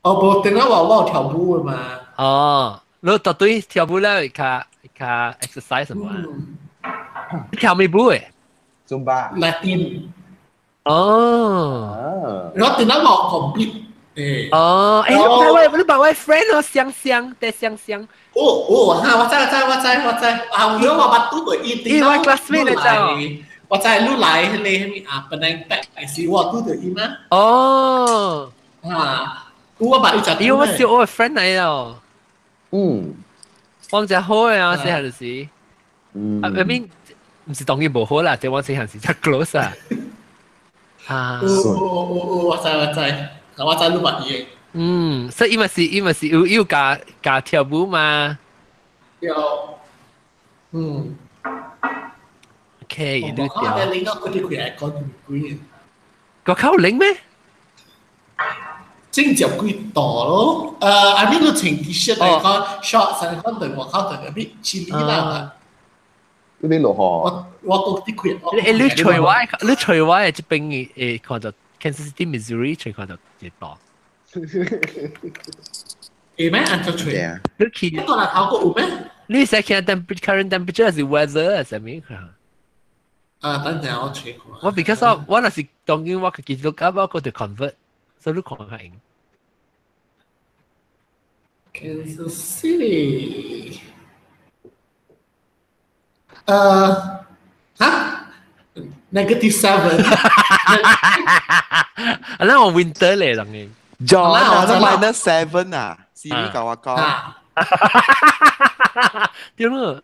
哦，無，等下我有跳舞的嘛。哦，你到對跳舞咧，較較 exercise 什麼啊？跳咩舞的？ Zumba。 Latin。哦。我等下我 complete。誒。哦，誒，你把我 friend 哦，香香，對香香。哦哦，哈，我知我知我知我知，啊，我捌拄過伊。伊我 classmate 嚟咋？我知你來彼个彼啊，本來白是我拄著伊嘛。哦。啊，我捌伊食。伊我是我 friend 來哦。我真好啊，細漢時。啊，I mean，毋是當然無好啦，這我細漢時真 close 啊。啊。哦哦哦哦，我知我知，我知你捌伊。嗯，所以伊嘛是伊嘛是有有教教跳舞嘛。有。嗯。 OK，你調。我拎到佢哋開來講幾個口冷咩？正十幾度咯。I mean 你穿 T-shirt 嚟講，short 上講對外口對個比千里啦。嗰啲落雨。我我啲開。你你隨我，你隨我係這邊誒看到 Kansas City, Missouri 隨看到幾度？會咩？按照隨。你去。一個人頭個有咩？你使看 temperature current temperature 還是 weather 還是啥物？啊，等陣我揣看。我 because 我若是當今我家己 look up 我閣就 convert，所以你看較用。 Kansas City。哈？-7。啊，那我 winter 咧，當然。 John 啊，都 -7 啊，Siri 共我講。對咯。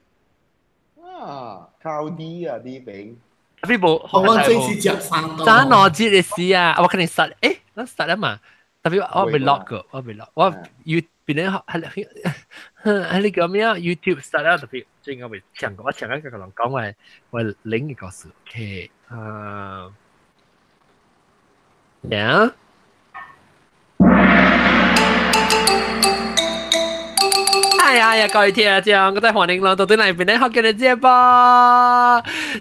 啊，cloudy 啊，呢邊。特別無，我這是13度。早兩節的時啊，我肯定實，誒，咱實了嘛。特別我未 lock 過，我未 lock，我 You 變咗係係你叫咩啊？YouTube 實了特別，最近我未搶過，我搶緊個人講話，我另一個事，OK，啊，yeah。哎呀呀，各位聽眾，我在歡迎來到對來邊咧學嘅節目。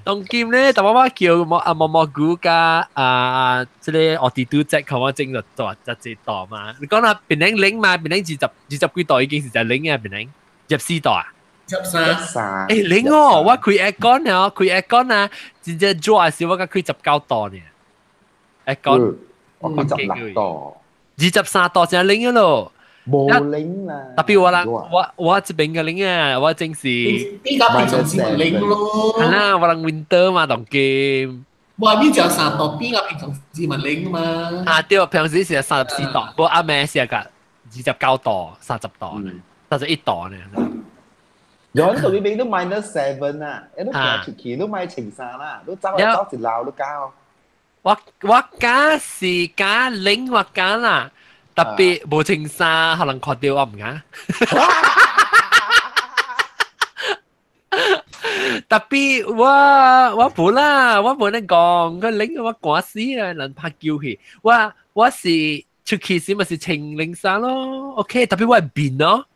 當今咧，大媽媽叫毛啊毛毛菇加啊，這個奧迪都在看我整就大就一度嘛。你講啦，邊冷冷嘛，邊冷20幾度已經是在冷啊，邊冷24度啊。23。欸，冷哦，我開 aircon 哦，開 aircon 啊，真正熱的時我才開19度呢。aircon 我開16度。23度真冷咯。無冷啦，特別我啦，我這邊嘅冷啊，我正是比較平常時冷咯。係啦，我人 winter 嘛，當今。我呢就3度，比較平常時咪冷嘛。啊對，平時是34度，不過暗暝是個29度、30度呢，31度呢。有人同你邊都 -7 啊，你都行出去都買穿衫啦，都走來走一樓都夠。我敢是敢冷，我敢啦。特別無穿衫，可能看到我唔敢。特別我無啦，我無得講，佢冷我寒死啊，人拍球去。我是出去時咪是穿冷衫咯。OK，特別我係變咯。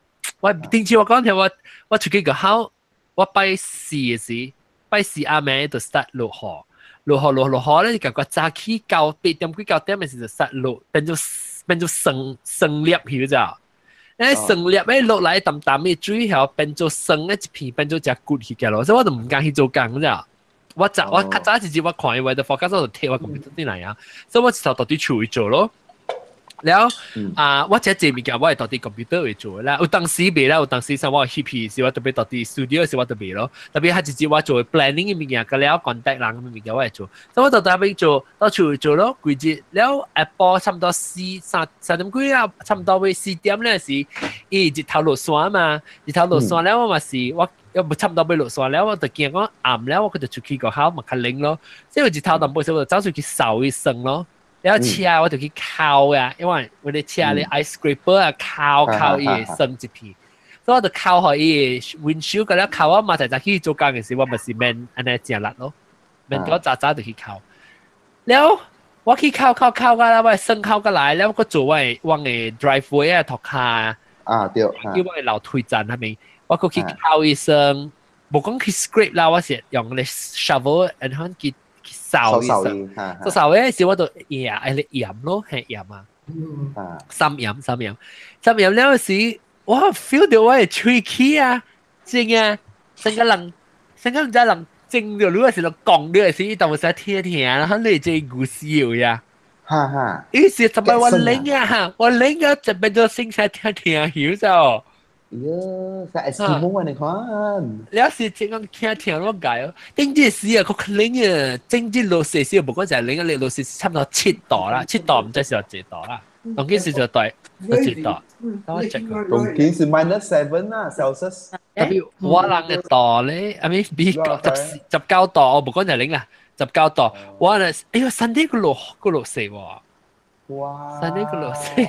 我頂次我講聽我出去個考，我拜四嘅時，拜四暗暝就 start 落雨，落雨落落雨咧，感覺早起到8點幾9點嘅時就 start 落，變做。變做霜霜粒去咋？誒霜粒咧落來淡淡的水，後變做霜的一片，變做只骨去嘅咯。所以我就唔敢去做工咋。我早我較早一日我看伊話就 forecast 就貼我 computer 頂來啊，所以我一頭到底厝去做咯。了啊，我這這物件我會到底 computer 會做啦。有當時袂啦，有當時像我翕片時，我特別到底 studio 時我特別咯。特別係一日我做 planning 的物件，佮了 contact 人的物件我會做。所以我就特別做到厝做咯，規日了下晡差不多四三三點幾啊，差不多欲4點咧時，伊日頭落山嘛，日頭落山了我嘛是我又無差不多欲落山了，我就驚講暗了，我就出去個口嘛較冷咯。所以日頭淡薄時我就走出去掃一霜咯。了車我就去敲啊，因為我哋車咧 ice scraper 啊，敲敲伊會霜一片，所以我就敲予伊 windshield 個了敲我嘛，就早去做工嘅時，我咪是免按呢誠力咯，免我早早就去敲。了我去敲敲敲個啦，我霜敲過來，了我閣做我的 driveway 啊，塗跤啊對，叫我的樓梯層那邊，我閣去敲伊霜，無講去 scrape 啦，我是用咧 shovel 然後去掃伊霜，做掃嘅時我就鹽，係鹽咯，係鹽啊，三鹽三鹽三鹽了時，我 feel 到我的喙齒啊，真啊，成個人成個唔知人整到你是講你時，當時聽聽，然後你這故事呀。哈哈，伊是十擺我冷啊，我冷啊，就變做聲聲聽聽曉就。喲，像愛斯基摩你看。了是這樣聽聽我解哦，頂這時啊，佢冷啊，整這落雪時，無講就係冷啊，你落雪差唔多7度啦，七度唔知是有幾度啦。當今時就對，7度。等我 check 個。當今是 -7 啊，Celsius。特別我人嘅度咧，I mean 比19度，我無講就冷啦，19度。我咧，哎呦，Sunday 個落雪喎。哇！Sunday 個落雪，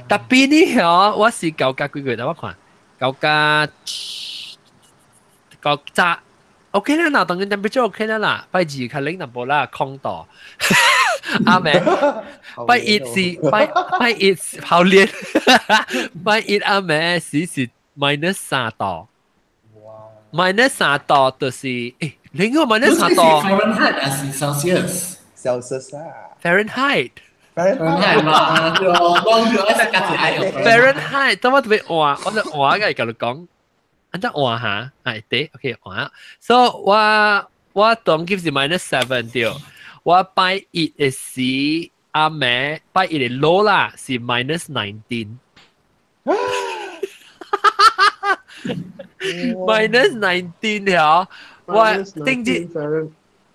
特別呢嗬，我是九加幾個月，等我看，九加九扎，OK 啦，嗱，當然 temperature OK 啦啦，拜二較冷淡薄啦，空度。啱未？拜一是拜拜一好練，拜一暗暝是 -3度。哇！-3度就是，你個 minus 三度。 Fahrenheit 還是 Celsius？ Celsius 啊。 Fahrenheit。 Fahrenheit 嘛，講咗一隻價錢 Fahrenheit，當我特別換，我就換嘅，同你講，按怎換下？係對，OK 換。So 我當今是 -7 對。我拜一的時暗暝拜一的落啦是 -19。-19 條，我頂住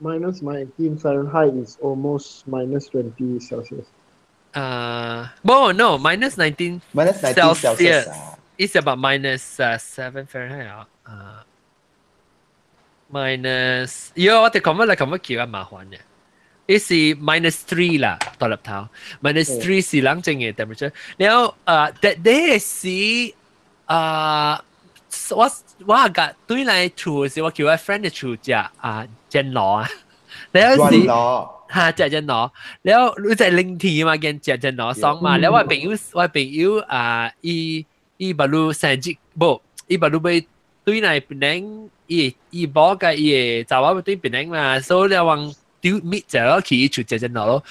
-19 Fahrenheit is almost -20 Celsius。冇 no -19 -19 Celsius。 It's about -7 Fahrenheit 啊。Minus，喲，我哋講乜嚟講乜叫啊麻煩嘅。伊是 -3 啦，大粒頭 -3 是冷靜嘅 temperature。然後that day 是我個對來厝時，我叫我 friend 嘅厝食啊煎螺啊，然後是哈食煎螺，然後你在冷天嘛，見食煎螺爽嘛。然後我朋友啊，伊伊把路生日無，伊把路欲對來檳城，伊伊某佮伊的查某對檳城嘛，所以了往丟搣就攞去厝食煎螺咯。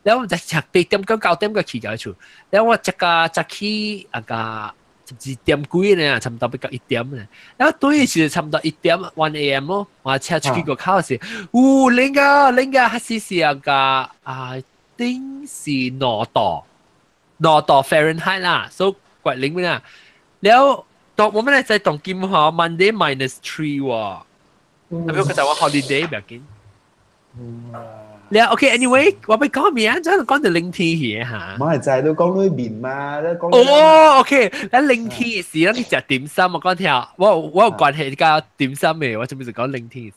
然後我就食8點到9點個去到厝，然後我食個食去啊個12點幾呢，差唔多欲到1點呢。然後對是差唔多1點 1 a.m. 咯，我車出去個口時，嗚，冷個冷個，還是是啊個啊頂是2度，2度 Fahrenheit 啦，所以怪冷咩啦。然後當我們來在當今吼 Monday -3 喎，特別佢就話 holiday 唔要緊。你 OK，anyway，我欲講咩啊？真係講到冷天氣嚇。唔係就係都講裏面嘛，都講。哦，OK，咱冷天時，咱去食點心，我講聽，我有關係佮點心嘅，我準備就講冷天時。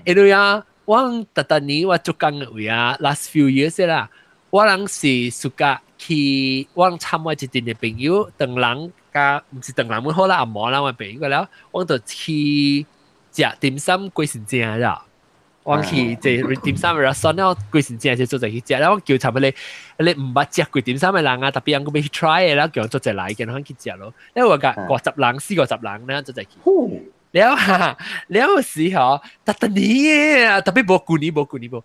因為啊，我逐逐年我做工嘅位啊，last few years 啦，我人是暑假去，我參我一陣嘅朋友，唐人佮毋是唐人們好啦，阿毛啦，我朋友了，我就去食點心過時正啦。我去這點心 restaurant 了，規時正就做者去食，然後我叫差不多你毋捌食過點心的人啊，特別人閣欲去 try 的，然後叫做者來，叫人去食咯。因為我共50人、四五十人咧做者去。了哈，了時候，逐逐年啊，特別無舊年無舊年無，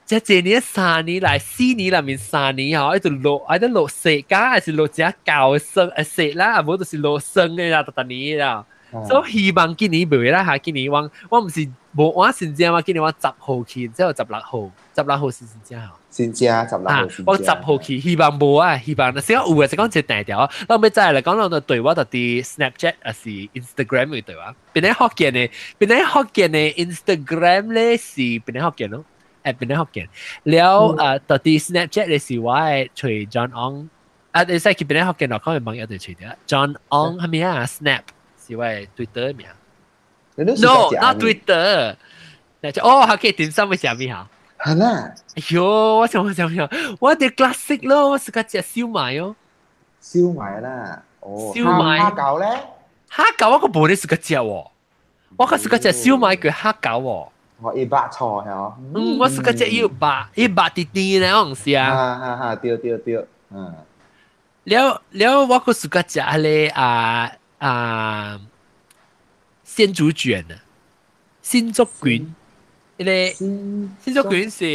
這一年3年來4年內面三年吼，一直落，一直落雪甲，還是落只厚霜雪啦，啊無就是落霜的啦，逐逐年啦。所以希望今年袂啦嚇，今年我我毋是無我先正嘛，今年我十號去，之後十六號，十六號是先正吼。先正十六號。我十號去，希望無啊，希望若是講有嘅，是講一個大條。咱欲再來講，咱就對我就佇 Snapchat 還是 Instagram 嘅對話。檳城福建的，檳城福建的 Instagram 咧是檳城福建咯，檳城福建。了啊，就佇 Snapchat 咧是我的揣 John Ong，啊，你使去檳城福建落看網頁就揣著 John Ong 係咪啊？Snap 是我的 Twitter 名。No，not Twitter。那就哦，可以點心會食咩嚇？係啦。哎喲，我想我想想，我啲 classic 咯，我是個食燒賣哦。燒賣啦，哦。燒賣。蝦餃咧？蝦餃我個無咧是個食喎，我個是個食燒賣叫蝦餃喎。我一白菜係嗯，我是個食有肉，伊肉甜甜咧，我唔是啊。哈哈哈，對對對，嗯。了了，我個是個食彼個啊啊鮮竹卷啊，鮮竹卷。彼個鮮竹卷是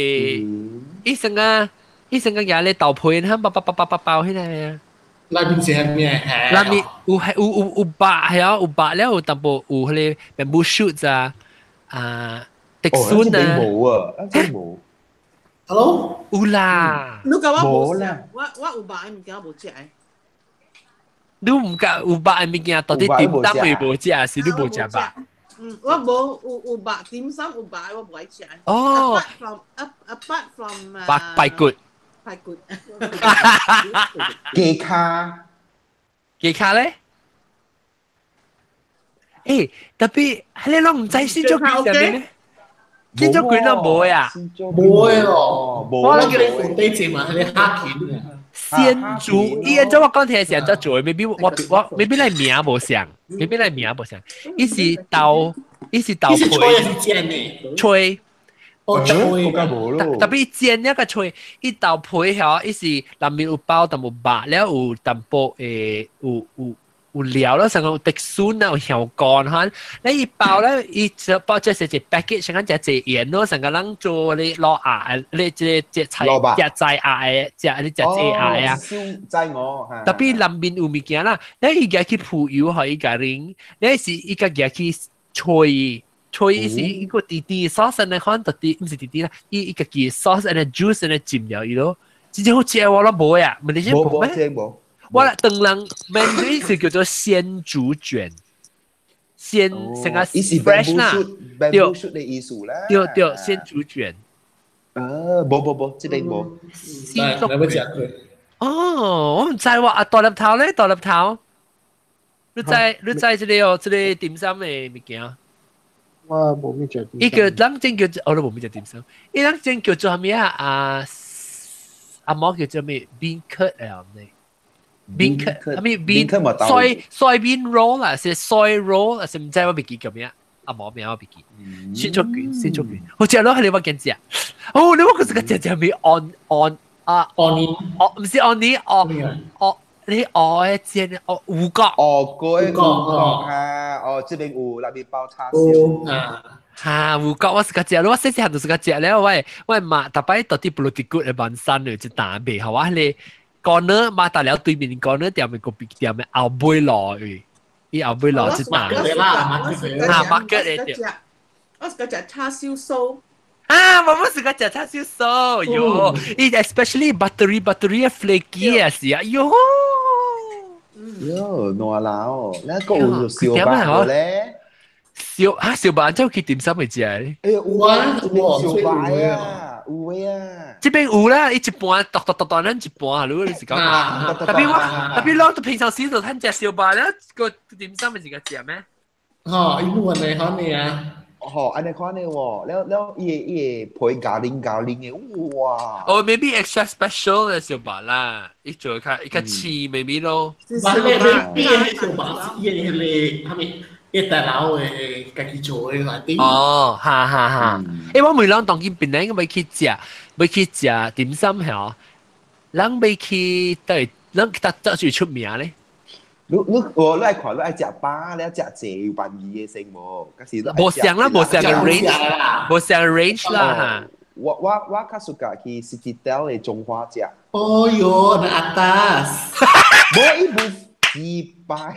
伊算啊，伊成個嘢咧豆皮，佢包包包包包包起來啊！內面是係咩？內面有係有有有白係啊，有白了有淡薄有彼個 bamboo shoots 啊，啊，竹筍啊。冇啊，真冇。 Hello，有啦。你講我冇啦，我有白的物件無食的。你唔敢有白的物件，到底點心會無食，是你無食吧？嗯，我無有有白點心有白，我無愛食。哦。 Apart from 白排骨。排骨。雞卡。雞卡咧？欸，特別你攏唔知鮮竹卷係咩咩？鮮竹卷都冇呀？冇嘅咯，我叫你放低字嘛，你蝦卷啊。鮮竹，伊按照我講聽是按怎做，maybe 我 maybe 你名無相，maybe 你名無相，伊是豆，伊是豆皮，吹是煎的，吹，哦吹，特別煎一個吹，伊豆皮吼，伊是內面有包淡薄肉，了有淡薄誒有有料咯，成個有竹筍啊，有香乾哈，你伊包咧，伊就包這是一 package，成個只隻鹽咯，成個人做你攞鴨，你這這菜食菜鴨的，食你食這鴨的啊。燒齋我。特別南面有物件啦，你伊家去鋪油，予伊家啉，你是伊家家去吹，吹是一個甜甜 sauce 呢款，特啲毋是甜甜啦，伊伊家己 sauce 呢 juice 呢浸了伊咯，真正好食我攏無呀，問題是無咩？我啦，當人 Mandarin 是叫做鮮竹卷，鮮成個 fresh 啦，對，的意思啦，對對，鮮竹卷。啊，無無無，這邊無。鮮竹卷。哦，我毋知喎，啊大粒頭咧，大粒頭，你知你知這個哦，這個點心的物件。我無咩食。伊叫人正叫，我都無咩食點心。伊人正叫做啥物啊？啊，阿毛叫做咩？bean curd 啊，呢？bean curd，係咪 bean soy soybean roll 啊？是 soy roll 啊？是毋知我袂記叫咩？阿毛名我袂記。鮮竹卷，鮮竹卷，好食咯，係你我見食。哦，你我嗰時個食食咩？on on 啊，on 哦，毋是 on 你哦哦，你哦的煎哦五角。哦，嗰個五角啊，哦，這邊有那邊包叉燒啊。哈，五角我是個食，我細細漢就是個食了，我媽逐擺到底布魯迪骨的萬山有一擔賣，好啊，迄個。corner 馬達了對面 corner 店的隔壁店的後尾路位，伊後尾路一擔。啊，market 的對。我是個食叉燒酥。啊，我們是個食叉燒酥，喲，伊 especially buttery buttery flaky 啊是啊，喲。喲，爛啦哦，那個有燒肉咧。燒啊燒肉，怎去點心會食咧？欸，有啊，有燒肉啊，有啊。這邊有啦，伊一半，剁剁剁剁，咱一半，如果你是講，特別我特別攏平常時就趁食燒肉咧，個點心咪是個食咩？吼，伊冇按呢款的啊。吼，按呢款的喎，了了，伊會伊會配咖喱咖喱的，哇！哦，maybe extra special 的燒肉啦，伊做較伊較黐 maybe 咯。燒肉，燒肉，伊迄個啥物？一大樓的家己做的內底。哦，哈哈哈！欸，我每人當今檳城欲去食，欲去食點心吼，人欲去佗，人佗佗最出名咧？你你我你愛看你愛食飽，你愛食濟有萬二的先無？可是無相啦，無相 range，無相 range 啦嚇。我較 suka 去 Citadel 的中華食。哦喲，那 atas。無伊無幾擺。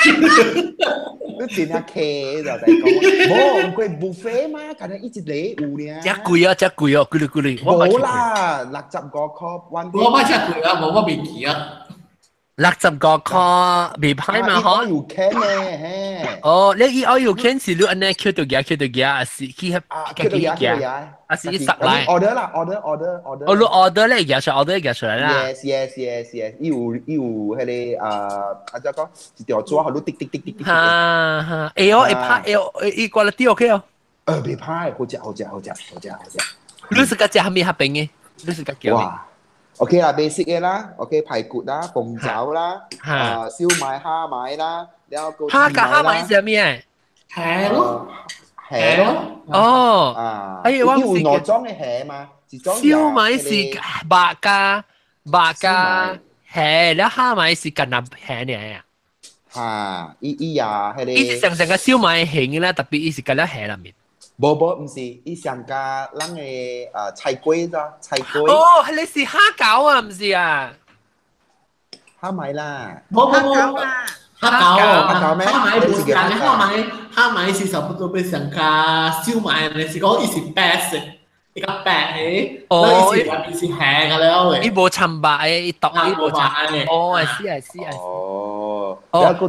你真正客就在講，無貴 buffet 嘛，可能一個有爾。遮貴啊，遮貴哦，幾鐳幾鐳。無啦，65塊。我買遮貴啊，無我袂記啊。 65塊袂歹嘛，嗬。有 can 咧，嘿。哦，你伊愛有 can 是你按呢抾著夾抾著夾，還是去遐家己夾？還是伊塞來？order 啦，order order order。哦，你 order 咧夾出，order 夾出來啦。 Yes yes yes yes，伊有伊有彼個啊，啊怎講？一條紙，予你滴滴滴滴滴。哈哈，會哦，會拍會哦，伊 quality OK 哦。袂歹，好食好食好食好食好食。你是較食啥物較平的？你是較叫？哇！OK 啦，basic 的啦，OK 排骨啦，鳳爪啦，啊燒賣蝦米啦，了個蝦甲蝦米是啥物啊？蝦咯，蝦咯。哦，啊，哎，我有兩種的蝦嘛，一種燒賣是肉加肉加蝦，了蝦米是干焦蝦爾啊。哈，伊伊也彼個，伊是上上個燒賣形啦，特別伊是加了蝦內面。無無，毋是，伊上加咱的菜粿咋，菜粿。哦，彼個是蝦餃啊，毋是啊？蝦米啦。無無無，蝦餃啦。蝦餃，蝦餃咩？蝦米無是蝦米，蝦米是差不多欲上加燒賣，你是講伊是白色，伊較白的，哦，伊是內面是鹹个了伊無摻肉的，伊獨伊無摻。哦，是啊是啊。哦，然後個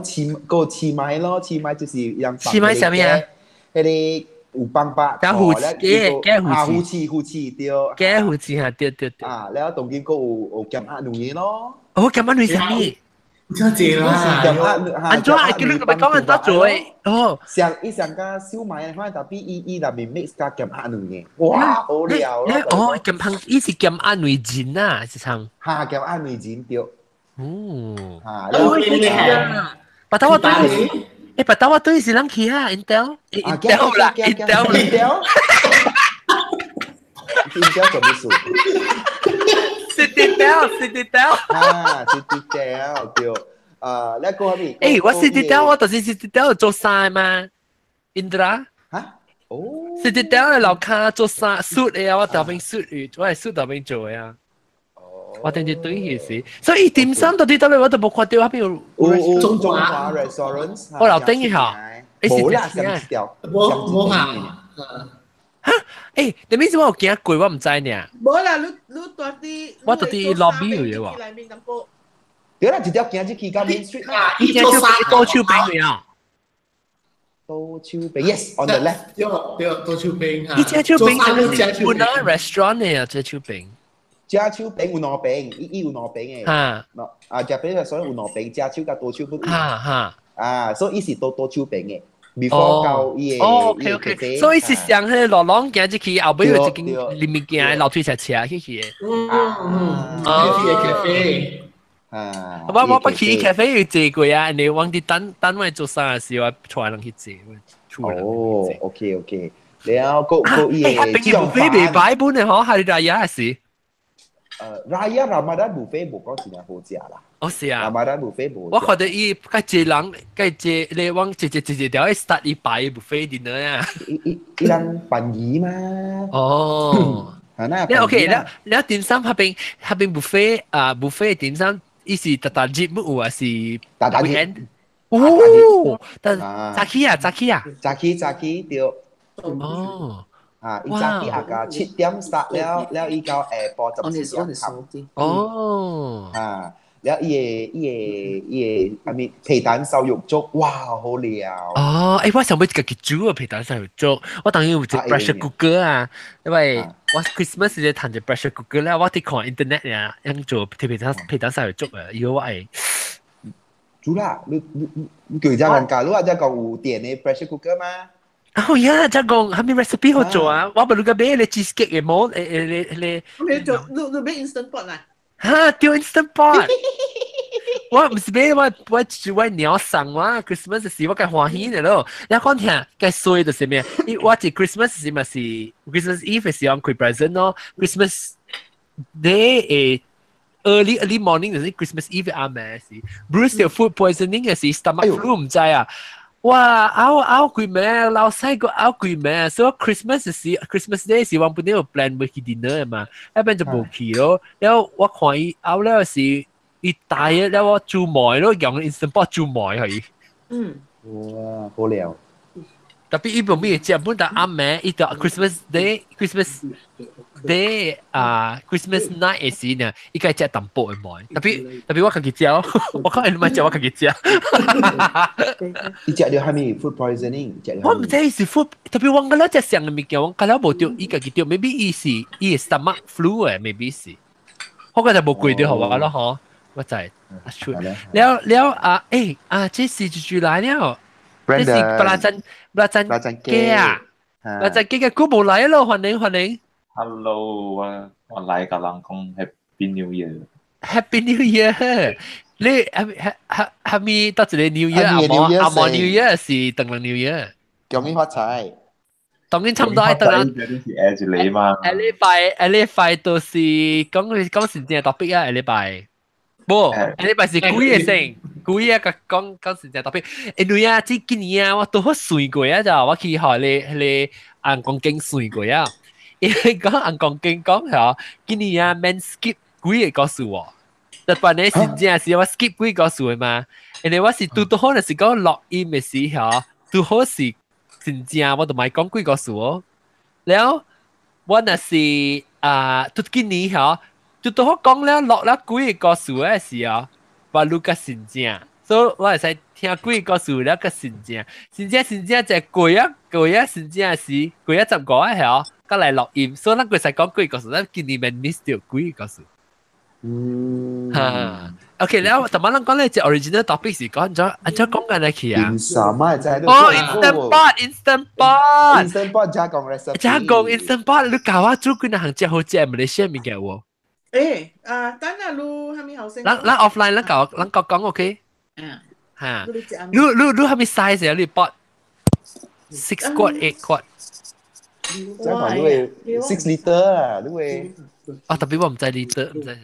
刺米咯，刺米就是讓刺米啥物啊？彼个有放肉，加魚翅，加魚翅，魚翅對。加魚翅哈，對對對。啊，了當今閣有鹹鴨卵咯。哦，鹹鴨卵啥物？真濟啦！鹹鴨按怎啊？叫你講按怎做的？哦，上伊上加燒賣的款，但伊伊內面 mix 加鹹鴨卵的，哇，好料咯！哦，鹹香，伊是鹹鴨卵仁啊，是唱。哈，鹹鴨卵仁對。哦。哈，哦，巴達我對，巴達我對是人去啊，Intel，Intel 啦，Intel， Intel，Intel 做咩事？Citadel，Citadel。啊，Citadel 對。啊，你講咩？我 Citadel 我就是 Citadel 做衫嘛，Indra。嚇？哦。 Citadel 的樓跤做衫 suit 的啊，我頭邊 suit 我係 suit 頭邊做的啊。我頂住對彼時，所以點心到底到底我都無看到，彼邊有中華 restaurant。我樓頂一下，無啦，上一條，無無啊。哈？你咩意思我有行過，我毋知呢。無啦，你你蹛佇，我蹛佇 lobby 有喎。對啦，一條行入去到 Main Street 啦。伊行左手邊啊。左手邊，yes，on the left。對對，左手邊伊左手邊是本來 restaurant 的啊，左手邊。左手邊有兩邊，伊有兩邊的。哈。啊，這邊所以有兩邊，左手佮右手不。哈哈。啊，所以伊是佇左手邊的。before 到伊个。哦，OK OK，所以是上彼個路廊行入去，後尾有一間裡面行樓梯斜斜去去的。嗯嗯，咖啡。啊！我捌去咖啡有坐過啊，你往佇等等我做啥時，我帶人去坐。哦，OK OK，了後閣伊个。彼邊 buffet 袂歹本的吼，Hari Raya 是。 Raya Ramadan buffet 無講真正好食啦。哦是啊。 Ramadan buffet 無。我看著伊較濟人，較濟你往一一一一條去 start 伊擺 buffet dinner 啊。伊伊伊人辦儀嘛。哦。係那。了 OK，了了點心彼邊彼邊 buffet 啊 buffet 點心，伊是逐逐日有啊是？逐逐日。哦，但早起啊早起啊。早起早起對。哦。啊！伊早起啊個7點 start 了，了伊到下晡11點頭。哦。啊！了伊个伊个伊个啥物皮蛋瘦肉粥，哇，好料！哦，我想欲家己煮個皮蛋瘦肉粥，我當然有一個 pressure cooker 啊，因為我 Christmas 時趁一 pressure cooker 咧，我佇看 internet 啊，樣做皮蛋瘦肉粥啊，伊我會煮啦，你你你叫遮人教，你話遮講有電的 pressure cooker 嗎？哦呀，遮講啥物 recipe 好做啊？我無你個買咧 cheesecake 的模，咧咧。你做你你買 instant pot 啦？哈，對 instant pot。我毋是買我我我鳥送我 Christmas 時我較歡喜的咯。你講聽，較衰就是咩？我一 Christmas 時嘛是 Christmas Eve 時我開 present 咯，Christmas Day 誒 early early morning 就是 Christmas Eve 暗暝時，Bruce 有 food poisoning 嘅時 stomach flu 毋知啊。哇！拗拗幾暝，老細個拗幾暝，所以 Christmas 時 Christmas Day 時我本來有 plan 欲去 dinner 嘛，一邊就無去咯。了我看伊拗了時，伊大了我煮糜咯，用 instant pot 煮糜去。嗯。哇，好料！ Tapi 伊無咩食，本但暗暝伊就 Christmas Day、Christmas Day 啊 Christmas night 的時呢，伊該食淡薄的糜。Tapi tapi 我家己食，我講伊莫食，我家己食。伊食著啥物 food poisoning？我毋知是 food，tapi 我感覺食啥的物件，我感覺無著，伊家己著，maybe 伊是伊的 stomach flu 的，maybe 是。我覺得無過著予我咯，嗬，我知。了了啊，啊，這是就就來了。這是 belacan belacan 雞啊，belacan 雞嘅古無來咯，歡迎歡迎。 Hello，我我來共人講 Happy New Year。 Happy New Year！你係係係咪到一個 New Year 啊？無啊無 New Year 是唐人 New Year。恭喜發財。當然差唔多愛唐人。是下一個嘛。下禮拜下禮拜都是講講是正 topic 啊，下禮拜。無，下禮拜是鬼個先。鬼啊！講講是正 topic。因為啊，這幾年啊，我拄好算過啊，就我去予彼个彼个紅光景算過啊。因為講紅光景講係今年啊免 skip 幾個故事喎。特別你真正是我 skip 幾個故事嘛？因為我是拄拄好，就是講錄音的時候，拄好是真正我就莫講幾個故事哦。了，我若是啊，拄今年嗬，拄拄好講了錄了幾個故事的時候，我錄較真正，所以我會使聽幾個故事了較真正，真正真正就過啊過啊真正是過啊15個嗬，佮來錄音，所以咱會使講幾個故事，咱今年免 miss 掉幾個故事。嗯，哈，OK，了，頭先咱講咧，這 original topic 是講怎按怎講緊來去啊？點心啊，就係哦，instant pot，instant pot， instant pot 加講 recipe，加講 instant pot，你教我煮幾若項食好食馬來西亞物件喎？啊，等下你係咪後生？咱咱 offline 咱教咱講講 OK？嗯。哈，你你你係咪 size 啊？你 pot 6 quart 8 quart？即係講你會 6 liter 啊，你會。啊，特別我唔知 liter 唔知。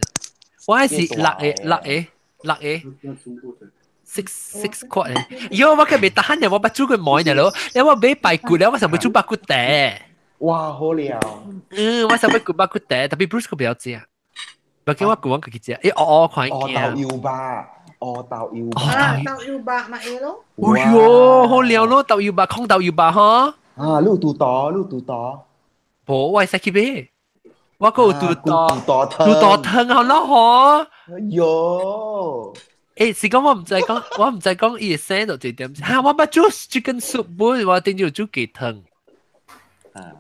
我係是6個6個6個 six quart 誒，喲，我佢未得閒嘅，我捌煮過糜呢咯，因為我買排骨咧，我想欲煮肉骨茶。哇，好料！嗯，我想欲煮肉骨茶，特別 Bruce 佢比較食，不過我舊我家己食，欸，哦哦，看哦，豆油吧，哦，豆油吧，啊，豆油肉咪會咯。哎喲，好料咯，豆油肉，空豆油肉嗬。啊，你有拄刀，你有拄刀。無，我會使去買。我閣有拄刀，拄拄刀湯好咯嗬。喲，欸，是講我毋知講，我毋知講伊會生到這點。哈，我捌煮 chicken soup 本，我頂就煮雞湯。啊，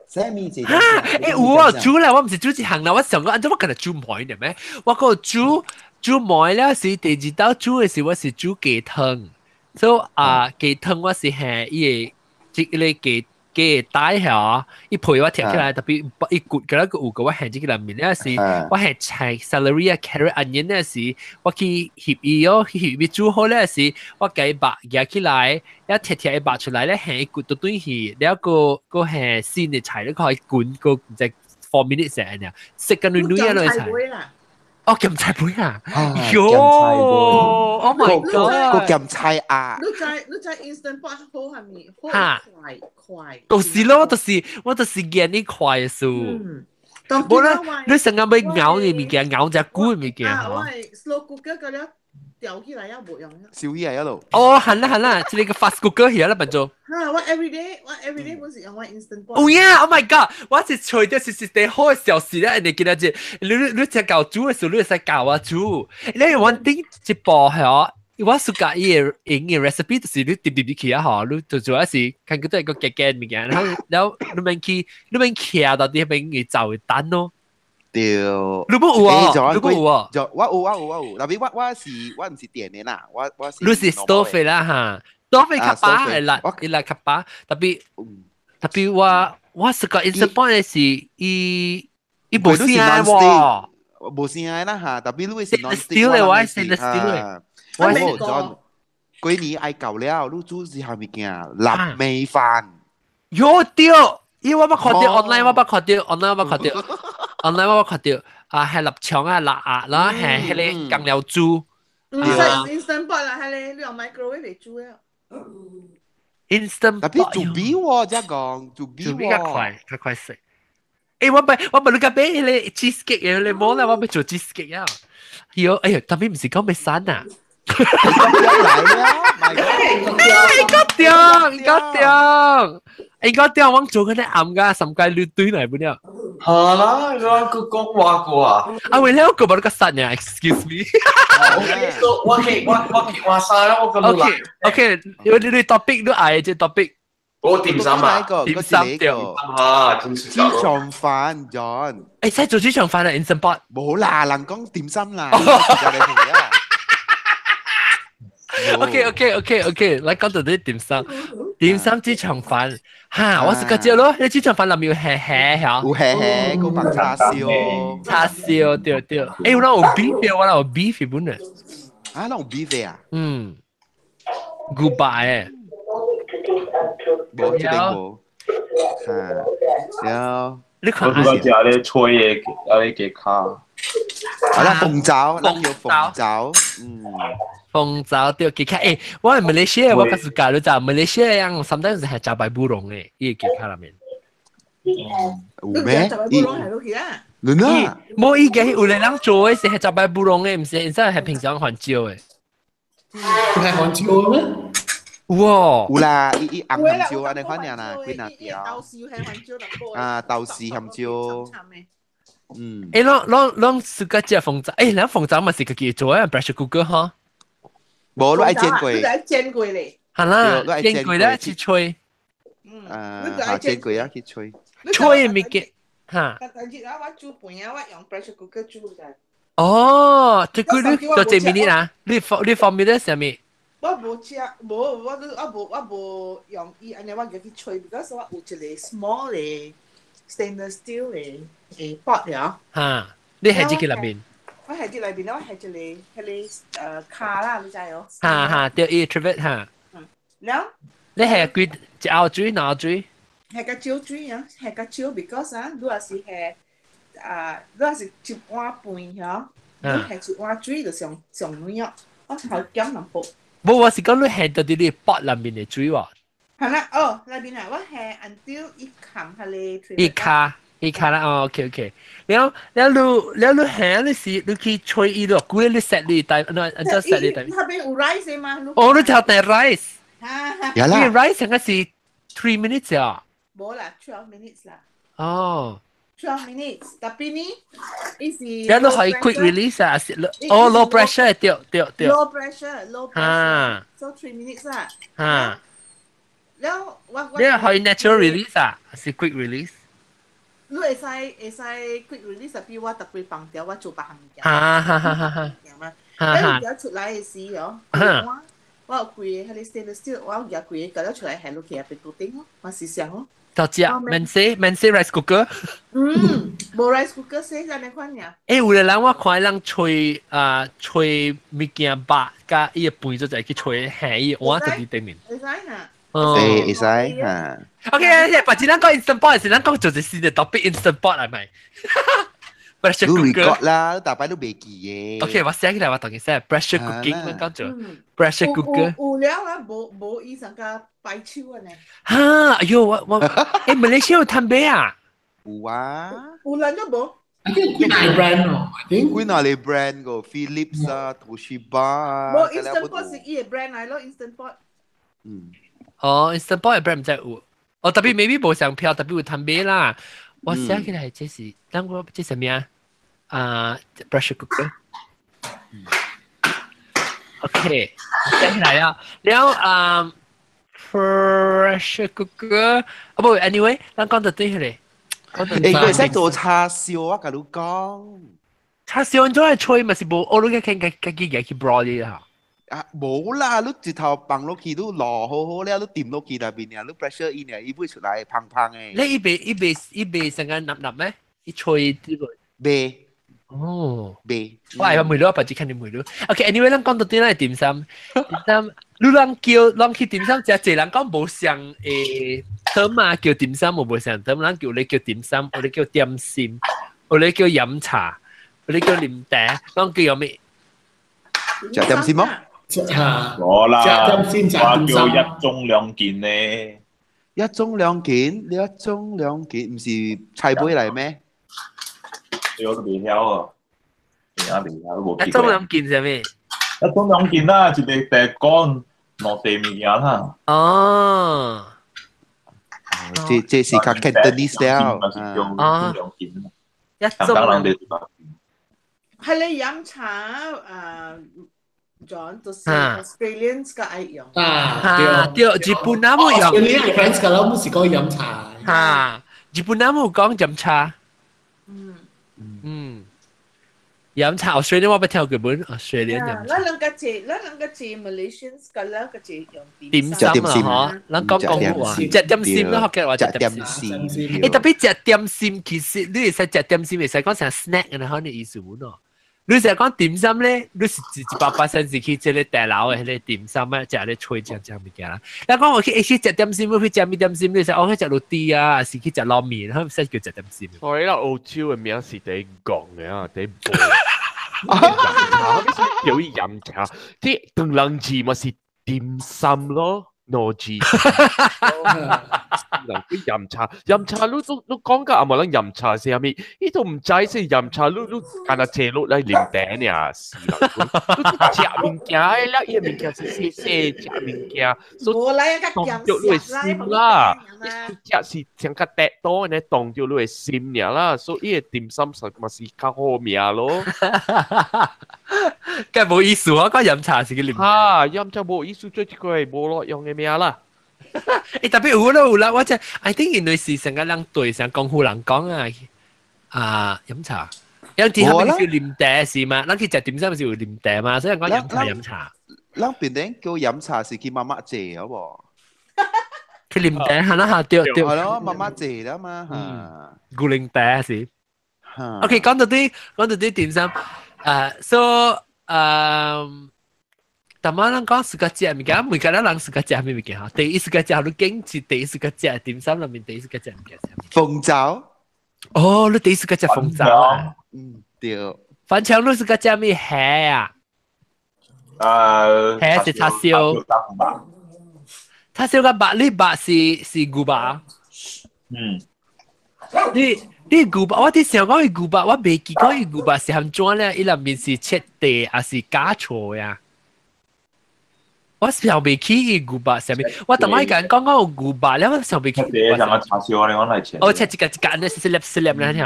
啥物這？哈，欸有啊，煮啦，我毋是煮一項啦，我想講，按怎我今日煮糜呢咩？我閣煮煮糜了是第二道煮的是我是煮雞湯，所以啊雞湯我是下伊個這個雞。雞帶嚇，伊皮我拆起來，特別伊骨嗰個有個我下這個內面咧是，我下菜 celery 啊 carrot onion 咧是，我去翕伊哦，去翕伊煮好咧是，我共肉夾起來，一切切伊肉出來咧，下伊骨都斷去，了個個下新的菜咧，可以滾個唔知 4 minutes 嘅呢，食緊軟軟啊菜。哦，鹹菜粿啊！喲，Oh my god！個鹹菜啊！你知你知 instant pot 好係咪？好快快。就是咯，就是我就是見你快嘅數。無啦，你成日欲熬嘅物件，熬隻久嘅物件。啊，我係 slow cooker 嗰了吊起來也無用。燒起來一路。哦，係啦係啦，這個 fast cooker 起啦，笨做。哈，我 every day 我 every day 本是用我 instant pot。哦呀，Oh my god！我是揣著是是第好嘅消息咧，人哋見到這，你你你只教煮嘅時候，你會使教我煮。你我頂一步係哦，我暑假伊個用嘅 recipe 就是你疊疊入去啊，嗬，你就做一時看佢都係個夾夾物件，然後然後你免去你免徛到啲邊去就會等咯。對，你冇有啊？你冇有啊？我有我有我有，特別我我是我毋是電的啦，我我是。你是 stove 啦哈，stove 較飽會辣，會辣較飽，特別特別我我是個 instant pot 的是伊伊無聲喎，無聲啦哈，特別你是 non stick 的，我係 stainless steel 的。我冇過年愛舊了，你煮是啥物件？臘味飯。喲對，因為我捌看到 online，我捌看到 online，我捌看到 online，我捌看到啊，係臘腸啊、臘鴨啦，係彼个酱料煮。唔使 instant pot 啦，係你你用 microwave 嚟煮啊。 instant 特別煮比喎，這講煮比煮比較快，較快食。欸，我咪我咪你個買彼個 cheesecake 嘅，你冇啦，我欲做 cheesecake 啊。喲，哎呀，特別毋是講欲散啊。來啦！應該掉，應該掉，應該掉，我做緊啲暗噶，三雞你堆嚟不了。係啦，我個講話過啊。啊，為了個冇得個殺呢？Excuse me。我去我我去我殺我個 OK OK，你你 topic 都嗌隻 topic。我點心啊？點心掉。啊，點豬腸飯，John。欸，使做豬腸飯啊？Instant pot。冇啦，人講點心啦。 OK OK OK OK，來講到啲點心，點心豬腸飯，哈，我是個只咯，你豬腸飯內面有蝦蝦嚇，有蝦蝦，個白叉燒，叉燒對對，欸，我有 beef 我有 beef 本來，啊，那有 beef 啊？嗯，牛排誒，無，這邊無，哈，有，你看我拄才食咧吹的，啊咧雞跤，啊，那鳳爪，那叫鳳爪，嗯。鳳爪對，雞卡欸，我係馬來西亞，我較暑假你知，馬來西亞人 sometimes 係食白布龍嘅，伊個雞卡內面。有咩？十擺布攏係落去啊！你呢？冇伊個有個人做的是係十擺布攏的，毋是，真係平常番椒的。係番椒咩？哇！有啦，伊伊紅鹹椒按呢款爾啦，幾若條。豆豉係番椒淡薄。啊，豆豉鹹椒。嗯。欸，攏攏攏自家食鳳爪，欸，咱鳳爪嘛是家己做啊，pressure cooker 吼。無，你愛煎過。你愛煎過咧。係啦，煎過咧去吹。啊，煎過啊去吹。吹的物件，嚇。但係啊，我煮飯啊，我用 pressure cooker 煮嘅。哦，這個你做這 minute 啊？你放你放 minute 啥物？我無食，無我都我無我無用伊按呢，我入去吹，because 我有一個 small 的 stainless steel 的誒 pot 了。嚇！你係這個內面？我係這內面，我係一個彼個卡啦，你知哦？嚇嚇，對，伊 trivet 嚇。嗯，了。你係幾一甌水兩甌水？係較少水啊，係較少，because 啊，你若是係啊，你若是一碗飯嗬，你係一碗水就上上卵哦，我頭減淡薄。無，我是講你係到底你pot內面的水喎。係啦，哦，內面啊，我係 until 伊冚彼個。伊卡伊卡啦，哦，OK OK。了了你了你係你是你去吹伊咯，估你 set 你帶，那按照 set 你帶。那邊有 rice 嗎？哦，你頭帶 rice。有啦。你 rice 應該是 3 minutes 啊。無啦，12 minutes 啦。哦。 12 minutes，特別呢，伊是。你都可以 quick release 啊，是哦 low pressure 對對對。 Low pressure，low pressure，so 3 minutes 啦。啊。了我你可以 natural release 啊，是 quick release。你會使會使 quick release，比我特別放掉，我做別項物件。哈哈哈哈哈。嘛，了而出來的時哦，我我有規個彼個 stainless steel，我有舉規個，搞了出來下落去也變固定咯，我是想咯。就食免洗免洗 rice cooker。嗯，無 rice cooker 洗按呢款爾。欸，有個人我看人吹啊吹物件肉，佮伊個飯就在去吹下伊碗就佇頂面。會使哈。哦，會使哈。 OK，別只咱講 instant pot 是咱講做一新的 topic instant pot 係咪？pressure cooker 啦，大擺都袂記嘅。 OK，我寫起來我同你寫 pressure cooking，我講做 pressure cooker。有了啊，無無醫生佮擺手啊呢。哈，哎喲，我我，欸，馬來西亞有攤買啊？有啊。有人都無。 I think 幾大 brand 哦，I think 幾大 brand 個 Philips 啊，Toshiba 啊。無 Instant Pot 是伊個 brand 來咯，Instant Pot。嗯。哦，Instant Pot 嘅 brand 毋知有，哦，特別 maybe 無上票，特別有攤買啦。我寫起來這是，等我這啥物啊？啊，pressure cooker。OK，寫起來了，了啊，pressure cooker，啊不，anyway，咱講到對咧。欸，佢會使做叉燒，我共你講。叉燒怎會吹嘛是無，我你個家家己去 broil 啦。啊，無啦，你一頭放落去，你滷好好了，你掂落去內面爾，你 pressure 伊爾，伊會出來芳芳的。你伊袂伊袂伊袂成個納納咩？伊吹這個。袂。哦。袂。我係問你，我白只看你問你。OK，anyway，咱講到底咱點心，點心，你人叫人去點心，食濟人講無相誒湯啊，叫點心無無相湯，咱叫你叫點心，我哋叫點心，我哋叫飲茶，我哋叫啉茶，咱叫咩？食點心麼？我啦，食點心，我叫一盅兩件呢。一盅兩件，你一盅兩件，毋是菜尾來咩？我都袂曉啊，未曉都無一盅兩件係咩？一盅兩件啦，一個茶乾，兩地物件啦。哦，這這是較 Cantonese 了。啊，一盅兩件。係你飲茶啊？John 就是 Australians 較愛用。啊，對，日本人冇用。 Australian friends 個啦，毋是講飲茶。嚇，日本人冇講飲茶。嗯。嗯，飲茶 Australia 我捌聽過本 Australian 飲茶。咱兩個字，咱兩個字 Malaysians 個兩個字用點心啊，嗬，咱講講話食點心啦，學嘅話食點心。欸，特別食點心，其實你會使食點心，會使講成 snack 嘅，可能意思喏。你成日講點心咧，你是100%是去這個大樓的彼個點心啊，食咧吹醬醬物件啦。你講我去去食點心，我去食咩點心？你說我去食滷豬啊，還是去食撈麵？佢唔使叫食點心。所以啦，澳洲的名是第講的啊，第報。飲茶，叫伊飲茶，啲唐人字嘛是點心咯，攞字。人佢飲茶，飲茶你都你講個阿冇人飲茶是啥物？伊都唔知是飲茶，你你干那坐落來啉茶爾，是人佢，你食物件的了，伊的物件是細細食物件，無啦，較當著你的心啦，伊食是像較得多呢，當著你的心爾啦，所以伊的點心實嘛是較好命咯。梗係冇意思啊！講飲茶是去啉。哈，飲茶無意思，做這個無路用的命啦。欸，特別有啦有啦，我這 I think 因為是成個人對成江湖人講啊，啊飲茶，有啲後面叫啉茶是嘛，咱去食點心是有啉茶嘛，所以講飲茶飲茶。咱邊頂叫飲茶是去媽媽借好無？去啉茶，係啦嚇，對對。係咯，媽媽借啦嘛嚇。牛奶茶是。OK，講到啲點心，so 但係咱講自家食物件，每個人自家食咩物件哈？第一自家食你經是第一自家食點心裏面第一自家食物件。鳳爪。哦，你第一自家食鳳爪啊？嗯，對。反正你自家食咩蝦啊？蝦是叉燒。叉燒個肉，你肉是牛肉。嗯。你牛肉，我佇想講伊牛肉，我袂記講伊牛肉是含怎咧？伊內面是切地還是加錯呀？我想袂起伊牛肉啥物，我逐擺共人講講有牛肉了，我想袂起。切像個叉燒，你講嚟切。哦，切一個一個，按呢細粒細粒咧聽。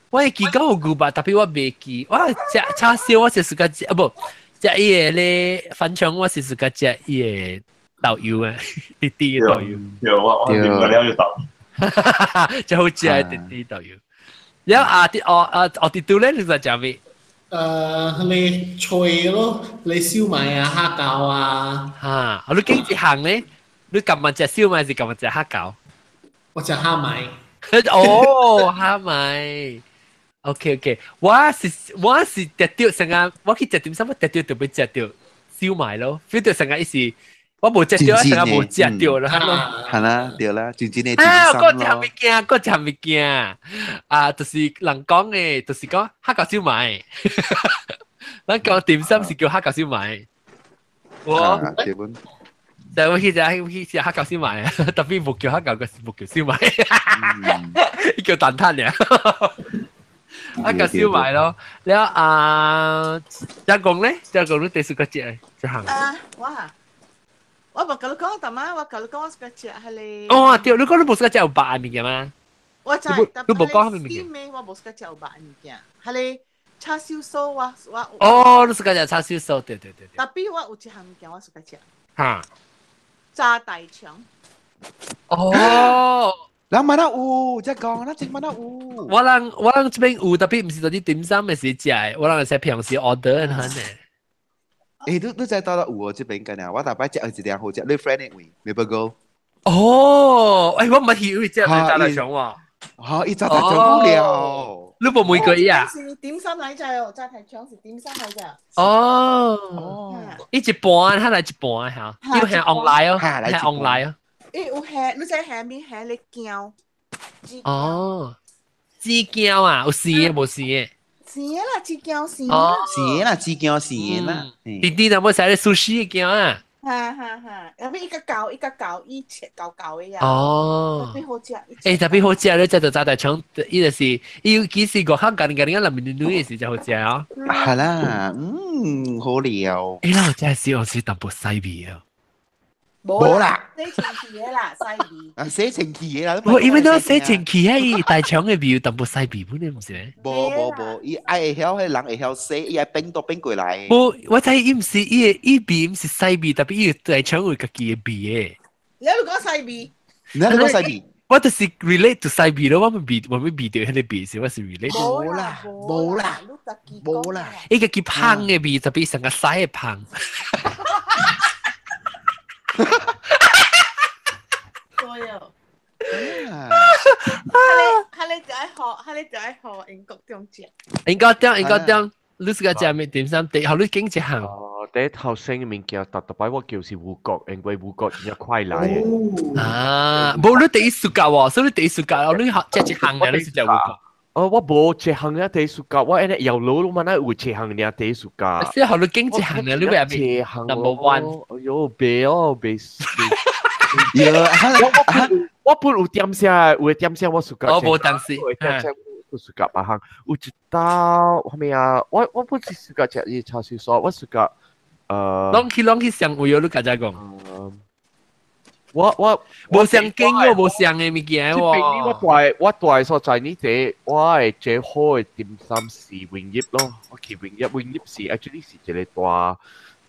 我會記講有牛肉，特別我袂記。我食叉燒，我是自家食，啊無食伊個咧番腸，我是自家食伊個豆油啊，滴滴的豆油。對，我啉過了就豆。真好食的滴滴豆油。然後啊啲哦啊哦啲拄咧，你在食咩？你脆咯，你燒賣啊、蝦餃啊。嚇！你經一項咧，你今日食燒賣是今日食蝦餃？我食蝦米。哦，蝦米。OK OK，我是食到成日，我去食點心，我食到特別食到燒賣咯，feel 到成日伊是我無食到，成日無食到啦。係啦，對啦，真真的點啊，心嗰隻物件，嗰隻物件，啊，就是人講的，就是講蝦餃燒賣。咱講點心是叫蝦餃燒賣。我對本。就我去食，去食蝦餃燒賣，特別無叫蝦餃，個是無叫燒賣，伊叫蛋撻爾。蝦餃燒賣咯，了啊，張公咧，張公你第四個節這行。啊，我無甲你講，大媽，我甲你講，我是個食彼個。哦，對，你講你無是個食有肉的物件嗎？我知，你無講啥物物件？我無是個食有肉的物件，彼個叉燒酥我。哦，你是個食叉燒酥，對對對。特別我有一項物件我是個食。哈。炸大腸。哦。人問得有，即講，咱真問得有。我人這邊有，特別毋是做啲點心的時食的，我人是平時 order 的呢。欸，你知道有哦，這邊干啊？我逐擺食一兩好食，你 friend 的位，Maple Go。哦，欸，我毋捌去伊食炸大腸喎。嚇，伊炸大腸好了。你無問過伊啊？是點心來食哦，炸大腸是點心來食。哦，伊一半，他來一半嚇，伊有係 online 哦，係 online 哦。伊有蝦，你知蝦面蝦咧餃。哦，煎餃啊，有生的無生的？生的啦，煎餃生。哦，生的啦，煎餃生的啦。弟弟若要使咧壽司的餃啊。哈哈哈！後尾一個餃一個餃，伊切厚厚的呀。哦。特別好食。欸，特別好食，你食到炸大腸，伊就是伊其實外口干干干，內面軟軟的是真好食啊。係啦，嗯，好料。欸，那我真係少是淡薄西味啊。無啦，洗清氣的啦，西味。啊，洗清氣的啦。無，因為都洗清氣啊，伊大腸的味有淡薄西味，本來毋是咩？無無無，伊愛會曉，彼人會曉洗，伊愛變都變過來。無，我知伊毋是伊的，伊味毋是西味，特別伊大腸有家己的味的。你講西味？你講西味？我就是 relate to 西味咯，我咪味，我咪味到彼個味是，我是 relate。無啦，無啦，無啦。伊家己芳的味，特別成個西的芳。對哦。哈你就愛學，哈你就愛學英國中食。英國中，英國中，你自家食咩點心？第後你經一項。哦，第一頭先嘅物件，特特擺我叫是烏角，因為烏角真正快來嘅。啊，無你第一暑假喎，所以你第一暑假，你學食一項嘅，你是食烏角。哦，我無一項爾地暑假，我按呢搖路攏嘛，那有一項爾地暑假。是好你經一項爾，你會一項 number one。哎喲，袂哦，袂。我我本有點聲，有點聲我暑假。我無當時。有點聲我暑假別項，有一道啥物啊？我本是暑假食伊叉燒酥，我暑假。攏去上位哦，你家己講。我無相經喎，無相嘅物件喎。我大所在呢這，我係最好嘅點心是永業咯。我去永業，永業是 actually 是一個大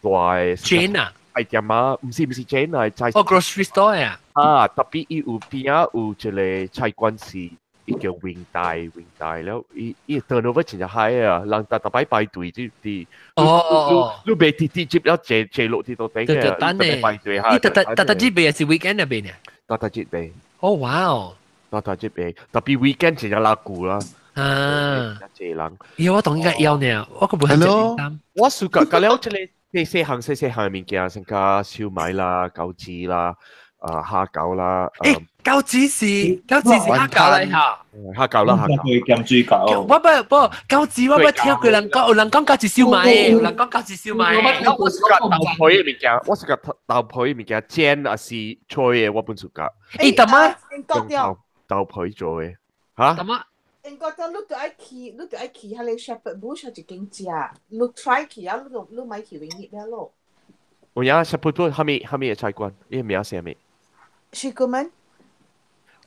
大 chain 啊。係點啊？毋是 chain 啊，在哦 grocery store 啊。啊，特別伊有邊啊有一個菜館是伊叫永大永大了，伊 turnover 真正 high 啊，人逐逐擺排隊啲啲。哦，你袂直直接了坐坐落佇度頂嘅，等咧排隊哈。伊逐逐逐逐節賣是 weekend 入邊啊？逐逐節賣。哦，哇哦！逐逐節賣，特別 weekend 真正拉久啦。啊！濟人。咦，我當應該要呢，我個無係食。我暑假隔了這個細細項細細項嘅物件，像個燒賣啦、餃子啦、蝦餃啦。誒，餃子是蝦餃嚟嚇。蝦餃啦，蝦餃。鹹水餃。我不餃子，我不聽過人講，有人講餃子燒賣，有人講餃子燒賣。我是個豆皮嘅物件，我是個豆皮嘅物件，煎還是脆嘅，我本暑假。誒，大媽，用豆皮做嘅，嚇？大媽。英國就你就愛去，你就愛去彼個 Shepherd Bush 一間食，你 try 去啊，你買去永業了咯。有影 Shepherd Bush 蝦米嘅菜館？伊名是啥物？雪糕門。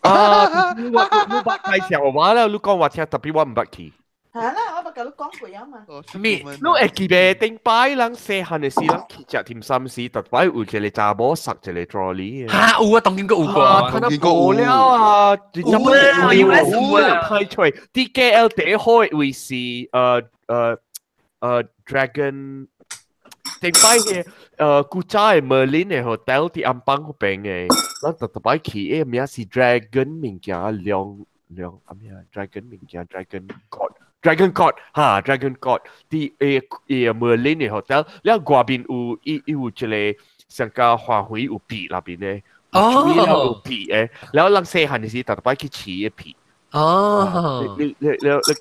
啊！你捌介紹我了，你講我聽，特別我毋捌去。係啦，我捌共你講過啊嘛。咩？你會記袂？頂擺人細漢的時，人去食點心時，特擺有一個查某捒一個 trolley。嚇！有啊，當見過有過。看到無了啊！有啊，有啊，太脆。DKL 第一好的位是Dragon。頂擺嘅古早的 Merlin 的 hotel 佇安邦彼邊的，咱特特擺去，伊名是 Dragon 物件，兩兩啊咩啊 Dragon 物件，Dragon God。Dragon God 哈，Dragon God 佇伊 Merlin 的 hotel，了外面有伊有一個上加花卉有皮那邊的，哦，有皮的，了人細漢的時特特擺去飼個皮。哦，你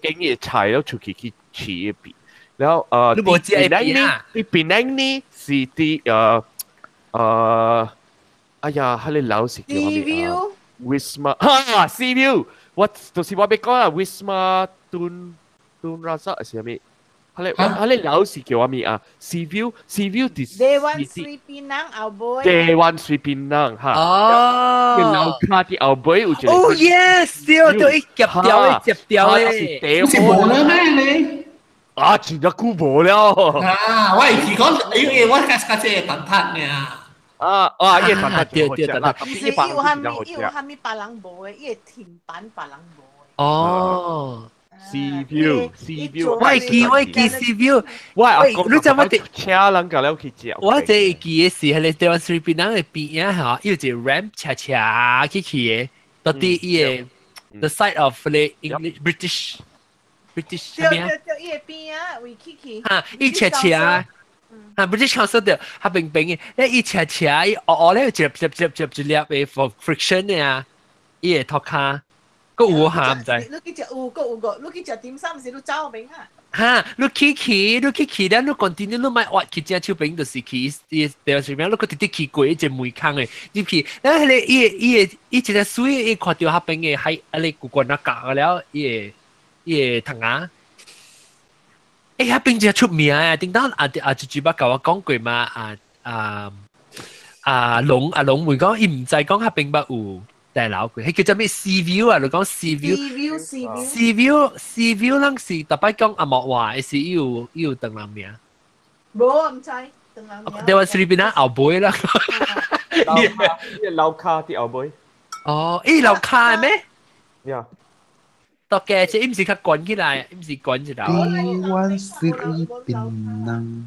經伊菜了出去去飼個皮。然後你無食皮啊？佇檳城呢是佇哎呀，彼個樓是叫啥物啊？Wisma 哈，Sea View，我就是我欲講啦，Wisma Tun Tun Razak 是啥物？彼個樓是叫啥物啊？Sea View，Sea View 佇台灣水檳榔後尾。台灣水檳榔哈。哦。樓跤佇後尾有一個。哦 yes，對對，伊夾掉的，夾掉的。是無了咩你？啊，真正久無了。啊，我會記講，因為我較較這個蛋撻爾。啊啊，伊個蛋撻對對蛋撻。其實伊有蝦米，伊有蝦米別人無的，伊個鐵板別人無的。哦。 Sea view，sea view。我會記 sea view。我阿公，你知我哋車人共了去食。我這會記的是，彼個台灣水檳榔的邊仔吼，伊有一個 ramp 斜斜去去的，到底伊個 the side of the English British。British 對對對，伊個邊仔位去去。哈，伊斜斜啊，British Council 對，較平平的，咧伊斜斜，伊哦哦咧，接接接接一粒的 for friction 的啊，伊會脫跤，閣有哈毋知。你去食有閣有個，你去食點心是你走邊啊？哈，你去去，你去去，了你 continue 你莫挖去正手邊，就是去伊台灣水檳，你閣直直去過一個門空的入去，了彼個伊個伊個伊一個水，伊看著彼邊的海，啊咧古關啊夾了，伊個。伊個藤仔，欸，彼邊真出名啊！頂當啊啊，一句捌共我講過嘛，啊啊啊龍啊龍會講，伊毋知講彼邊捌有大樓過，彼叫做咩 Sea View 啊？你講 Sea View，Sea View，Sea View，Sea View，Sea View，咱是逐擺講紅毛話，是伊有唐人名？無，毋知唐人名。台灣水檳榔後尾啦，伊樓跤佇後尾。哦，伊樓跤咩？呀。到嘅，這伊毋是較懸起來，伊毋是懸起來。台灣水檳榔。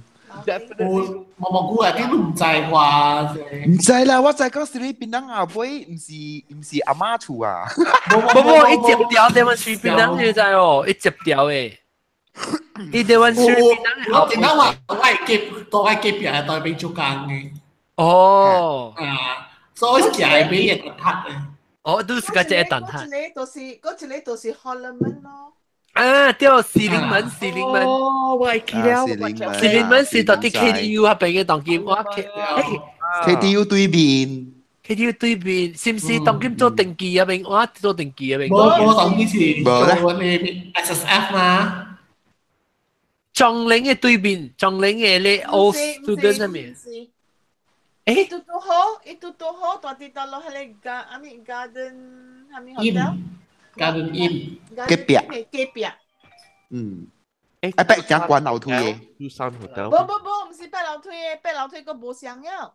我無無久啊，你都毋知啩？毋知啦，我知講水檳榔後尾，毋是阿媽厝啊。無無，伊接掉台灣水檳榔，你知哦？伊接掉的。伊台灣水檳榔。我見到話我係隔，我係隔壁係代表做工的。哦。啊，所以行的買個蛋撻的。哦，都是個這個蛋撻。嗰一個就是，嗰一個就是 Holloman 咯。啊，對，士林門，士林門。哦，我會記了。士林門是到啲 KDU 嗰邊嘅當今，我 KDU 對面。 KDU 對面，是唔是當今做登記啊邊？我做登記啊邊。冇，當今是做嗰 SSF 嘛。壯嶺嘅對面，壯嶺嘅咧 old student 那邊。誒？一拄好，一拄拄好，大啲到落去個阿咪 garden，阿咪 hotel。 Garden Inn。隔壁。隔壁。嗯。誒，白講關樓梯嘅。珠山 hotel。無無無，毋是八樓梯嘅，八樓梯閣無相了。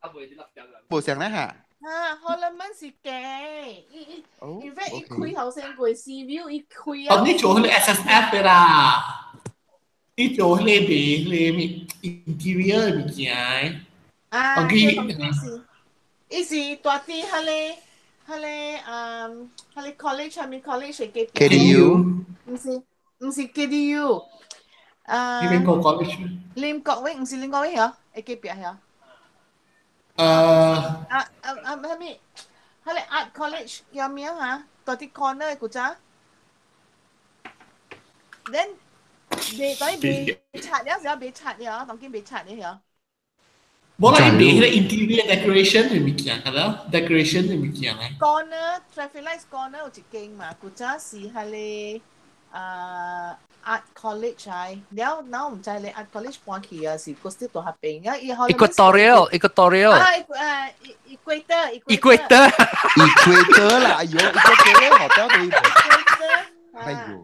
無相咧嚇。啊，可能門是假，伊伊，因為伊開頭先過 sea view，伊開啊。哦，你做迄個 SSF 的啦，你做迄個賣迄個咩 interior 的物件。啊，伊是，伊是大啲迄個、迄個嗯，迄個 college 係咪 college 嘅隔壁 KDU。毋是，毋是 KDU。啊。你邊個 college？林國榮，毋是林國榮曉，會隔壁曉。啊啊啊！啥物？彼個 art college 叫名哈？佇啲 corner 古早。Then 未等於未拆了，時候未拆了，當今未拆了曉。無啦，伊賣彼個 interior decoration 的物件，係咯，decoration 的物件咧。 Corner traffic lights corner 有一間嘛，古早是彼個啊 art college 來，了然後毋知咧 art college 搬去啊，是閣still 佇彼邊，啊伊 Equatorial Equatorial 啊，誒，Equator Equator Equator 啦，哎喲，Equatorial hotel 對。哎喲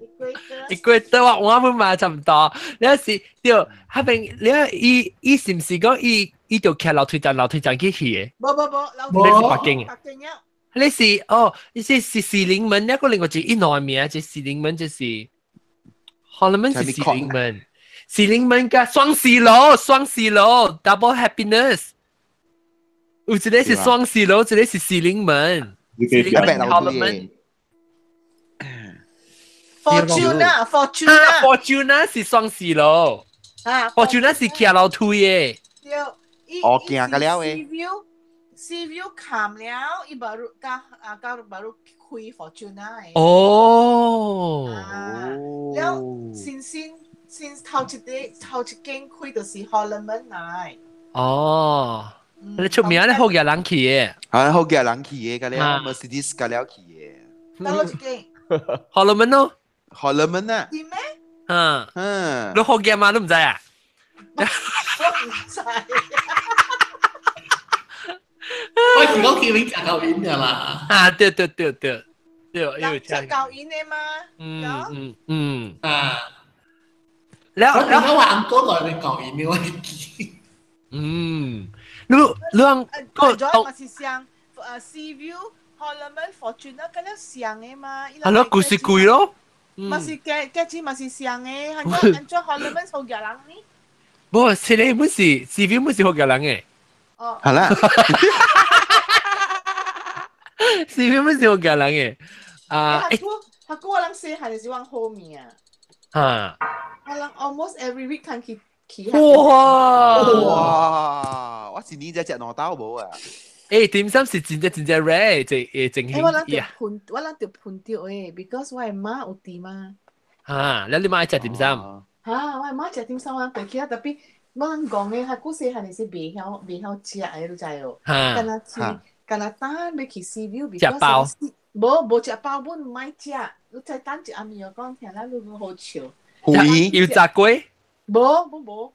，Equator 我我嘛差唔多，你是對，彼邊你伊伊是毋是講伊伊就徛樓梯站樓梯站去去的？無無無，你是北京的。北京啊。你是哦，你是是士林門，一個另外一個內名，這士林門就是。可能是士林門，士林門加雙喜樓，雙喜樓 double happiness。有一個是雙喜樓，一個是士林門。士林門樓門。 Fortuna Fortuna Fortuna 是雙喜樓。啊，Fortuna 是徛樓梯的。對。哦，行個了的。 Sea view Sea view 冚了，伊baru 加啊加baru 開 Fortuna 的。哦。了，先先先頭一個頭一間開就是 Holloman 來。哦，你出名咧，好嘅人去嘅。啊，好嘅人去嘅，個了 Mercedes 個了去嘅。到一間。 Holloman 咯。 Holloman 啊。是咩？嗯嗯。你好嘅嘛？你唔知啊？我唔知。我是講叫你食夠煙㗎啦。啊，對對對對。對，食夠煙的嘛？嗯嗯嗯啊。了了，我話暗哥來你夠煙的，我記。嗯，你你講個咗嘛是上誒 Sea View、Holloman、Fortuna 嗰啲上的嘛。係咯，故事貴咯。嘛是價價錢嘛是上的，按怎按怎 Holloman 好額人呢？無，是你本是 Sea View 本是好額人嘅。哦。係啦。 Sea View 本是好額人嘅。啊！欸，他哥我人細漢就是往好面啊。啊！我人 almost every week 看去去。哇！哇！我一年才食兩道無啊。欸，點心是真正真正 rare，這誒真興。我人就噴，我人就噴掉誒，because 我的媽有佇嘛。啊！你你媽愛食點心？嚇！我的媽食點心，我人過去啊，特別我人講的，較古細漢時袂曉袂曉食的，你知無？敢若去，敢若等欲去 sea view，食飽。無無食飽，阮毋愛食。你再等一暗暝，我講聽咱你好笑。油炸粿？無無無，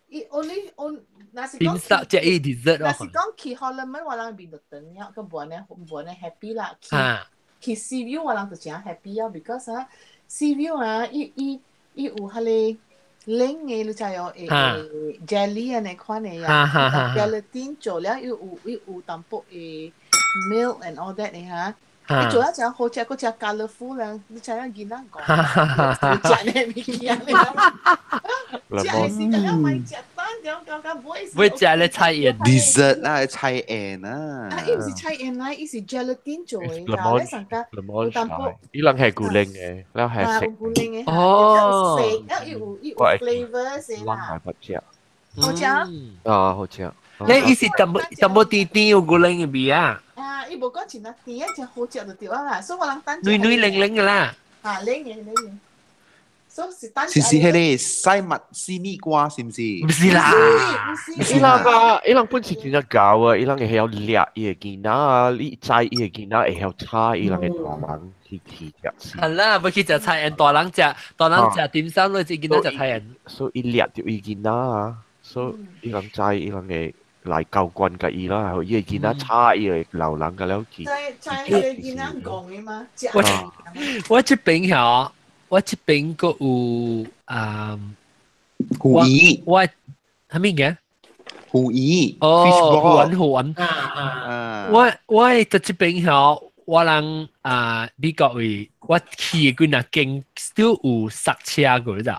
伊 only on 若是講食伊 dessert 若是講去 Holloman，我人面就長了，閣無按呢無按呢 happy 啦。去去 sea view 我人就誠 happy 啊，because 啊 sea view 啊，伊伊伊有彼個冷的，你知哦？會會 jelly 按呢款的啊，gelatin 做了又有伊有淡薄的 milk and all that 的哈。你做一隻好食，嗰隻 colourful 啦，你知影囡仔講，食呢物件你知影？食是咁樣買食單，咁咁咁買。買食咧菜園，dessert 啦，菜園啊。啊，伊毋是菜園來，伊是 gelatin 做的啦，你上加有淡薄。伊人係古靈嘅，咱係食。古靈嘅。哦。食，伊有伊有 flavour 先啦。我食。好食。啊，好食。你伊是淡薄淡薄甜甜有古靈嘅味啊？啊，伊無講真啊甜啊，真好食就對啊啦，所以我人等。軟軟靈靈嘅啦。啊，靈嘅靈嘅。所以是單是是迄個西麥西米瓜是毋是？唔是啦，唔伊人啊，伊人本是真正厚啊，伊人會曉掠伊个囡仔啊，你知伊个囡仔會曉炒伊人个大人去食。係啦，要去食菜園，大人食，大人食點心，你自己囡仔食菜園。所以伊掠著伊囡仔啊，所以伊人知伊人會來交關佮伊啦，伊個囡仔炒伊個老人個了去。在在伊個囡仔講的嘛，我我這邊曉。我這邊閣有啊，魚我係咩嘅？魚哦，魚丸魚丸。我佇這邊曉，我人啊美國位，我去的幾若間都有塞車過，你知？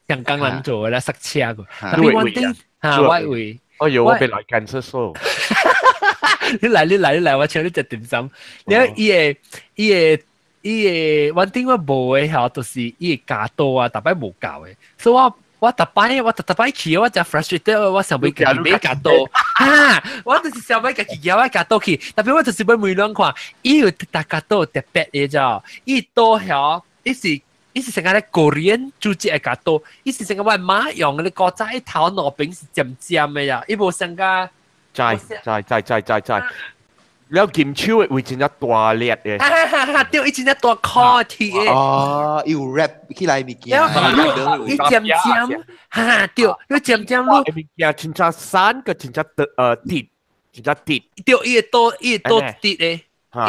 香港人做的啦，塞車過。特別我頂嚇我位。哎呦，我欲來間廁所。你來你來你來，我請你食點心。你伊個伊個。伊個，反正我無的吼，就是伊個加刀啊，逐擺無夠的，所以我我逐擺我逐逐擺去，我誠 frustrated，我想欲家己買加刀，哈，我就是想欲家己攑我加刀去，特別我就是欲問人看，伊有逐加刀特別的咋，伊刀吼，伊是伊是成個咧 Korean 煮這個加刀，伊是成個我媽用的古早伊頭兩邊是尖尖的呀，伊無成個，知知知知知知。了金手的位真正大粒的，對，伊真正大塊鐵的。哦，伊有 wrap 起來物件，伊尖尖，哈對，伊尖尖，物件真正瘦，閣真正直，真正直。對，伊會倒，伊會倒直的，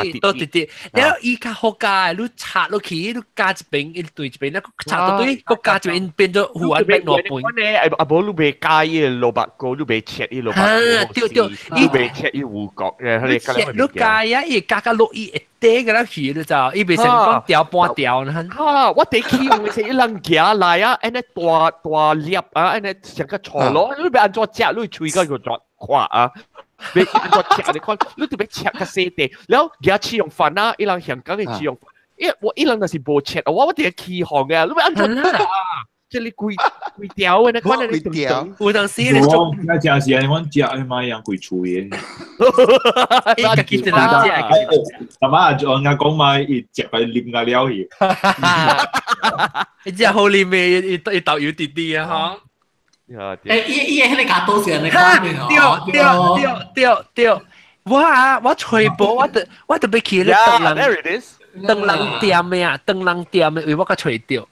伊倒直直。了伊較好加的，你插落去，你加一邊，伊對一邊，那插到對，閣加一邊變做魚丸變兩半。啊無你袂加伊個蘿蔔糕，你袂切伊蘿蔔糕。對對，你袂切伊牛角，你切你加啊，伊會加較落伊會短個了去，你知？伊袂成講條半條呢。哈！我第去有時伊人行來啊，按呢大大粒啊，按呢成個錯落，你欲按怎食？你喙個就抓垮啊！欲按怎食？你看，你特別切較細塊，然後舉試用飯啊，伊人香港的試用飯，伊我伊人若是無切，我佇咧起哄嘅，你欲按怎食啊？這裡規規條的，你看你規條，有當時你做，我食是按呢，阮食的嘛樣規喙的。伊家己一人食。阿媽就按講嘛，伊食個啉個了去。伊食好啉的，伊伊豆油滴滴啊，吼。欸，伊伊個彼個加刀是按呢講的對對對對對，我啊，我揣無，我特我特欲去咧唐人，唐人店的啊，唐人店的位我較揣著。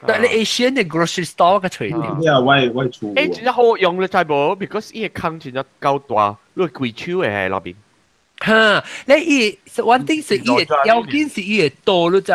但你 Asian 的 grocery store 我較揣著。對啊，我厝。欸，真正好用你知無？because 伊个空真正夠大，你規手會喺內邊。哈，你伊，one thing 是伊個要緊是伊個刀，你知？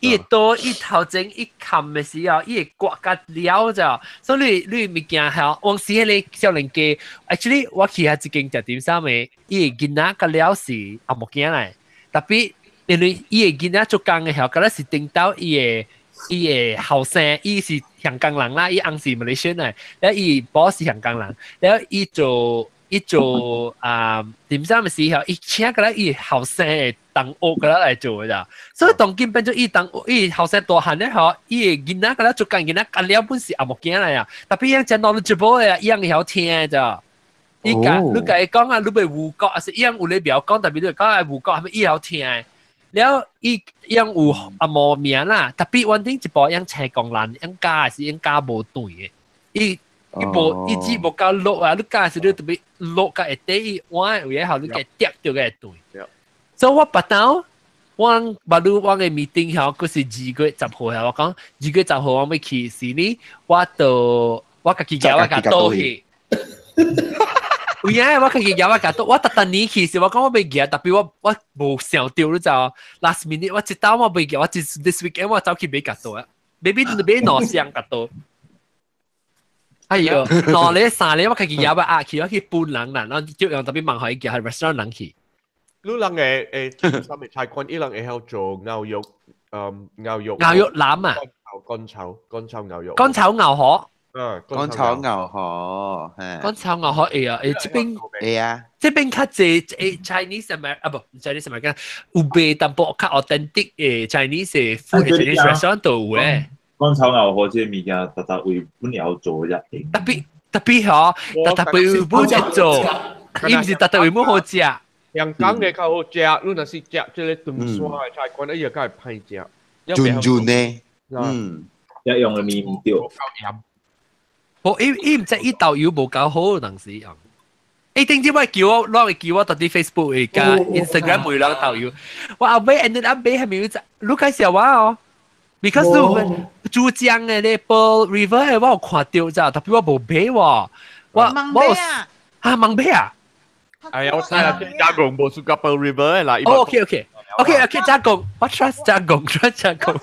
伊會刀伊頭前伊冚的時候，伊會刮甲了咋，所以你你物件吼，往時彼個少年家，actually 我去遐一間食點心的，伊个囡仔甲了是紅毛囝來，特別因為伊个囡仔做工的吼，敢若是頂到伊个伊个後生，伊是香港人啦，伊翁是馬來西亞來，了伊 boss 是香港人，了伊做伊做啊點心的時候，伊請過來伊後生的同學過來做的咋，所以當今變做伊同伊後生大漢咧吼，伊的囡仔過來做工囡仔，甲了本是紅毛囝來啊，特別伊樣誠 knowledgeable 的啊，伊樣會曉聽的咋。伊共你共伊講啊，你欲牛角，還是伊樣有咧袂曉講，特別你講愛牛角，係咪伊曉聽的？了伊樣有紅毛名啦，特別穩定一部樣請工人，樣教是樣教無對的，伊。伊無伊只無夠落啊！你教時你特別落甲下底伊碗有影後，你共疊著個會對。所以我捌到，我捌你我个 meeting 吼，閣是2月10號我講2月10號我欲去悉尼，我就我家己舉我共倒去。有影我家己舉我共倒，我逐逐年去時我講我欲舉，特別我我無想著你知無？Last minute 我一兜我袂舉，我這 this weekend 我走去買共倒啊，maybe 買兩箱共倒。哎呦，兩日三日我家己舉我壓去，我去搬人啦，然後就用特別問予伊舉，係 restaurant 人去。你人會會啥物菜館？伊人會曉做牛肉，牛肉。牛肉腩啊！乾炒乾炒牛肉。乾炒牛河。嗯，乾炒牛河，乾炒牛河會啊，誒，這邊會啊，這邊較濟誒 Chinese Amer 啊，無 Chinese American 有賣淡薄較 authentic 的 Chinese food Chinese restaurant 都有誒。乾炒牛河這个物件，逐逐位本會曉做啫。特別特別嗬，逐逐位本會做，伊毋是逐逐位本好食。香港的較好食，你若是食這个長沙的菜館，伊會較會歹食。準準的，嗯。一用嘅面唔對。無伊伊毋知伊豆油無夠好，當時用。伊頂次我叫我攞去叫我到啲 Facebook 會加 Instagram 每兩豆油。我後尾 ended up 買係咪有？你介紹我哦，because 你珠江嘅咧 Pearl River 嘅我有看到咋，特別我無買喎。我我啊盲買啊！哎呀，我睇下加工無輸個 Pearl River 啦。哦，OK OK OK OK，加工，我 trust 加工，trust 加工。我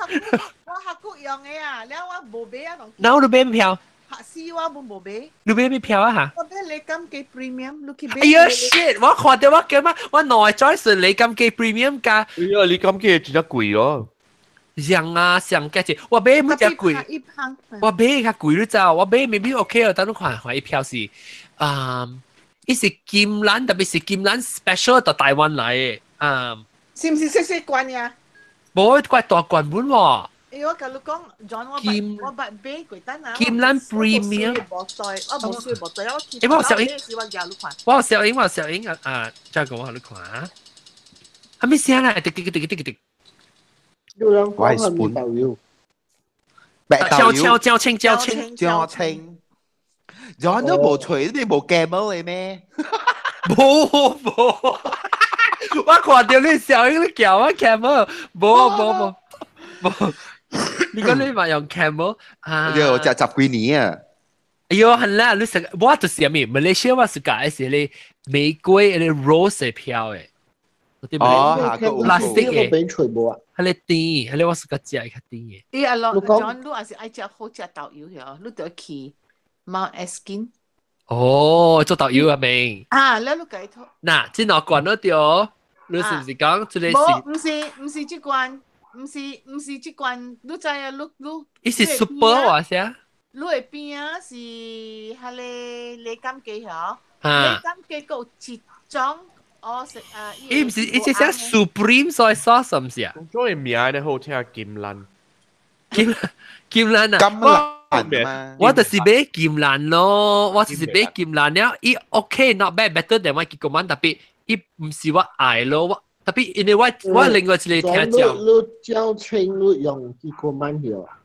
客古用嘅啊，了我無買啊。嗱，你買咩票？客死我冇無買。你買咩票啊？嚇？我買李錦記 Premium，你去買。哎呀 shit！我看到我叫乜？我內在是李錦記 Premium 價。哎呀，李錦記真係貴咯。上啊上價錢，我買乜只貴？我買較貴你知道？我買 maybe OK 啊，等你看看一票是，啊，伊是金蘭，特別是金蘭 special 到台灣來的，啊。是唔是細細罐呀？無，怪大罐本喎。欸，我甲你講，John，我捌我捌買過單啊。金蘭 Premium。無袋，我無水無袋，我。欸，我有小英，我有小英，我有小英啊啊！再講我予你看啊，係咩聲啊？滴滴滴滴滴滴。有人講係咩豆油？白豆油。椒青椒青椒青。John 都無吹，你無 gamble 嘅咩？無無。我看到你小英你叫我 camel，無無無無。你講你嘛用 camel 啊？對，我食十幾年啊。哎喲，很啦，你食我就是啥物？馬來西亞我是講是咧玫瑰咧 rose 票的。哦， plastic 嘅。俾吹無啊？係咧甜，係咧我是較食較甜嘅。欸，阿樂，John，你也是愛食好食豆油嗬？你著去 Mount Askin。哦，做豆油啊明。啊，你你解託。嗱，這兩罐都對，你是唔是講這個是？無，毋是，毋是這罐，毋是，毋是這罐，你知啊？你你。伊是 super 話聲。你的邊啊是彼个李錦記嗬？李錦記閣有一種。哦，食啊！伊毋是，伊是寫 Supreme soy sauce 毋是啊？種的名咧好聽，金蘭。金金蘭啊！金蘭我就是買金蘭咯，我就是買金蘭了。伊 OK not bad better than 我結果特別，伊毋是我愛咯，我特別因為我我另外一個聽講。你椒青你用結果曼曉啊？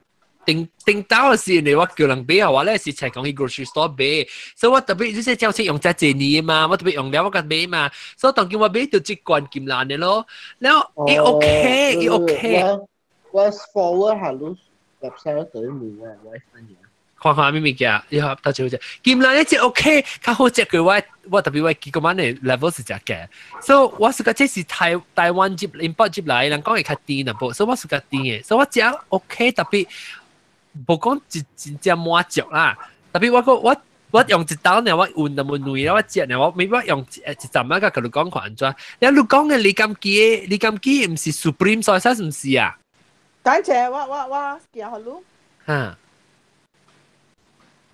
頂頂到是因為我叫人買啊，我咧是才講去 grocery store 買，所以我特別這些椒青用遮濟年嘛，我特別用了我甲買嘛，所以當今我買到這罐金蘭的咯，了伊 OK 伊 OK。我 forward 下你 website 對面啊，我分嘢。看看咩物件，你看到最好食。金蘭一隻 OK，較好食過我我特別我結果的 level 是誠低，所以我是覺這是台台灣入 import 入來，人講會較甜淡薄，所以我是較甜的，所以我食 OK 特別。無講真真正滿足啦，特別我個我我用一刀呢，我換就冇軟啦，我食呢，我未我用一陣仔甲佢講看按怎。你你講嘅李錦記，李錦記毋是 Supreme soy sauce 毋是啊？等陣我我我寄予你。哈。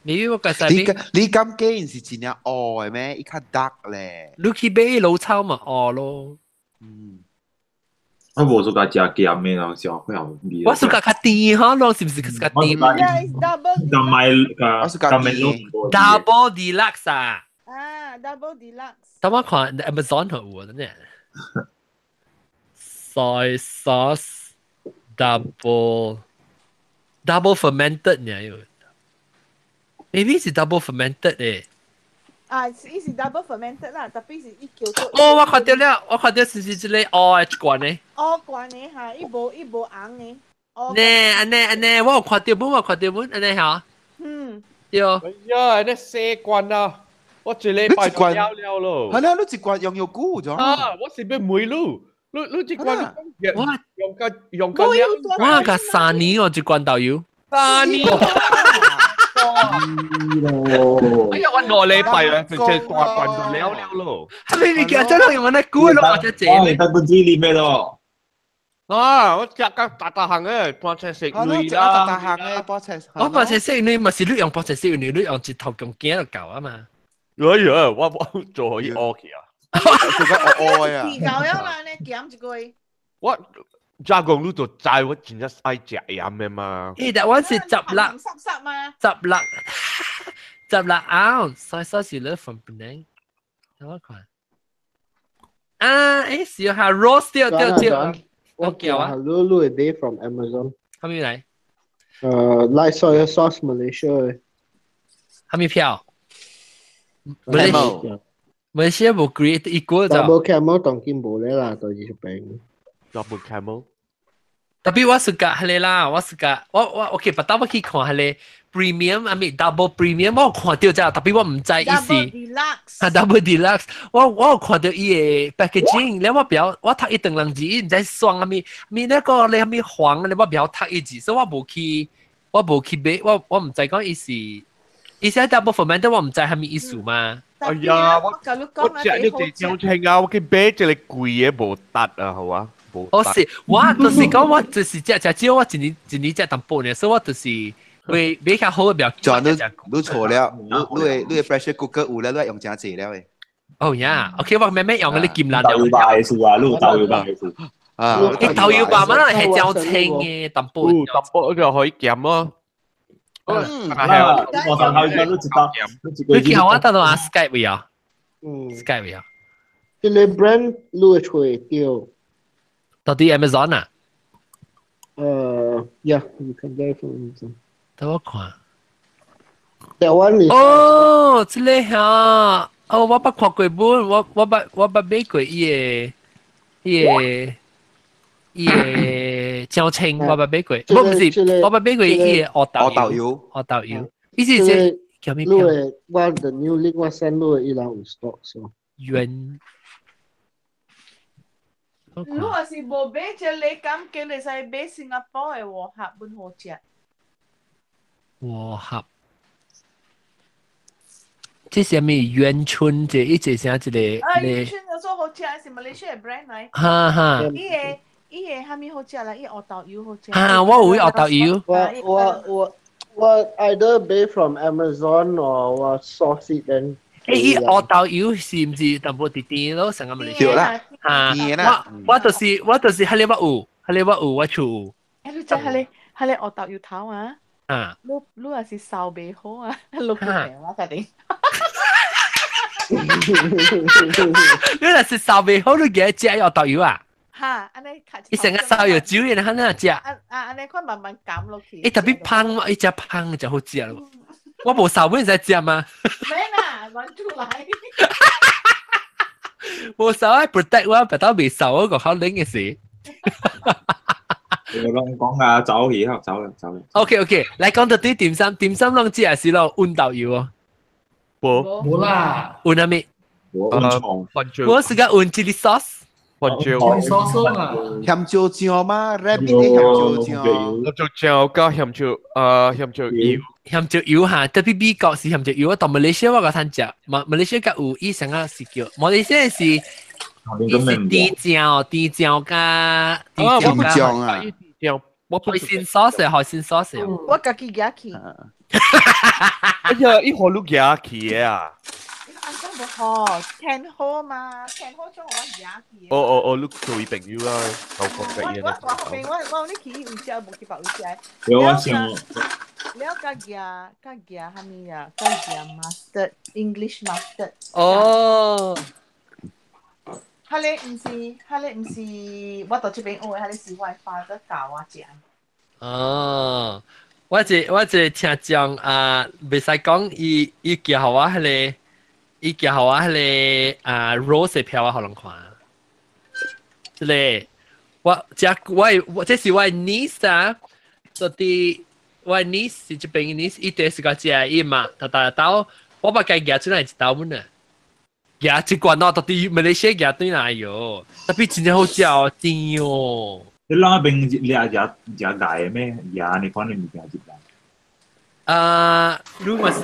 你我介紹你李錦記是真正烏的咩？伊較 dark 咧。你去買老抽嘛烏咯。嗯。我無說食鹹的咯，小會好味。我說較甜吼，攏是毋是較甜？Double。就買我是較甜。 Double deluxe 啊！啊，Double deluxe。等我看 Amazon 好有呢。Soy sauce double double fermented 呢有。Maybe 是 double fermented 誒。啊，伊是 double fermented 啦，特別是伊叫做。哦，我看到了，我看到是是這個烏的一罐的。烏罐的哈，伊無伊無紅的。呢，按呢按呢，我有看到本，我看到本，按呢嚇。嗯。對。哎呀，那細罐啊，我一禮拜就了了咯。係啦，你一罐用藥久咗。啊，我是欲問你，你你這罐我用個用個了。我個三年哦，這罐豆油。三年。哎呀，我兩禮拜啊，直接大罐就了了咯。係咪你叫真係用我那估咯？我這我係不知你咩咯。啊！我食甲大大項的，半菜食類啦。大大項的半菜。我半菜食類嘛是你用半菜食類，你用一頭共羹就夠啊嘛。哎呀，我我做予伊烏去啊！做個烏烏啊！夠了啦，你減一個。我加工你就知我真正愛食鹽的嘛。欸，但我是十六，濕濕嘛。16，16 ounce，所以說是你 from Penang。等我看。啊，欸，試下 roast 掉掉掉。我叫啊，你你會買 from Amazon。後面來。Light soy sauce Malaysia。係咪票？馬來西亞無 create equal 就。 Double camel 當今無咧啦，對住邊。 Double camel。特別我是個係你啦，我是個我 OK，不但我去看係你 premium 啊咪 double premium，我看到啫，特別我唔知意思。 Double deluxe。啊 double deluxe，我有看到伊個 packaging，了我表我讀一長兩字，伊毋知雙啊咪咪那個你咪黃，你我表讀一字，所以我無去買，我毋知講伊是，伊寫 double fermented，我毋知係咪意思嘛。哎呀，我食你地張青啊，我去買一個貴的無得啊，好啊。我是我就是講我就是食食少，我一年一年食淡薄呢，所以我就是會比較好嘅表。就你你錯了，你你 pressure cooker 有了，你用真濟了嘅。哦呀，OK，我慢慢用嗰啲劍蘭。豆油白是啊，你有豆油白是。啊，你豆油白嘛，係較清嘅淡薄。淡薄就可以減咯。嗯，我上頭都知道。你叫我得到啊 Skype 未啊？嗯，Skype 未啊？這個 brand 你會吹掉。到底 Amazon 啊？Yeah, you can get from Amazon. 等我看。 That one is 哦，這個嚇，哦，我捌看過本，我捌買過伊個椒青，我捌買過，不是，我捌買過伊個烏豆油，烏豆油，伊是這叫咩票？我 the new link 我 send 你伊人有 stock so。原。你若是無買這個，敢叫會使買新加坡的和合本好食。和合，這是啥物？元春這一隻啥一個？啊，元春有做好食，是馬來西亞 brand 來。哈哈。伊個啥物好食啦？伊烏豆油好食。哈，我有烏豆油。我 either buy from Amazon or 我 source it then。欸，伊烏豆油是毋是淡薄甜甜咯？成個馬來西亞。對啦。嚇！我就是彼個我有，彼個我有，我厝有。欸，你知彼個彼個烏豆油頭啊？啊！你若是燒袂好啊，你不平我決定。你若是燒袂好，你記得食烏豆油啊？嚇！按呢較。伊成個燒藥酒，然後那食。啊啊！按呢款慢慢減落去。欸，特別芳，伊食芳就好食咯。我無燒，會使食嗎？免啦，亂出來。無燒愛 protect 我，別到未燒我個好冷嘅事。我攏講啊，走去，走啦，走啦。 OK OK，來講到啲點心，點心攏只係是咯，溫豆油哦。無無啦。溫啥物？我是個溫 chili sauce。番椒。 sauce 啦。鹹椒醬嘛，rabbit 的鹹椒醬。鹹椒醬加鹹椒，鹹椒油。鹹椒油哈，特別美國是鹹椒油，到馬來西亞我個通食，馬來西亞較有伊成個是叫，馬來西亞是伊是甜醬，甜醬加甜醬啊，醬，海鮮 sauce 海鮮 sauce。我家己夾去。哎呀，伊何你夾去的啊？安怎無好，天好嘛，天好將我夾去。哦哦哦，你做伊朋友啊，夠講嘅嘢。我大學朋友，我你去伊有食，無去別位食。有我想。了，甲夾甲夾啥物啊？甲夾 mustard English mustard。哦。彼個毋是，彼個毋是，我到這邊學的，彼個是我 father 教我食。哦，我一聽講啊，袂使講伊叫我彼個。伊叫我彼個啊 rose 票我予人看，這個我這我我這是我 niece 啊，到底我 niece 是這邊 niece，伊第時個食伊嘛，逐逐兜我捌共舉出來一兜滿啊，舉一罐哦，到底馬來西亞舉對來喲，特別真正好食哦，甜哦。你那邊掠食食界咩？椰你看你物件一來。啊，你嘛是？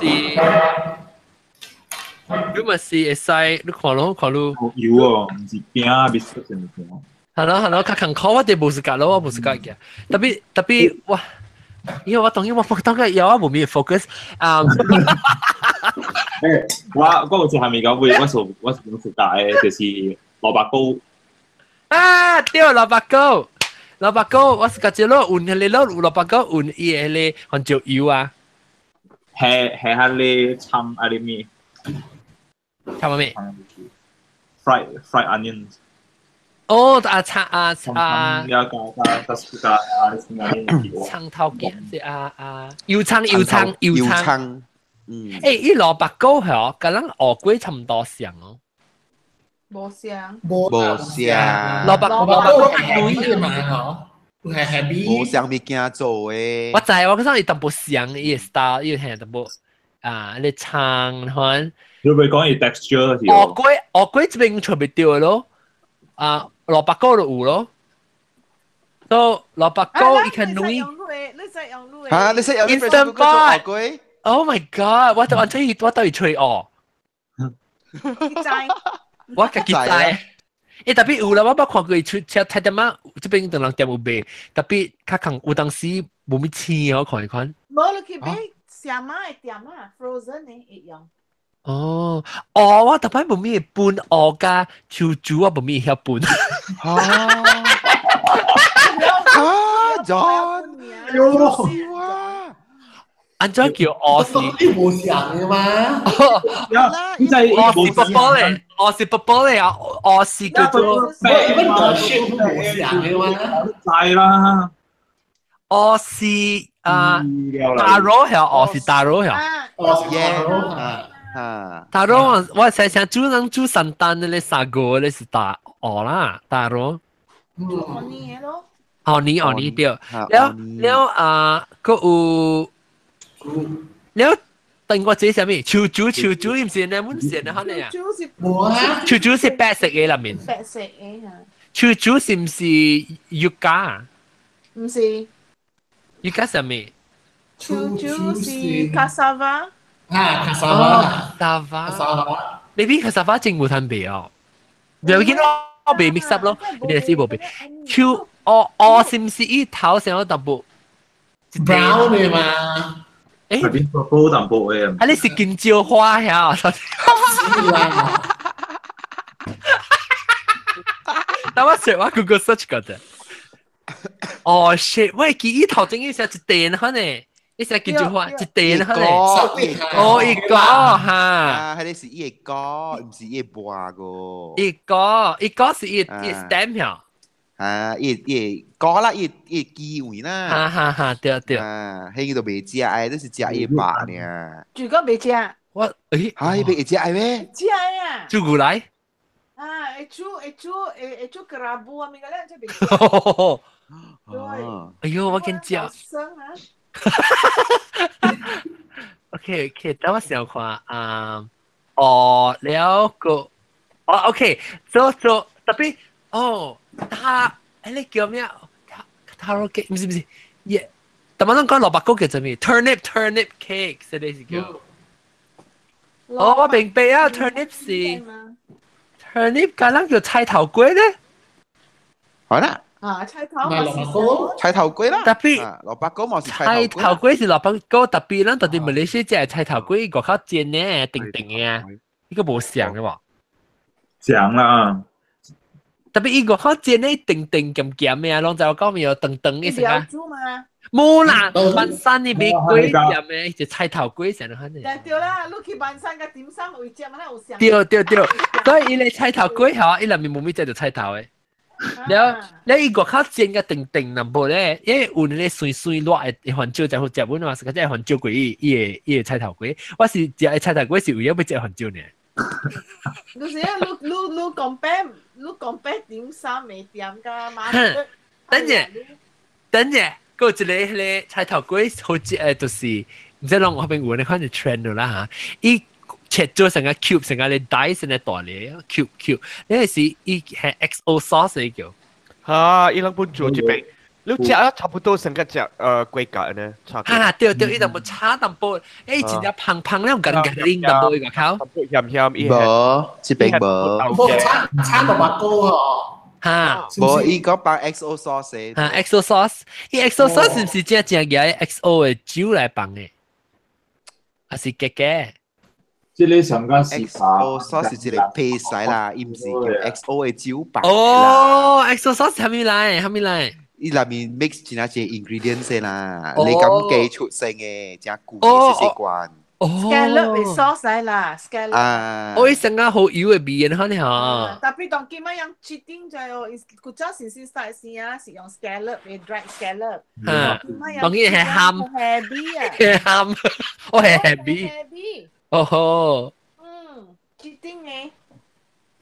你嘛是會使，你看咯，看咯。有哦，毋是餅，別說啥物件。係咯係咯，較艱苦，我哋無時間咯，我無時間嘅。特別特別我，因為我當然我當個有我無咩 focus 啊。我有一項物件，我是講暑假的，就是蘿蔔糕。啊，對，蘿蔔糕，蘿蔔糕，我是覺得咯，換彼個咯，蘿蔔糕換伊個彼個番椒油啊。係彼個葱啊，啲咩？葱咩？Fried onions。哦，啊葱啊啊，加加加加葱頭鏡是啊啊，油葱油葱油葱，嗯，欸，伊蘿蔔糕係甲咱芋粿差唔多像哦。無像，無像，蘿蔔蘿蔔糕係嘛嗬？係係無像物件做的。我知，我講伊淡薄像伊個 style，伊個係淡薄啊，你葱款。你會講伊 texture 芋粿芋粿這邊出袂著咯，啊蘿蔔糕就有咯。都蘿蔔糕伊較軟。你識用滷？嚇！你識用 Instant 做芋粿？Oh my god！我就按出去，我都會吹芋。我家己知。欸，特別有啦，我捌看過伊出車睇點仔，這邊當人店有賣，特別較空有當時無物鮮哦，看一看。無，你去買啥物的店啊？Frozen 的會用。哦，哦，我特擺無物分芋加秋珠，我無物曉分。嚇！嚇！John，有啊！按怎叫芋是？你無像的嘛？你在芋是薄薄咧，芋是薄薄咧啊！芋是叫做。無，你們無像的嘛？知啦。芋是啊，taro 係芋是 taro 係。芋是 taro 啊。啊，taro 我想想煮人煮三單咧，三個咧是大芋啦，taro。芋泥咯。芋泥芋泥對，了了啊，閣有。了，等我這啥物？秋珠秋珠，伊毋是你阮線的可能啊？秋珠是白色的內面。白色的嚇。秋珠是毋是瑜伽？毋是。瑜伽啥物？秋珠是 cassava。啊，cassava。 cassava。你邊 cassava 正無通賣哦？不要緊咯，袂 mix up 咯，你是無賣。秋哦哦，是毋是伊頭上有淡薄？brown 的嘛？欸，邊個煲淡薄的？啊，你是金蕉花呀？等我說，我 Google search 過者。哦，shit！我記伊頭前伊寫一點可能，伊寫金蕉花一點可能。哦，一個哈。啊，彼個是伊的果，毋是伊的葉個。一個，一個是伊伊 stem 呀。啊，伊伊果啦，伊伊機會啦。哈哈哈，對對。啊，彼個都袂食，哎，都是食伊肉爾。豬哥袂食。我誒，嚇，彼會食咩？食啊！煮牛奶。啊，會煮會煮會會煮 kerabu 啊，物個咧，這袂食。對。哎呦，我緊食。生啊！OK OK，等我想看啊，哦，了個，哦 OK，做做特別哦，他。欸，你叫咩？Taro cake 毋是毋是，耶！但係咱講蘿蔔糕叫做咩？Turnip turnip cake，這個是叫。哦，我明白啊，turnip 是 turnip，敢咱叫菜頭粿咧。好啦。啊，菜頭蘿蔔糕，菜頭粿啦。特別蘿蔔糕嘛是菜頭粿是蘿蔔糕，特別咱到底馬來西亞菜頭粿外口煎的，定定的啊，呢個無像的喎。像啦。特別伊外口煎的定定鹹鹹的啊，攏知我講未有長長的成啊。煮嘛？無啦，板山的買粿鹹的，就菜頭粿成款的。對啦，你去板山佮點心有食嘛？有像。對對對，所以伊個菜頭粿吼，伊內面無物食就菜頭的。了了，伊外口煎個定定淡薄咧，因為有那個酸酸辣的番椒才好食，阮嘛是較只番椒粿伊伊個伊個菜頭粿，我是食個菜頭粿是為了欲食番椒爾。就是啊，你你你 compare 你 compare 點心的店佮馬。等者，等者，閣有一個彼個菜頭粿好食的，就是毋知攏我邊有那款是 trend 啦哈，伊切做成個 cube，成個咧 dice 成個大咧 cube cube，那個是伊係 XO sauce 的叫。嚇！伊人本做這邊，你食啊差不多成個食龜甲呢。啊對對，伊淡薄炒淡薄，欸真正胖胖了，緊緊拎淡薄伊個口。鹹鹹伊。無，這邊無。無炒炒蘿蔔糕哦。嚇！無，伊講放 XO sauce。嚇 XO sauce，伊 XO sauce 是毋是真正舉 XO 的酒來放的？還是假假？這個上個是 XO sauce 是一個 paste 啦，伊毋是叫 XO 的酒放。哦，XO sauce 啥物來？啥物來？伊內面 mix 真濟 ingredients 啦，你敢加出生的，真貴的細細罐。，scallop 嘅 sauce 嚟啦，scallop。啊，我成個好油嘅味，你嚇。特別當今仔用切丁就係，古早時先 start 先啊，是用 scallop 嘅 dried scallop。嚇，當然係鹹 heavy 啊，係鹹，我係 heavy。 heavy。哦吼。嗯，切丁嘅。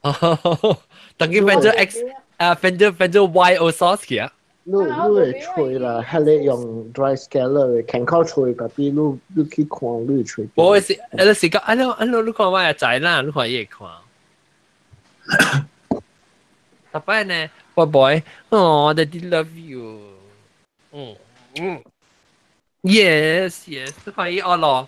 哦，當佢變咗 X 啊，變咗 Y O sauce 去啊。你會吹啦，係你用 dry scallop 嘅，健康吹，特別你去看你會吹。我是，你是講，啊你啊你你看我也知啦，你看伊會看。特別呢，我 boy，哦，Daddy love you。嗯嗯，yes yes，你看伊學咯。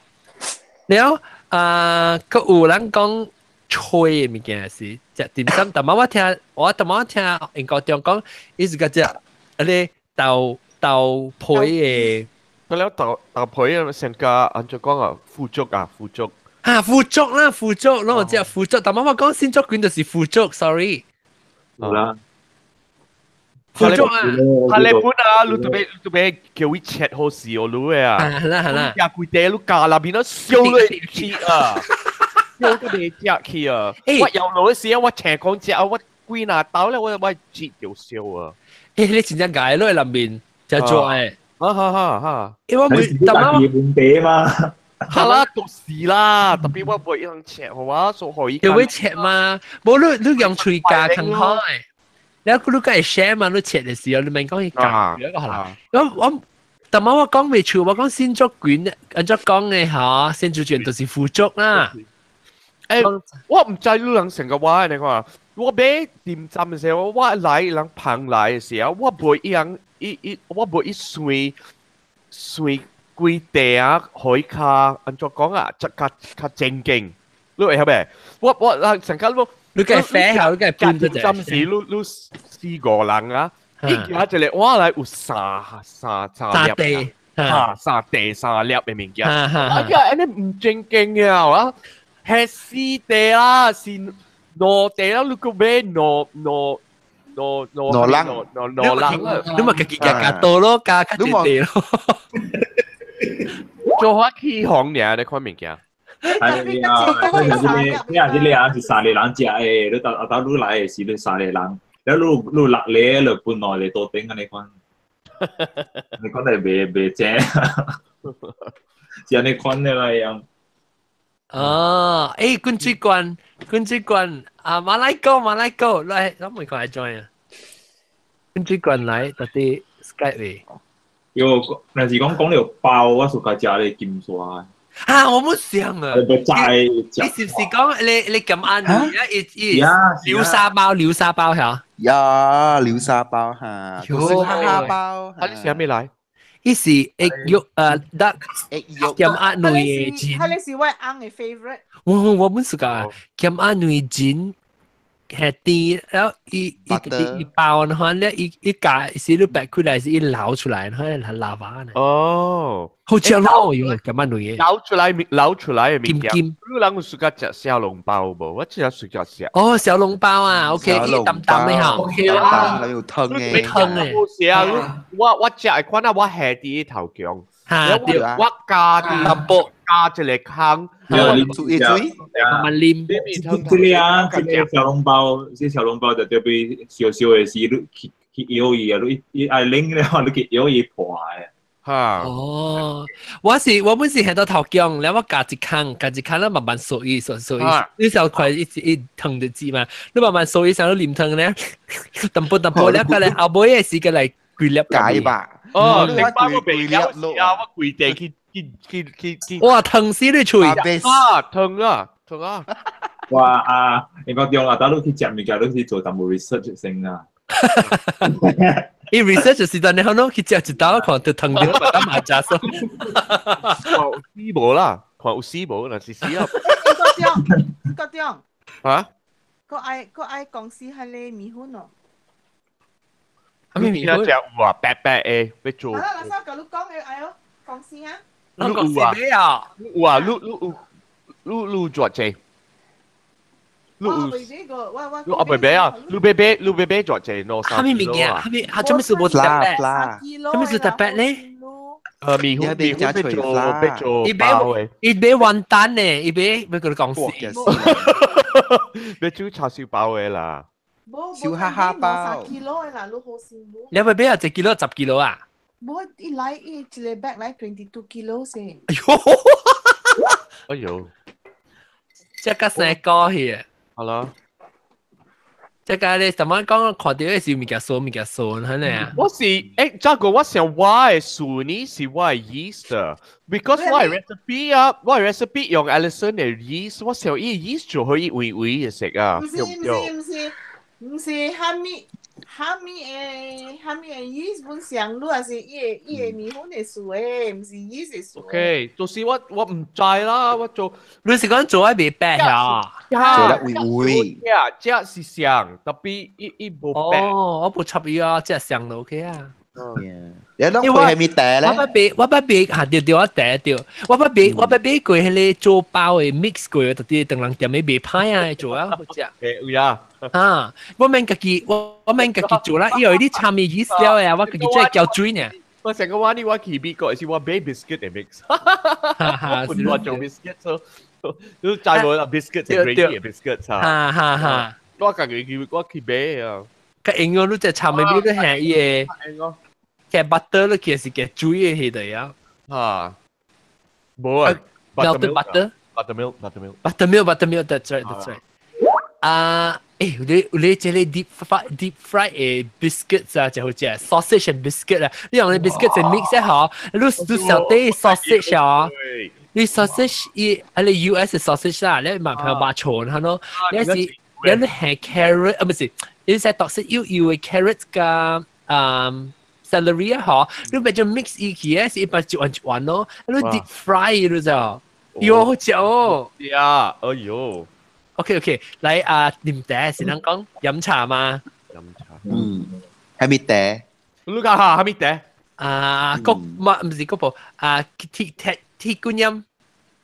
了啊，閣有人講吹嘅物件是食點心，但係我聽，我但我聽英國中講，伊是個食。啊你豆皮嘅，佢了豆皮啊，成個按照講啊，腐竹啊，腐竹。啊，腐竹啦，腐竹，攞我知腐竹，但媽媽講鮮竹卷就是腐竹，sorry。好啦。腐竹啊，哈利本啊，你特別叫伊切好時哦，你嘅啊。係啦係啦。廿幾地你加那邊都燒你去啊，燒都未食去啊。我有老時啊，我請講食啊，我幾拿刀咧，我切就燒啊。欸，你真正解落去內面就做誒，哈哈哈哈！因為我每特媽問題嘛，哈啦，就是啦，特別我袂用切，好啊，所以又會切嘛，無你用喙夾啃開，你你梗係 share 嘛，你切嘅時候你咪講佢夾一個可能，我特媽我講未出，我講鮮竹卷，按照講嘅嚇，鮮竹卷就是腐竹啦。欸，我唔知你人成個話你看。我買點心嘅時候，我來人捧來嘅時候，我袂一樣一一，我袂一碎碎規地啊，海卡按怎講啊，較較較正經，你會曉未？我人成個你梗係啡下，你梗係半點心時，你四個人啊，一家一個我來有三粒地，嚇三地三粒嘅物件，哎呀，按呢毋正經嘅啊，係四地啦，是。挪地啦，你個咩挪挪挪挪挪啷挪挪啷，你咪自己加加多咯，加較濟地咯。做法起行爾，你看物件。係啊，你啊，你啊是三個人食的，你到到你來的時，你三個人，了你六個就分兩個桌頂，按呢款，你款係袂正，是按呢款的啦樣。哦，欸，滾水罐，滾水罐啊，馬來哥，馬來哥，來，我未看來 join 啊。滾水罐來，到底 Skype 未？有，若是講講著包，我暑假食咧金沙。啊，我冇想啊。你齋你是唔是講你咁啱啊？一一流沙包，流沙包嚇？呀，流沙包嚇，就是哈哈包。啊，你食咩來？伊是egg yolk 得鹹鴨卵的煎。佢哋是我翁嘅 favorite。我本是講鹹鴨卵煎係甜，然後伊伊伊包的話咧，伊伊加是你白開來是伊撈出來，可能係喇叭呢。哦，好食咯，因為鹹鴨卵嘅。撈出來嘅物件。金金。你人有暑假食小籠包無？我只暑假食。哦，小籠包啊，OK，伊淡淡的嚇。 OK 啦，有湯嘅。湯嘅。好食啊！我食的款啊，我下佇頭強。嚇對。我加啲淡薄，加一個空。煮一水，慢慢啉。這個啊，這個小籠包，這小籠包就特別燒燒的時，你去搖伊啊，你伊愛冷了，你去搖伊破的。嚇！哦，我本是喺到頭姜，然後我加一空，加一空，咧慢慢嗦伊，嗦嗦伊，你小塊一一湯就知嘛，你慢慢嗦伊，上到啉湯咧，淡薄淡薄咧，過來後尾的時間來規粒解吧。哦，你包我袂了啊，我規地去去去去去。哇，湯死你喙啊！湯啊，湯啊！哇啊！你講中啊，打你去食物件，你去做淡薄 research 先啊。伊 research 時陣，你可能去食一道，看就湯掉，把它嘛食數。有死無啦？看有死無？若是死啊！郭中，嚇？閣愛公司彼個麵粉哦。咩麵粉？食有啊，白白的欲做。好啦，老師，佮你講的愛哦，公司啊。你有啊？有啊，你有做濟？你有？你阿伯伯啊，你欲買偌濟兩三啥物物件？啥物？啊，做咩事無特別？做咩事特別咧？麵粉麵粉欲做欲做包的。伊買雲吞呢，伊買欲佮你講死。欲煮叉燒包的啦。燒哈哈包。 3 kilo 的啦，你好辛苦。你欲買啊？1 kilo 10 kilo 啊？無，伊來伊一個 bag 來 22 kilo 先。哎喲！哎喲！這個生果去。好啦。這個你怎麼講？看著的是物件素，物件素，係咪啊？我是欸，這個我想我的薯呢是我的 yeast，because 我的 recipe 啊，我的 recipe 用 Alison 的 yeast，我想伊 yeast 就可以微微的食啊。毋是毋是毋是毋是，蝦米蝦米的蝦米的 yeast 本上，你也是伊的麵粉的素的，毋是 yeast 的素。 OK，就是我毋知啦，我做你是講做愛袂白啊？做得微微。這是上，特別伊伊無白。哦，我無插伊啊，這上就 OK 啊。你攏配蝦米茶咧？我捌買嚇對對，我茶對，我捌買過彼個做包的 mix 過，特別當人店的賣歹啊做啊好食。欸有啊。啊，我免家己做啦，因為你參與意思了呀，我家己做攪水呢。我成個話呢，我去美國是我買 biscuit 的 mix，我我做 biscuit 做，都知無啦 biscuit 是 gravy 的 biscuit 啊。哈哈哈。我家己去我去買啊。較應該你只參的你都係伊個，加 butter 你其實是加水的彼個啊。啊，無啊，melted butter。 Buttermilk, buttermilk. Buttermilk, buttermilk, that's right, that's right. 啊，欸，有你這個 deep fry 的 biscuits 啊，就好食 sausage and biscuit 啊，你用你 biscuit 就 mix 一下，你小啲 sausage 啊，你 sausage 伊啊你 US sausage 啦，你買朋友買錯嚇咯，你是你係 carrot 啊，唔是，你係特色要要嘅 carrot 加celery 啊，嗬，你咪就 mix 一起咧，是一般一碗一碗咯，你 deep fry 你就，喲好食哦，呀，哎喲。 OK OK，來啊，啉茶是人講飲茶嘛？飲茶。嗯，係咪茶？你講下係咪茶？啊，國唔唔是國寶啊，鐵鐵鐵觀音。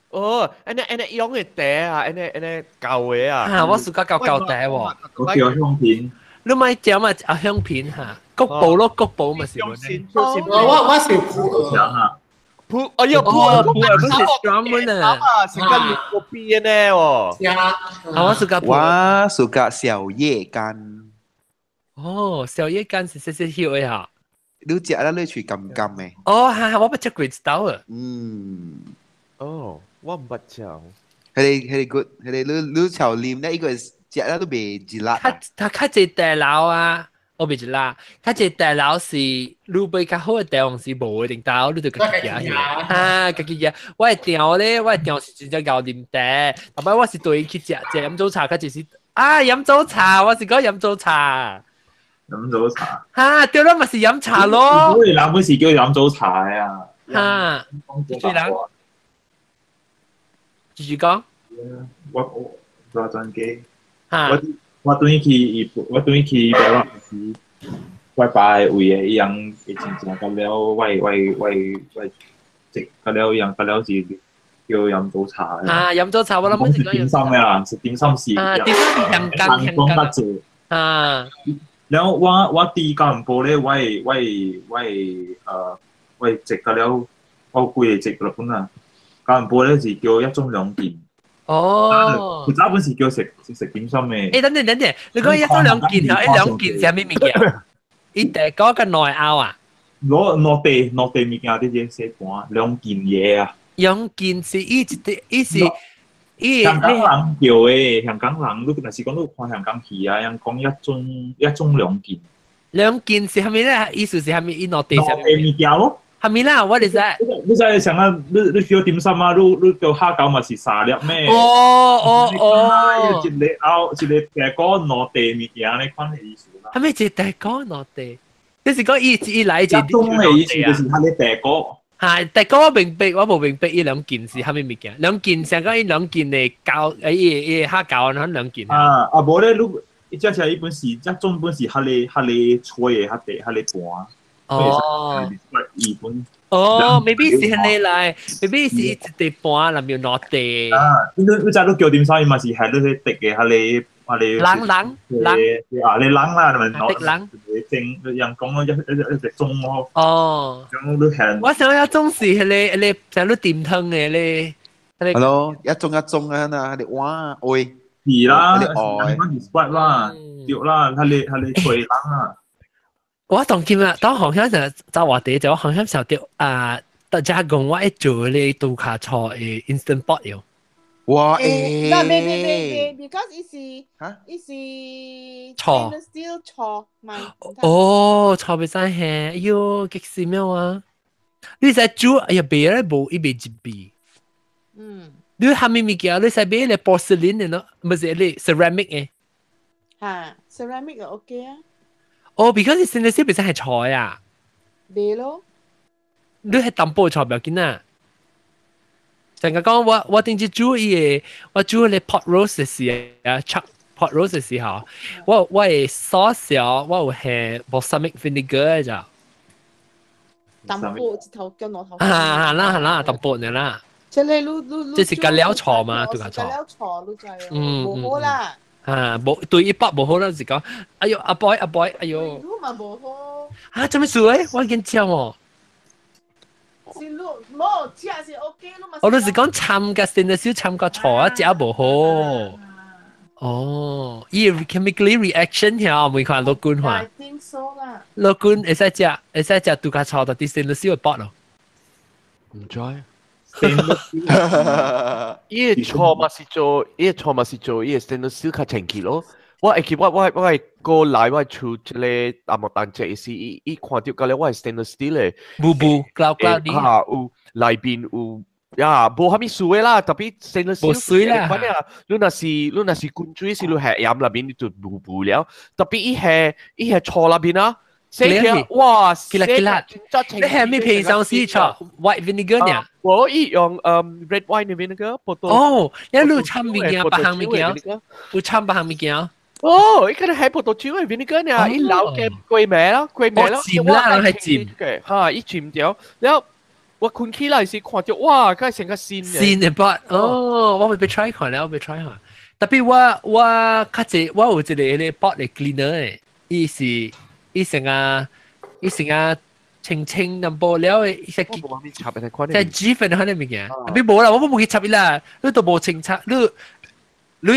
哦，按呢按呢用的茶啊，按呢按呢舊的啊。啊，我暑假舊舊茶喎。我叫香片。你咪食嘛啊香片嚇，國寶咯，國寶咪是。我是普洱啊。普哎呀普洱普洱不是 strong 啊，是跟個邊呢喎。啊，我暑假我暑假小葉柑。哦，小葉柑是細細葉的嚇。你食啦，你喙甘甘的。哦，哈，我捌食過一道啊。嗯。哦，我毋捌食。彼個 good，彼個你你炒啉咧，伊個食啦都袂熱辣。較較較濟茶樓啊，我袂熱辣。較濟茶樓是你買較好的茶黃是無一定到，你就家己行去。啊，家己行。我的店咧，我的店是真正𠢕啉茶，後擺我是對伊去食食飲早茶，較濟是啊飲早茶，我是講飲早茶。飲早茶。哈，對啦，嘛是飲茶咯。我哋人本是叫飲早茶啊。哈，對人。繼續講。我我轉機。我轉去伊，我轉去台灣時，我爸的位的伊人會真正甲了，我我我我食甲了，伊人甲了是叫飲早茶。啊，飲早茶我諗是點心的啦，是點心是。啊，點心香港香港。啊。然後我佇吉隆坡咧，我我我我食甲了，我幾個食落本啊。吉隆坡咧是叫一盅兩件。哦，佢早本是叫食食點心嘅。欸，等陣等陣，你講一盅兩件啊？一兩件是啥物物件？伊第個個內拗啊？攞落地落地物件啲嘢寫盤兩件嘢啊。兩件是伊一啲，伊是伊。香港人叫的，香港人你若是講你看香港戲啊，人講一盅一盅兩件。兩件是啥物咧？意思是啥物？伊落地落地物件咯。係咪啦？What is that？你知想啊？你叫點心啊？你叫蝦餃嘛是三粒咩？哦哦哦！一個拗一個大個兩地物件，你款的意思啦。係咪一個大個兩地？就是講伊伊來一種的意思就是佢個大個。嚇！大個我明白，我無明白伊兩件是啥物物件。兩件成講伊兩件的餃，伊伊蝦餃，然後兩件。啊啊！無咧，你這只伊本是這種本是較咧較咧脆的，較地較咧盤。哦，哦，maybe 是按呢來，maybe 是一地盤，內面落地。啊，你你知你叫點心嘛是係你個滴嘅，係你冷冷冷啊，你冷啦，你咪滴冷，正人講咯，一隻鐘咯。哦，咁都係。我想一種是迄個就你點湯嘅咧。係咯，一盅一盅啊，嗱，你哇，愛。是啦，你愛。describe 啦，對啦，佢你吹冷啊。我當今啊，當行鄉就走話題，就我行鄉時候對啊，大家講我會做咧度卡菜嘅 instant pot 喲。哇！誒，嗱，未未未未，because 伊是伊是錯，stainless steel 錯，唔係。哦，錯袂使係，哎喲，激死咩啊？你使煮，哎呀，別咧無，伊未入味。嗯。你蝦米物件？你使買咧 porcelain 嘅咯，唔是咧 ceramic 嘅。嚇，ceramic 就 OK 啊。哦，because stainless steel 袂使係菜啊。袂咯。你係淡薄菜不要緊啊。成日講我頂次煮伊個，我煮個 pot roast 嘅時啊，chuck pot roast 嘅時候，我會 sauce 啊，我有係 balsamic vinegar 嘅咋。淡薄一頭跟我頭。啊，啦係啦，淡薄呢啦。即係你這是隔了錯嘛，對個錯。隔了錯，你知啊？無好啦。啊，無對一百無好啦，是講，哎呦，阿 boy 阿 boy，哎呦。你嘛無好。啊，做咩事咧？我緊張喎。是你冇食是 OK，你嘛。我都是講參個先，少參個錯啊，食無好。哦，伊 chemically reaction 遐，每款老君話。 I think so 啦。老君會使食，會使食拄較錯，但啲先少會搏咯。唔知。伊個錯嘛是做，伊個錯嘛是做，伊個 stainless steel 較清氣咯。我會記我係過來我厝這個阿莫單隻是伊伊看到個咧，我係 stainless steel 嘅。霧霧，cloud cloud 啲。嚇有內邊有呀，無蝦米水的啦，特別 stainless steel 無水啦。反正你若是滾水是你下鹽內邊你就霧霧了，特別伊係錯內邊啊。寫起哇，幾啦幾啦，你係咪平常時錯 white vinegar 呢？我伊用red wine vinegar，哦，你滷摻物件，別項物件，有摻別項物件。哦，伊可能係葡萄酒的 vinegar 呢，伊老嘅貴名咯，貴名咯，浸啦，係浸嘅，嚇，伊浸掉，然後我困起來時看到，哇，佢成個新嘅。新嘅 but，哦，我會被 try 看咧，我被 try 看。特別我較濟，我有一個迄個 pot 的 cleaner 嘅，伊是。伊成個清清淡薄了的，伊只在脂粉嗰啲物件，你無啦，我冇去插伊啦，你都無清插，你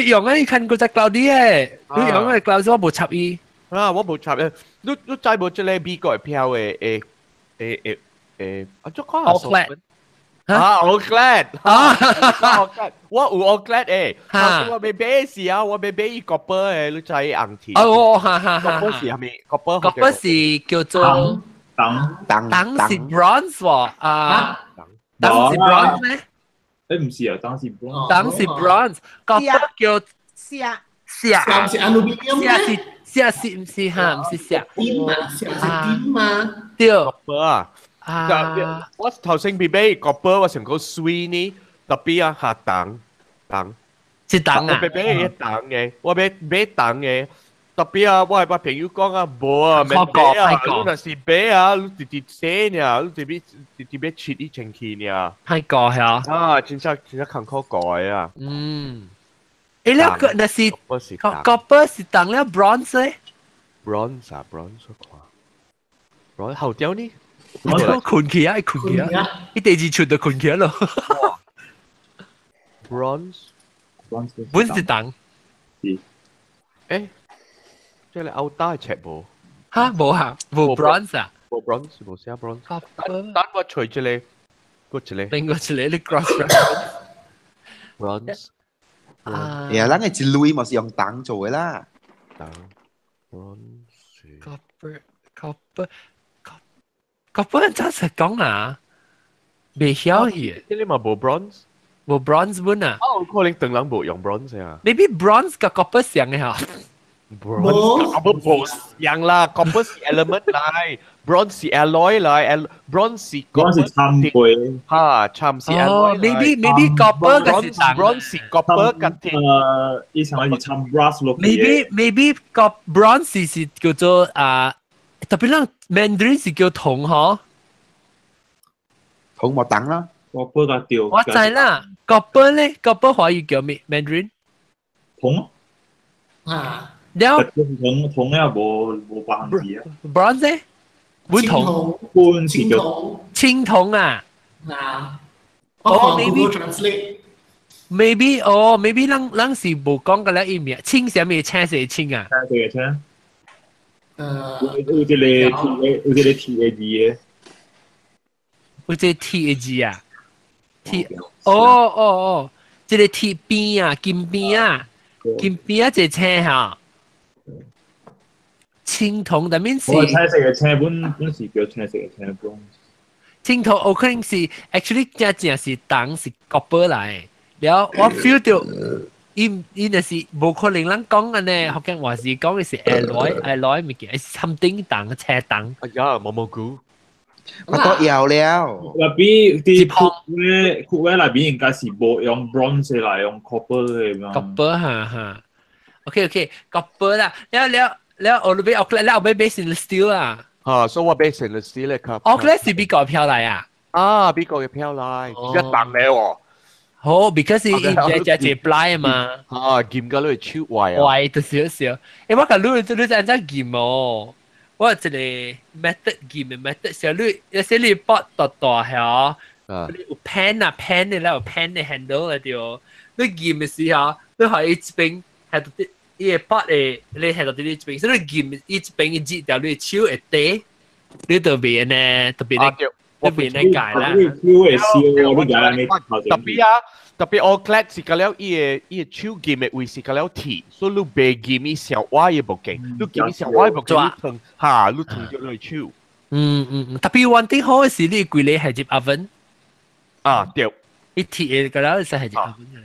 用啊，你看過隻 cloudy 嘅，你用啊 cloudy 我無插伊。啊，我無插誒，你知無這個美國票的誒，啊，做看 All 啊，All-Clad 啊，All-Clad，我有 All-Clad 誒，我欲買時啊，我欲買伊 copper 誒，你知紅鐵。哦，哈哈哈。 copper 是啥物？copper copper 是叫做銅銅銅是 bronze 喎，啊，銅是 bronze 咩？誒唔是啊，銅是 bronze。銅是 bronze，copper 叫錫錫，錫是 aluminium 錫是錫是唔是哈？唔是錫。金嘛，錫是金嘛。對。 copper 啊。啊！我頭先被買 copper，我想講水呢，特別啊下銅銅，是銅啊！我買買銅嘅，我買買銅嘅，特別啊，我朋友講啊，無啊，免買啊，你若是買啊，你直直洗呢，你直直直直要切一清氣呢。太過係啊！啊，真正真正艱苦過的啊！嗯，誒，你個那是 copper 是銅了 bronze 咧？bronze 啊，bronze 看，bronze 後雕呢？我困起啊，困起啊！伊第二出就困起咯。 Bronze，本是銅。誒，這個歐打尺無？哈，無哈，無 bronze 啊？無 bronze，無寫 bronze。等我隨一個，過一個。另外一個你 cross reference。 Bronze。啊。呀，咱個一類嘛是用銅做的啦。銅。Bronze。 Copper，copper。copper 真實講啊，未曉去。這裡嘛無 bronze，無 bronze 本啊。哦，可能唐人無用 bronze 啊。 Maybe bronze 佮 copper 像嘅嚇。 bronze 無像啦，copper 是 element 來，bronze 是 alloy 來，bronze 是 bronze 是參貝。哈，參是 alloy。 Maybe copper 嘅是銅。 bronze 是 copper 佮鐵。以前係參 brass 落去。 Maybe 個 bronze 是叫做啊。特別咱 Mandarin 是叫銅嗬，銅冇銅啦， copper 個掉。我知啦，copper 咧，copper 華語叫咩？Mandarin 銅。啊。了銅銅了無無百分之啊。 Bronze 咧？本銅。本是叫青銅啊。啊。哦，maybe translate。 Maybe 哦，maybe 咱咱是無講個了意味，青啥物青色青啊？青色嘅青。有一個 T A，有一個 T A G 嘅。有這個 T A G 啊？T 哦哦哦，這個鐵邊啊，金邊啊，金邊啊，這個青哈。青銅但面是。我青色嘅青本本是叫青色嘅青本。青銅有可能是 actually 真正是銅是 copper 來，了我 feel 到伊伊若是無可能咱講按呢，福建話是講嘅是 alloy alloy 物件，something 銅車銅。哎呀，毛毛菇。我都有了。特別啲褲咧，褲咧內邊應該是無用 bronze 來用 copper 嘅嘛。 copper 哈哈。OK OK，copper 啦，了了了，我你買奧克了，我買買 stainless steel 啊。嚇，所以我買 stainless steel 咧，卡。奧克是美國票來啊？啊，美國嘅票來，一啖嚟喎。好，because 伊伊只只 ply 嘛。啊，劍個你超壞啊！壞就少少。誒，我講你你你按怎劍哦？我有一個 method 劍嘅 method，小你有時你搏大大嚇，你有 pen 啊 pen 嘅咧，有 pen 嘅 handle 嚟對。你劍嘅時候，你可以一邊係到啲伊個筆嘅，你係到啲一邊，所以你劍伊一邊一折掉，你手會短，你就袂呢，特別咧，特別咧解啦。手會燒，你解你特別啊，特別我 glad 是個了，伊個伊個手劍嘅位是個了鐵，所以你袂劍伊小歪也無勁，你劍伊小歪無勁，你疼嚇，你疼著你手。嗯嗯嗯，特別one thing 好嘅是你規個係入 oven。啊對，伊鐵嘅個了是係入 oven 嘅。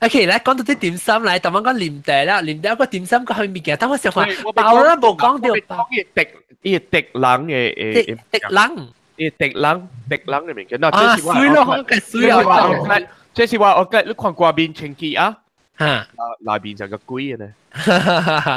OK，來講到啲點心來，頭先講啉茶啦，啉茶個點心個係物件，等我想看，包啦無講到。講伊滴伊滴人嘅誒，滴人，伊滴人滴人嘅物件，嗱，啊，水咯，好嘅水啊！這是話我你看掛面清潔啊，嚇，內面就個鬼嘅呢，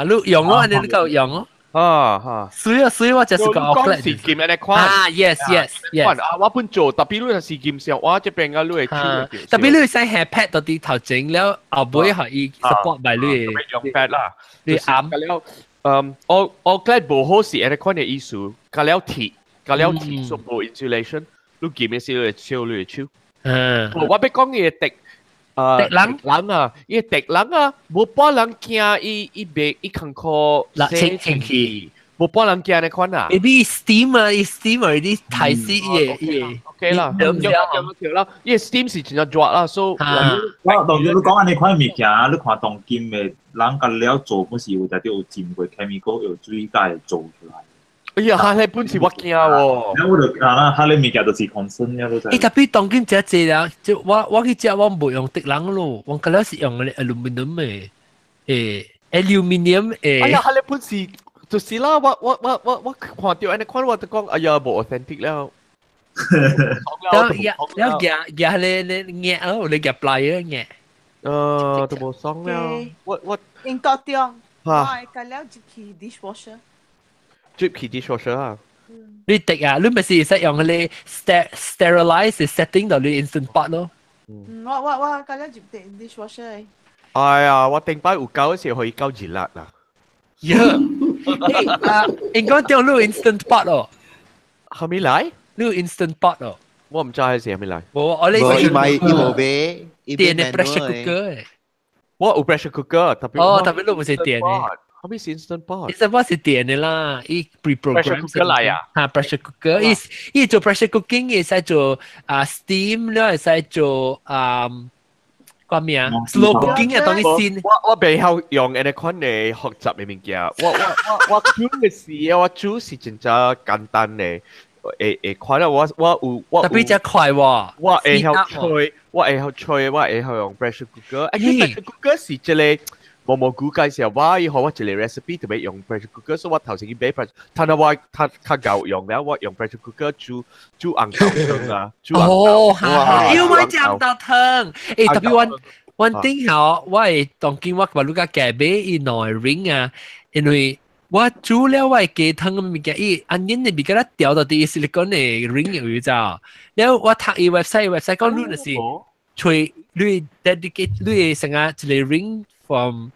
你用咯，你你夠用咯。啊哈，水啊水，我就是個講是劍安尼款啊，yes yes yes。啊，我本做特別你是劍上，我這邊啊你會特別你使下 pad 到啲頭前了，後尾可以 support 埋你。用 pad 啦，你啱。了，嗯，我我覺得無好是按呢款嘅意思，加了鐵，加了鐵，所無 insulation，你劍嘅時你會燒，你會手。嗯。我欲講伊個滴。啊，滴人人啊，伊個滴人啊，無半人驚伊伊袂伊艱苦清清氣，無半人驚呢款啊。 Maybe steam 啊，伊 steam 啊，啲提示伊個伊個。 OK 啦，對對對啦，伊個 steam 是真正熱啦，所以我當你講按呢款物件，你看當今的人甲了做，本是有在有浸過 chemical 用水才會做出來。哎呀，哈，你本是我驚喎。我就啊，哈，你物件就是 concern 了，都知。欸，特別當今這濟啦，就我我去食我無用滴人咯，我個了是用個 aluminium 的，欸，aluminium 欸。哎呀，哈，你本是就是啦，我我我我我看到按呢款我就講，哎呀，無 authentic 了。了了夾夾咧咧夾咯，你夾 plier 夾。呃，都無爽了。我我應該對，我個了入去 dishwasher。入去 dishwasher 啊？你滴啊，你咪是使用嗰啲 sterilize setting 到你 instant pot 咯。嗯，我我我個了入 dishwasher。哎呀，我頂擺有夠時可以夠熱辣啦。呀，啊，應該掉你 instant pot 咯。後面來？你 instant pot 咯。我唔知係時後面來。我我你伊買伊無買，電嘅 pressure cooker。我有 pressure cooker，特別哦，特別你唔是電嘅。後面是 instant pot。 instant pot 是電嘅啦，伊 pre-program。 pressure cooker 來啊？嚇，pressure cooker，伊伊做 pressure cooking 會使做啊 steam 了，會使做啊個咩啊？slow cooking 啊，當你先。我我袂曉用按呢款嘅複雜嘅物件，我我我我煮嘅時啊，我煮是真正簡單嘅。會會看啦，我我有我特別真快喎。我會曉吹，我會曉吹，我會曉用 pressure cooker。哎，pressure cooker 是一個。無無估計時候，我伊予我一個 recipe 特別用 pressure cooker，所以我頭先去買 pressure，但係我較較夠用了，我用 pressure cooker 煮煮紅豆湯啊，煮哦，要買紅豆湯，誒特別one one thing 吼，我會當今我話你個夾買伊兩個 ring 啊，因為我煮了我雞湯嘅物件，伊按因的物件咧掉到佇 silicone 的 ring 有知道？了我讀伊 website website 講你就是揣你 dedicate 你成個一個 ring from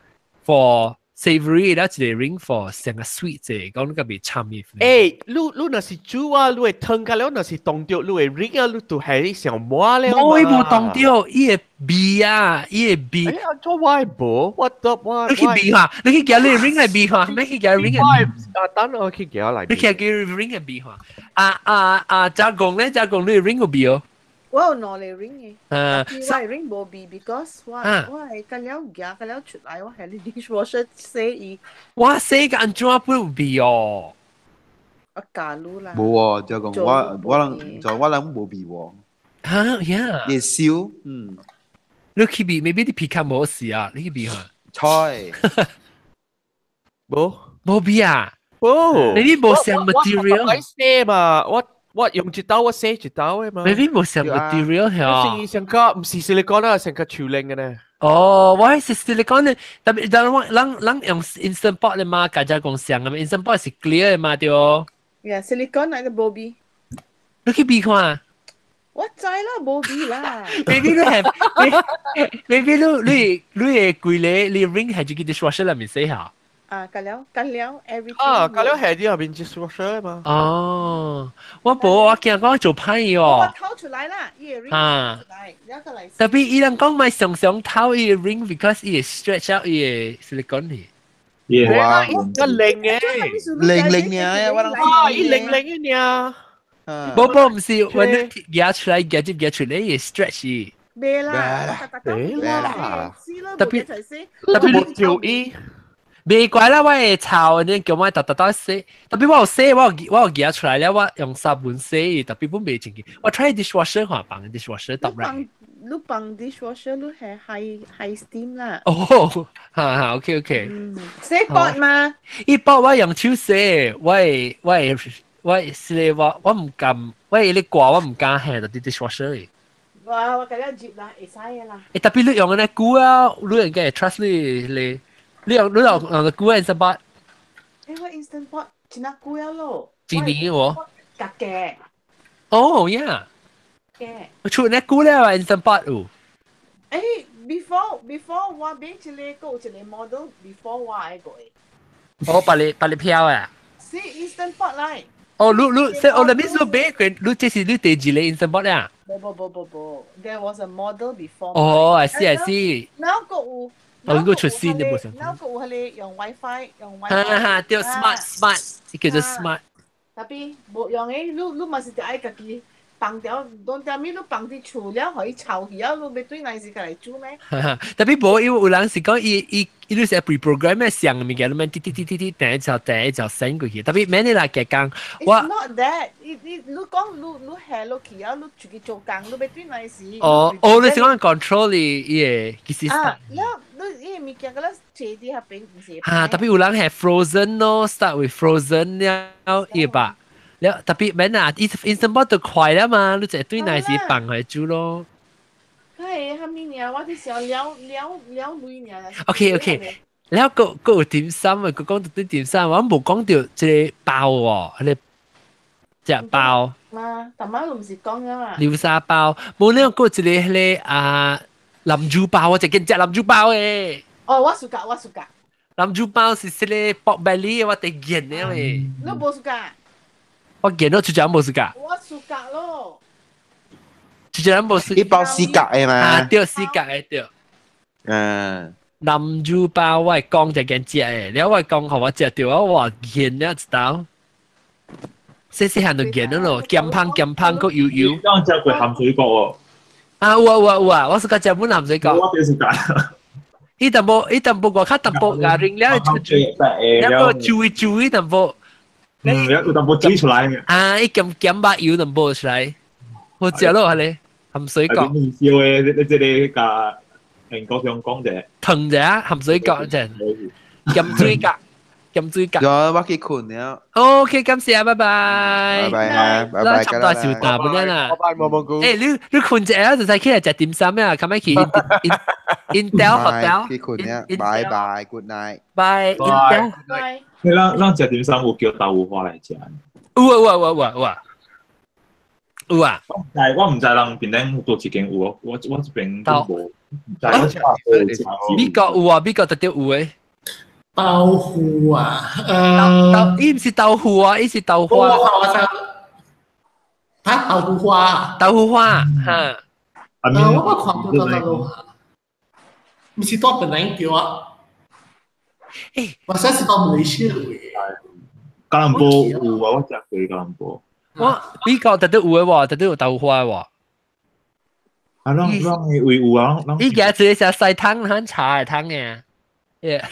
for savory 了一個 ring for 成個 sweet 啫，講你個袂參伊。欸，你若是煮啊，你會湯個了，若是凍著，你會 ring 啊，你就係上滿了嘛。我伊無凍著，伊會味啊，伊會味。欸，做我會無，我得我。你去味下，你去夾你 ring 來味下，咩去夾 ring 來？啊，等我去夾來。你去夾 ring 來味下。啊啊啊！加工咧，加工你 ring 有味哦。我有兩個 ring 嘅，我 ring 無味，because 我係個了夾個了出來，我係你 dishwasher 洗伊。我洗個按怎不有味哦？我假如啦。無喎，就講我人就我人無味喎。嚇呀！會燒，嗯。你去味，maybe 你皮卡無事啊？你去味下。菜。無無味啊？無。你啲無上 material。我洗嘛，我用一刀，我洗一刀的嘛。 Maybe 無上 material 係。是上個唔是 silicone 啊，上個樹靈嘅呢。哦，我係 silicone 的，特別但我人人用 instant pot 的嘛，家家講上啊嘛，instant pot 是 clear 的嘛對哦。 Yeah, silicone 那個無味。你去比看。我知啦，無味啦。 Maybe 你係，maybe 你你會規個你 ring 係就去 dishwasher 裏面洗下。啊，隔了隔了 everything。啊，隔了係啲入邊 dishwasher 嘛。哦，我無，我驚講做歹哦。我掏出來啦，伊個 ring 出來，一個來。特別伊人講咪常常掏伊個 ring，because 伊會 stretch out 伊個 silicone 去。哇！個零嘅，零零呢，我諗啊，伊零零嘅呢。無無，唔是，我你夾出來夾入夾出來，伊會 stretch 伊。袂啦，袂啦，特別特別冇條伊。未怪啦，我會臭，你叫我特特特洗，特別我有洗，我有夾出來了，我用砂盆洗，特別本未清潔。我 try dishwasher 看放 dishwasher 揼來。你放 dishwasher 你係 high steam 啦。哦，哈哈，OK OK。洗pot 嘛？伊pot 我用手洗，我會我會我是我我唔敢，我會你掛我唔敢下到啲 dishwasher。哇！我今日接啦，會使嘅啦。欸，特別你用嘅呢久啊，你應該會 trust 你你。你用個久 instant pot？欸，我 instant pot 真係久了咯。幾年喎？夾嘅。哦，yeah。嘅。我出呢久了 instant pot 有。欸，before 我買一個，閣有一個 model before 我嗰個。哦，白你票啊？是 instant pot 來。哦，你你即係我哋你買佢，你這是你第二個 instant pot 啊？無無無無無，there was a model before。哦，I see I see。然後閣有。我應該出先你冇想。然後閣有彼个用 WiFi 用 WiFi。哈哈，對，smart smart，叫做 smart。特別無用的，你嘛是得愛家己放掉，當點物你放佇厝了，予伊臭去啊，你欲對來時來煮咩？特別無，因為有人是講伊伊伊你是 pre-program 嘅上物件，你免滴滴滴滴滴，第一就第一就 send 過去。特別免你來加工，我。It's not that，你你你講你你下落去啊，你出去做工，你欲對來時。哦哦，你是講 control 伊伊個其實。啊，了你伊個物件，個了坐佇遐邊毋是。啊，特別有人係 frozen 咯，start with frozen 了，伊吧。了特別免啊，instant pot 就快了嘛，你就對來時放來煮咯。係，蝦米爾？我佇想了了了鐳爾。 OK OK，了閣閣有點心啊，閣講到啲點心，我無講到這個包喎，彼個隻包。嘛，頭仔唔是講了嘛。流沙包，無了閣一個彼個啊南珠包，我就見食南珠包的。哦，我 suka，我 suka。南珠包是這個 pork belly，我哋見的咧。你無 suka？我見到出隻無 suka。我 suka 咯。出隻無 suka。一包四格的嘛。啊，對，四格的對。嗯。南珠包我會講就見食的，了我講予我食著啊，我見了一道。細細漢就見了咯，鹹香鹹香閣油油。當食過鹹水角哦。啊有啊有啊有啊，我 suka 食本鹹水角。我就是 suka。伊淡薄伊淡薄外較淡薄牙奶了，了個煮一煮伊淡薄。嗯，有淡薄水出來。啊，伊鹹鹹把油淡薄出來，好食咯，係咧鹹水角。燒的，你這個共英國香港者。糖者鹹水角啫，鹹水角，鹹水角。有，我去睏了。 OK，感謝，拜拜。拜拜，拜拜。差不多時大半啦。拜拜，毛毛菇。欸，你睏一下就使起來食點心啊，較欲去 Intel Hotel。去睏了，拜拜，Good night。拜。拜。你咱咱食點心有叫豆腐花來食？有啊有啊有啊有啊有啊！我毋知人邊頂佗一間有哦，我這邊都無。美國有啊，美國特別有的。豆腐啊，豆，伊毋是豆腐啊，伊是豆花。我啊，豆腐花，豆腐花，哈。我看到豆腐，毋是到本來對啊。欸，我上次到馬來西亞。吉隆坡有啊，我食過吉隆坡。我美國特都有的喎，特都有豆花喎。啊，攏攏會有啊，攏。伊家做食西湯，很茶的湯嘅。耶，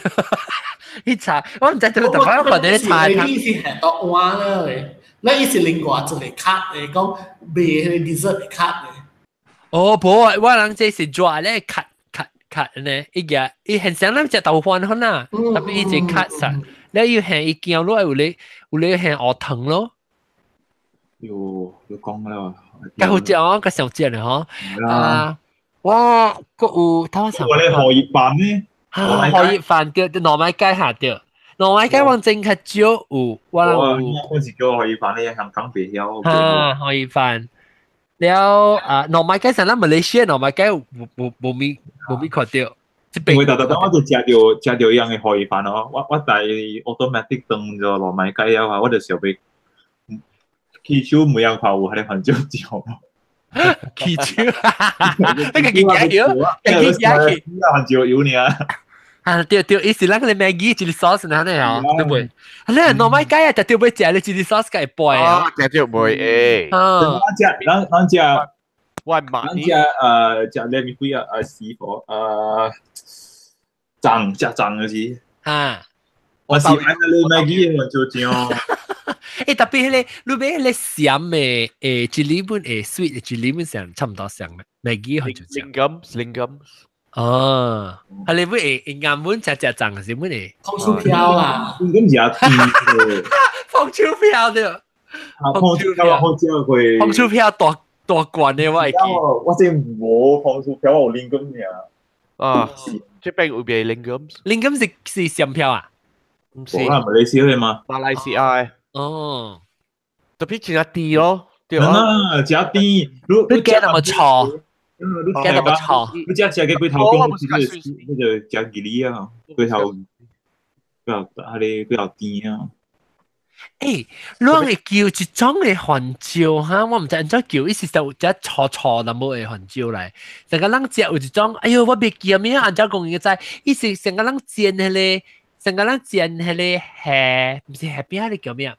伊茶，我毋知點解特別我看到茶的湯。伊是係到碗咧，那伊是另外一個卡的，講賣彼個 dessert 卡的。哦，無啊，我人這是抓咧卡卡卡呢，伊個伊很像咱食豆花款啊，特別伊一卡實，你要係伊驚落有咧有咧係學糖咯。有有講了。較好食哦，較上食咧吼。啊，我閣有頭先。我咧荷葉飯呢？荷葉飯對，糯米雞下對，糯米雞往真較少有，我人有。我是叫荷葉飯咧，香港袂曉。啊，荷葉飯。了啊，糯米雞上咱馬來西亞糯米雞無無無咪無咪看到。因為特特我就食著食著一樣的荷葉飯哦，我我在 automatic 當咗糯米雞啊，我就想欲起手每樣看有彼個番椒醬。起手，你個幾加油？幾加去？番椒油爾。啊對對，伊是咱個 Maggi chili sauce 呢？呢哦，對袂？啊，你糯米雞啊，就對欲食咧 chili sauce 會背啊。食著袂會。啊，咱食，咱咱食，我嘛。咱食食咧物幾啊？師傅粽食粽就是。啊。我是愛咧 Maggi 番椒醬。欸，特別彼個，你買彼個鹹的，欸，一粒本會 sweet，一粒本上差毋多像的，Maggi 番椒醬。靈感，靈感。哦，啊，你會會硬本食食粽是本會？放薯條啦，咁食甜放薯條對。放薯條，好食過。放薯條大大罐的我會記。我這無放薯條，我有靈感爾。啊，這邊有賣靈感。靈感是是鹹票啊？毋是。馬來西亞嗎？馬來西亞的。哦，特別真甜咯，對啊，真甜。你加那麼臭？你加那麼臭？你食食個龜頭公，那就食吉利啊，龜頭，龜頭，彼個龜頭甜啊。欸，攏會叫一種的番椒哈，我毋知按怎叫，伊是就只粗粗淡薄的番椒來。成個人食有一種，哎喲，我袂記名，按怎講伊個知？伊是成個人煎彼個，成個人煎彼個蝦，毋是蝦餅，彼個叫咩？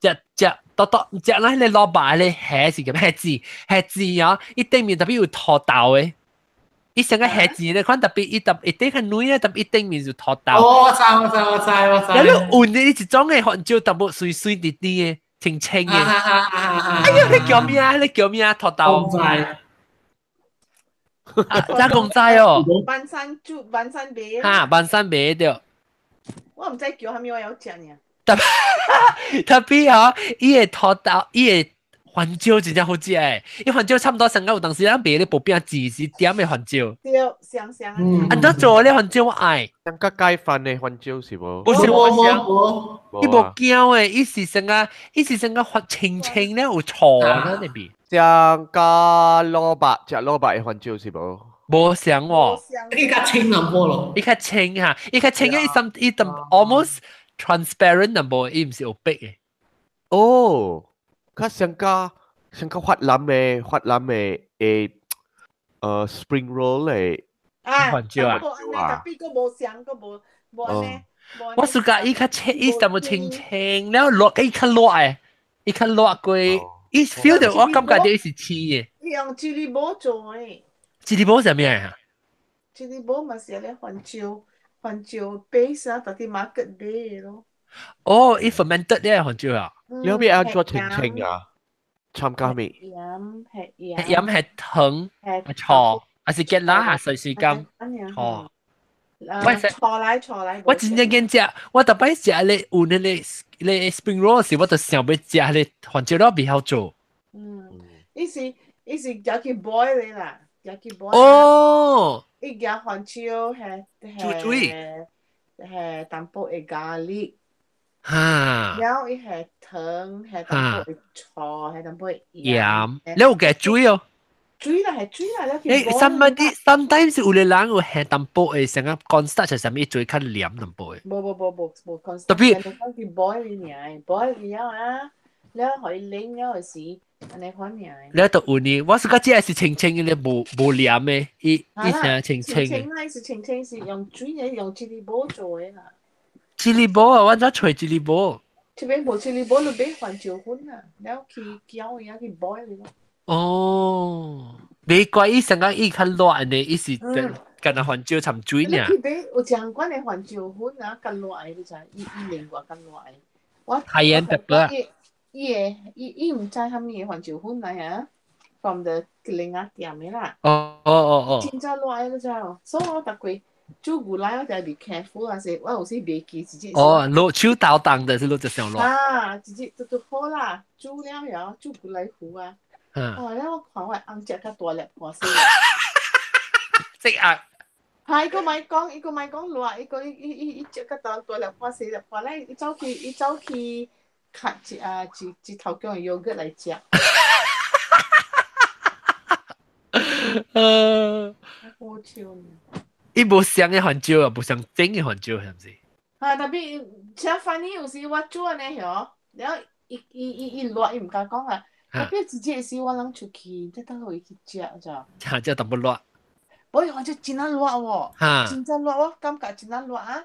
食食多多食咱彼個蘿蔔彼個蝦是叫咩？蝦子蝦子啊！伊頂面特別有土豆的，伊成個蝦子咧，款特別伊特伊頂較軟咧，特別伊頂面就土豆。哦，我知我知我知我知。了你換的一種的番椒，淡薄水水甜甜的，清清的。哎呀，你叫咩啊？你叫咩啊？土豆。公仔。咋公仔哦？板山煮板山糜。哈，板山糜對。我毋知叫啥物，我有食爾。特特別哦，伊個土豆，伊個番椒真正好食誒！伊番椒差毋多上個有當時咱賣咧薄餅錢是點的番椒。對，香香。按怎做咧番椒我愛。像較雞飯的番椒是無？不是我想，伊無驚誒，伊是成個，伊是成個發清清咧有醋喺那邊。像加蘿蔔，食蘿蔔的番椒是無？無像喎。伊較清淡薄咯。伊較清哈，伊較清伊什伊淡 almost。transparent 淡薄，伊毋是有白的。哦，較像較像較發藍的，發藍的誒，spring roll 的。啊，番椒啊。特別閣無像，閣無無按呢。我暑假伊較清，伊淡薄清清，了落伊較熱的，伊較熱過，伊 feel 到我感覺到伊是青的。伊用 chili 寶做的。 chili 寶啥物啊？chili 寶嘛是咧番椒。番椒 base 啊，特啲 market 買咯。哦，伊 fermented 咧番椒啊。你可以按做清清啊？參加未？鹽係鹽。鹽係糖，係醋，還是芥辣，水水甘。哦。我錯來錯來。我真正見食，我逐擺食咧有那個咧 spring roll 時，我就想欲食咧番椒了袂曉做。嗯，伊是伊是入去 boil 的啦，入去 boil。哦。伊夾番椒係係係淡薄的咖喱，哈，然後伊係糖，係淡薄的醋，係淡薄的鹽，你有加水哦？水啦，係水啦，你誒，somebody sometimes 有個人有下淡薄的，成個 cornstarch 係啥物做較黏淡薄的。無無無無無 cornstarch。特別佢 boil 你爾，boil 了啊，了予伊冷了時，按呢款爾。了就有呢，我是覺這是清清的，無無黏的，伊伊成清清的。清啦，是清清是用水的，用 chili 寶做的啦。 chili 寶啊，我怎揣 chili 寶？這邊無 chili 寶，你買番椒粉啊，了去攪伊啊，去 boil 咯。哦，袂怪伊成個伊較熱呢，伊是干焦番椒摻水爾。你去買有一款的番椒粉啊，較熱的，你知？伊伊另外較熱的。我 Cayenne pepper 伊伊的伊伊毋知啥物的番椒粉來啊，from the 另外店的啦。哦哦哦哦。真正熱的，你知無？所以我逐過煮牛奶我就 be careful 啊，是我有時袂記直接。哦，落手刀當的是落只上熱。啊，直接都都好啦，煮了了，煮牛奶糊啊。哦，了我看我翁食較大粒看死。即壓。係，伊閣莫講，伊閣莫講熱，伊閣伊伊伊伊食較大大粒看細粒看咧，伊走去伊走去較一啊一一頭姜的 yogurt 來食。好笑呢。伊無相的番椒啊，無相整的番椒，係毋是？啊，特別誠 funny 有時我煮按呢吼，了伊伊伊伊熱，伊毋敢講啊。特別直接時我人出去，再等予伊去食，知無？嚇，這淡薄熱。無，我這真啊熱喎，真正熱，我感覺真啊熱啊！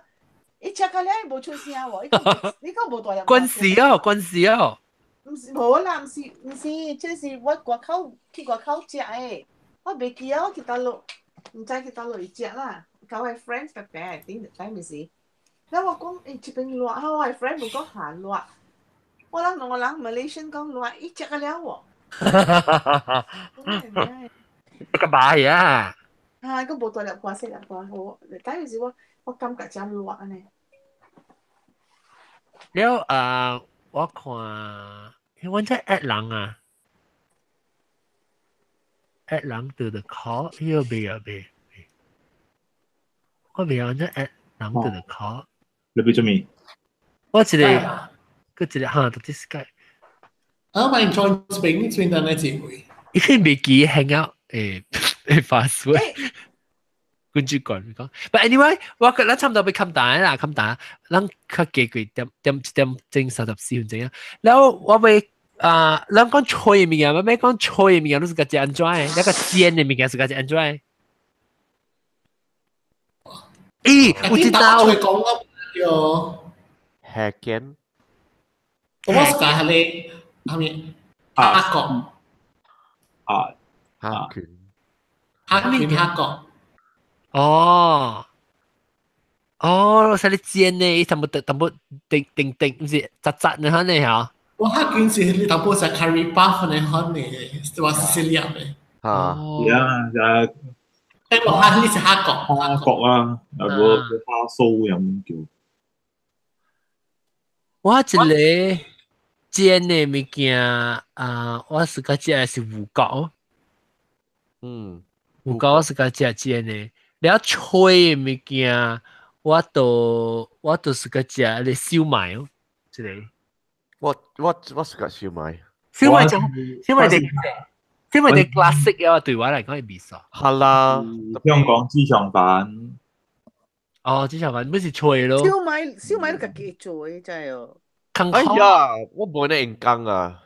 伊食到了，伊無出聲喎，伊講伊講無大粒。關事哦，關事哦。毋是無啦，毋是毋是，這是我外口去外口食的，我袂記啊，我去佗落，毋知去佗落去食啦。佮我 friend 白白頂頂毋是。了我講，欸，這邊熱啊，我 friend 無講寒熱。我人兩個人 Malaysian 講熱，伊食個了喎。個白啊！啊，個無大粒瓜細粒瓜，我等陣時我我感覺真熱呢。了啊，我看，我這 add 人啊，add 人對the call，呢個未啊未，我未啊，這 add 人對the call。你俾做咩？我一個。個一個哈，到底是解。啊，咪 join 邊邊等你機會。伊個未記hang out 誒誒發水，跟住講講。But anyway，我覺得差唔多被冚打啦，冚打，咱較加幾點點一點鐘34分鐘啊。然後我會啊，咱講吹的物件，欲講吹的物件，你是家己按怎的？那個煎的物件是家己按怎的？咦，有一道講我叫黑煎。我是講係你，係咪？蝦角，啊，蝦卷，蝦卷蝦角。哦，哦，使你煎呢，伊淡薄淡薄叮叮叮，毋是扎扎呢款呢嚇。我蝦卷是你淡薄食 curry puff 呢款呢，是話是粒的。啊，呀，呀，但我蝦你是蝦角，蝦角啊，有個蝦酥咁叫。我一個煎的物件啊，我是較食的是牛角。嗯，牛角我是較食煎的。了吹的物件，我都我都是較食咧燒賣哦，這個。我我我是較燒賣。燒賣就燒賣就燒賣就 classic 啊，對我來講係味素。係啦，香港豬腸粉。哦，豬腸粉不是吹咯。燒賣燒賣都家己做的，真係哦。哎呀，我無得用工啊！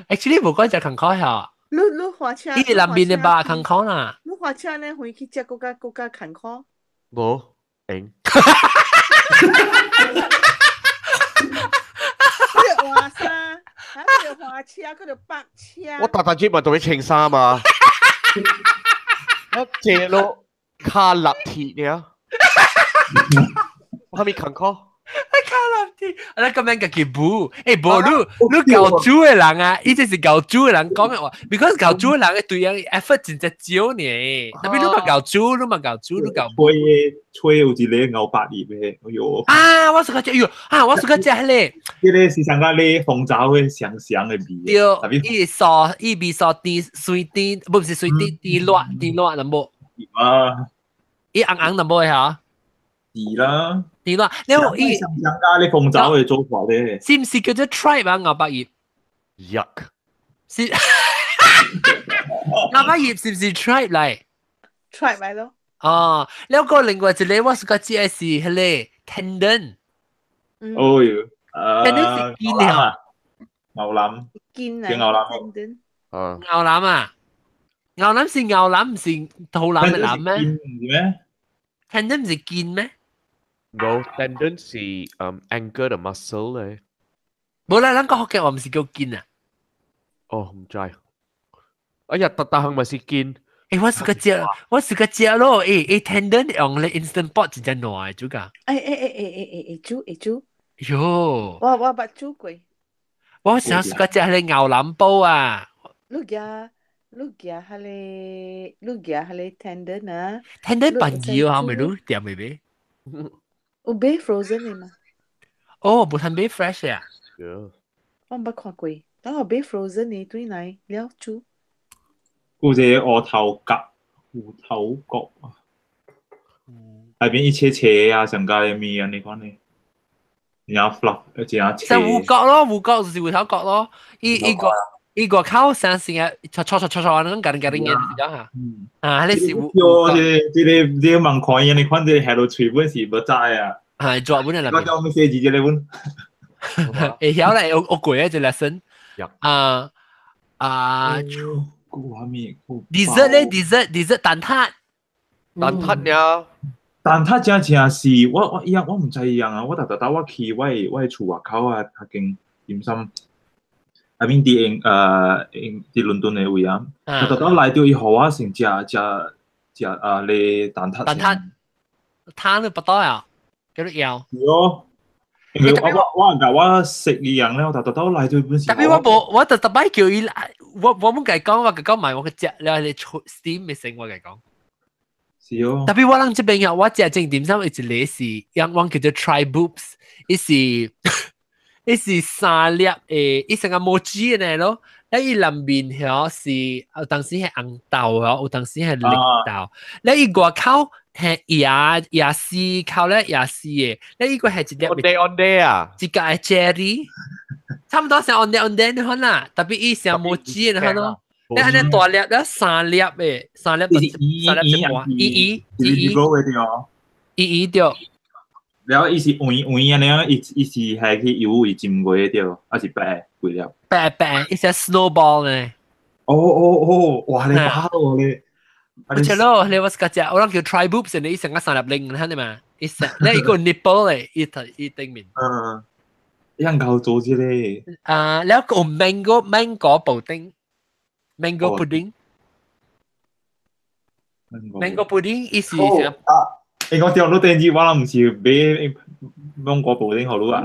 Actually 無講就艱苦下。你你花車？伊南邊的吧艱苦啦。你花車呢？回去食閣較閣較艱苦。無用。你換衫，啊！你花車，閣著白車。我逐逐日嘛都欲穿衫嘛。我坐落跤立鐵爾。我還沒艱苦。跤立鐵，啊！咁樣家己補，欸無你你舊煮的人啊，伊這是舊煮的人講的話，because 舊煮的人對人 effort 真正少呢。特別你嘛舊煮，你嘛舊煮，你舊吹吹有一個牛百葉的，哎喲！啊，我是個食，哎喲，啊，我是個食彼個，彼個是上個咧鳳爪的香香的味。對，伊酥，伊味酥甜，酸甜，不是酸甜，甜熱甜熱淡薄。啊！伊紅紅淡薄的嚇。是啦。是啦，你伊上加你鳳爪的做法咧，是毋是叫做 tripe 啊？牛百葉？ Yuck！是喇叭葉是唔是 tripe 嚟？tripe 嚟咯。哦，了個另外一個我是個知是彼個 tendon。哦喲，tendon 是筋啊，牛腩。筋啊。叫牛腩。啊。牛腩啊？牛腩是牛腩，唔是肚腩嘅腩咩？咩？tendon 唔是筋咩？No, tendon 是anchor 的 muscle 咧。無啦，咱個福建話唔是叫筋啊。哦，唔知。哎呀，特特行咪是筋。欸，我是個食，我是個食咯。欸欸，tendon 用咧 instant pot 真正爛煮噶。欸欸欸欸欸欸欸煮會煮。喲。我捌煮過。我想是個食彼個牛腩煲啊。你夾你夾彼個你夾彼個 tendon 啊。 tendon 笨魚啊，咪你掂未買？有買 frozen 的嘛？哦，無通買 fresh 啊。我毋捌看過，等我買 frozen 的對來了煮。有一個芋頭角，芋頭角啊，內邊一切切啊，上加的麵啊，你看呢？然後 fluff，一正切。就芋角咯，芋角就是芋頭角咯。伊伊個伊個口生成啊，錯錯錯錯錯，那種咖喱咖喱嘅，是講嚇。啊，你是芋。喲，這個這個這個網看伊，你看這個下落喙本是無知啊。係作本啊，我叫我們寫字這個本。會曉咧，我過一個 lesson。啊啊。dessert 咧，dessert dessert 蛋撻，蛋撻呀，蛋撻真正是我我一樣我唔知一樣啊！我逐逐兜我去我厝外口啊，較間點心，啊邊佇英英佇倫敦的位啊，逐逐兜來到伊予我先食食食啊咧蛋撻。蛋撻，撻你不到啊？叫你要。是哦。因為我我我我食伊樣咧，我逐逐兜來到本是。特別我無，我特特擺叫伊，我我冇共講，我共講買我個食了，你 steam 嘅成我共講。是哦。特別我人這邊啊，我食正點心一個是，樣我叫做 try boobs，伊是伊是三粒誒，伊成個毛子嘅咯。咧伊內面曉是，有當時係紅豆哦，有當時係綠豆。咧伊外口係椰椰絲口咧椰絲嘅，咧伊個係一粒。 on day on day 啊！一個係 cherry，差唔多像 on day on day 你看啦，特別伊像毛子你看咯。你按呢大粒咧三粒嘅，三粒三粒一半，一一一一，一一對。了後伊是圓圓按呢，伊伊是係去油伊浸過的對，還是白幾粒？白白，伊是 snowball 呢。哦哦哦，哇！你把咯你。我知咯，你我是個只，我諗叫 try boobs，你成個三粒零，睇你嘛？伊成，你一個 nipple 咧，伊頭伊頂面。嗯，樣夠做這個。啊，了個 mango mango 布丁，mango pudding。mango pudding 伊是啥？欸，我掉你電子，我諗唔是買芒果布丁予你啊？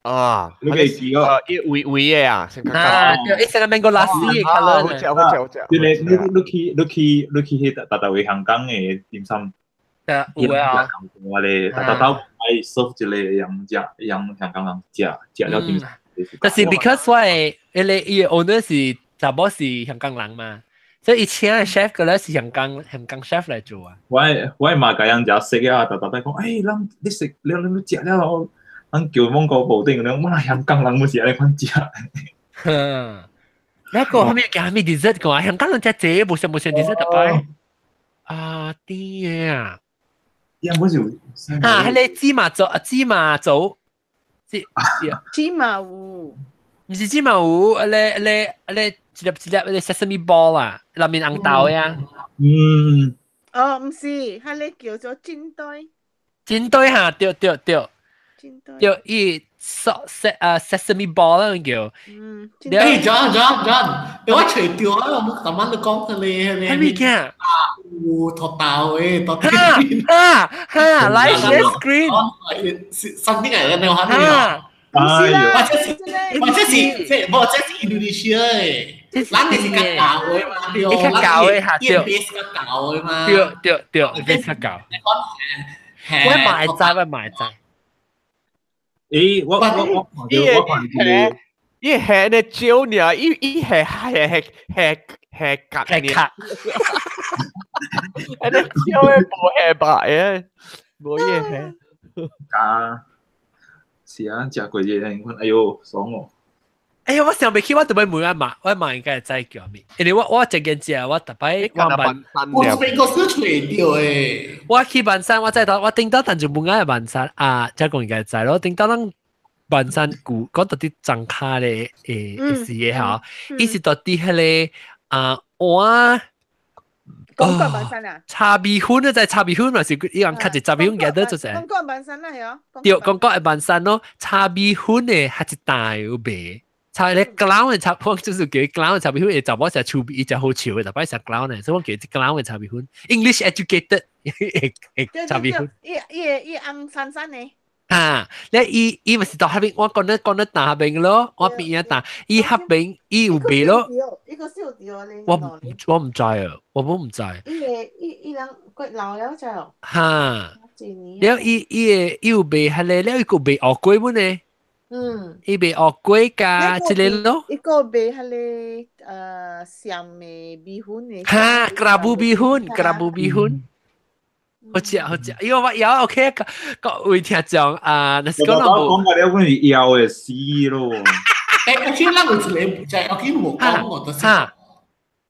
啊，你記記個？伊微微的啊，啊，對，伊成個 mango lassi 的 colour 好食好食好食。你你你去你去你去彼逐逐位香港的點心，有啊。我咧，逐逐兜愛 serve 一個樣食，樣香港人食食了點心。但是 because 我的彼個伊的 owner 是查某是香港人嘛。所以伊請的 chef 個咧是香港香港 chef 來做啊。我我嘛共人食識啊，逐逐擺講，欸，咱你食了你食了，咱叫芒果布丁，咱哇香港人毋是按呢款食。哼，那個後面叫啥物 dessert 個啊？香港人食這無啥無啥 dessert 特擺。啊，啲啊！樣本是啊，彼個芝麻棗啊，芝麻棗，芝芝麻糊，毋是芝麻糊，彼個彼個彼個一粒一粒彼個 sesame ball 啊，內面紅豆呀。嗯。哦，毋是，彼個叫做煎堆。煎堆哈，對對對。煎堆。對，伊啊 sesame ball 啦叫。嗯。欸，John John John，我揣著啊，我們琴晚都講佢咧。係物件？啊，有塗豆的，塗豆。哈哈，來 share screen。 something 嚟嘅，你話咩？唔是啦，或者是或者是即係，或者是 Indonesia 的，咱是較舊的嘛，對，較舊的嚇，對，base 較舊的嘛，對對對，base 較舊。我買知，我買知。欸，我我我看著我看著，伊係呢少呢，伊伊係係係係係格係卡，係呢少的無係白的，無伊係。啊，是啊，食過這個，哎喲，爽哦！哎呀，我想袂起，我特別問我媽，我媽應該會知叫咩？因為我這件事我特別我問，我邊個是揣著的。我去萬山，我知道我頂到但就冇愛萬山啊，這講應該知咯。頂到咱萬山古講到啲莊卡咧，事嘅嚇，伊是到啲彼个啊，我。講過萬山啊？茶米粉啊，就係茶米粉嘛，是伊人較濟茶米粉記得就是。講過萬山啦，係哦。對，講過萬山咯，茶米粉的較一大有賣。炒咧 clown 的炒，我就是叫 clown 的炒米粉，會查某食趣味，伊食好笑的，逐擺食 clown 的，所以我叫 clown 的炒米粉。English educated 炒米粉。伊伊伊紅杉杉的。啊！咧伊伊咪是到彼邊，我講咧打邊咯，我邊啊打，伊彼邊伊有賣咯。伊個小條咧。我毋知啊，我本毋知。伊個伊伊人過老了就。哈。了伊伊個伊有賣彼个，了伊閣賣芋粿本呢。伊賣芋粿加這个咯。伊閣賣彼个鹹的米粉的。哈，kerabu 米粉，kerabu 米粉。好食好食，因為我枵 OK，各位聽眾啊，若是講講個了，阮是枵會死咯。欸，其實咱有一個唔知，我記無講我就是，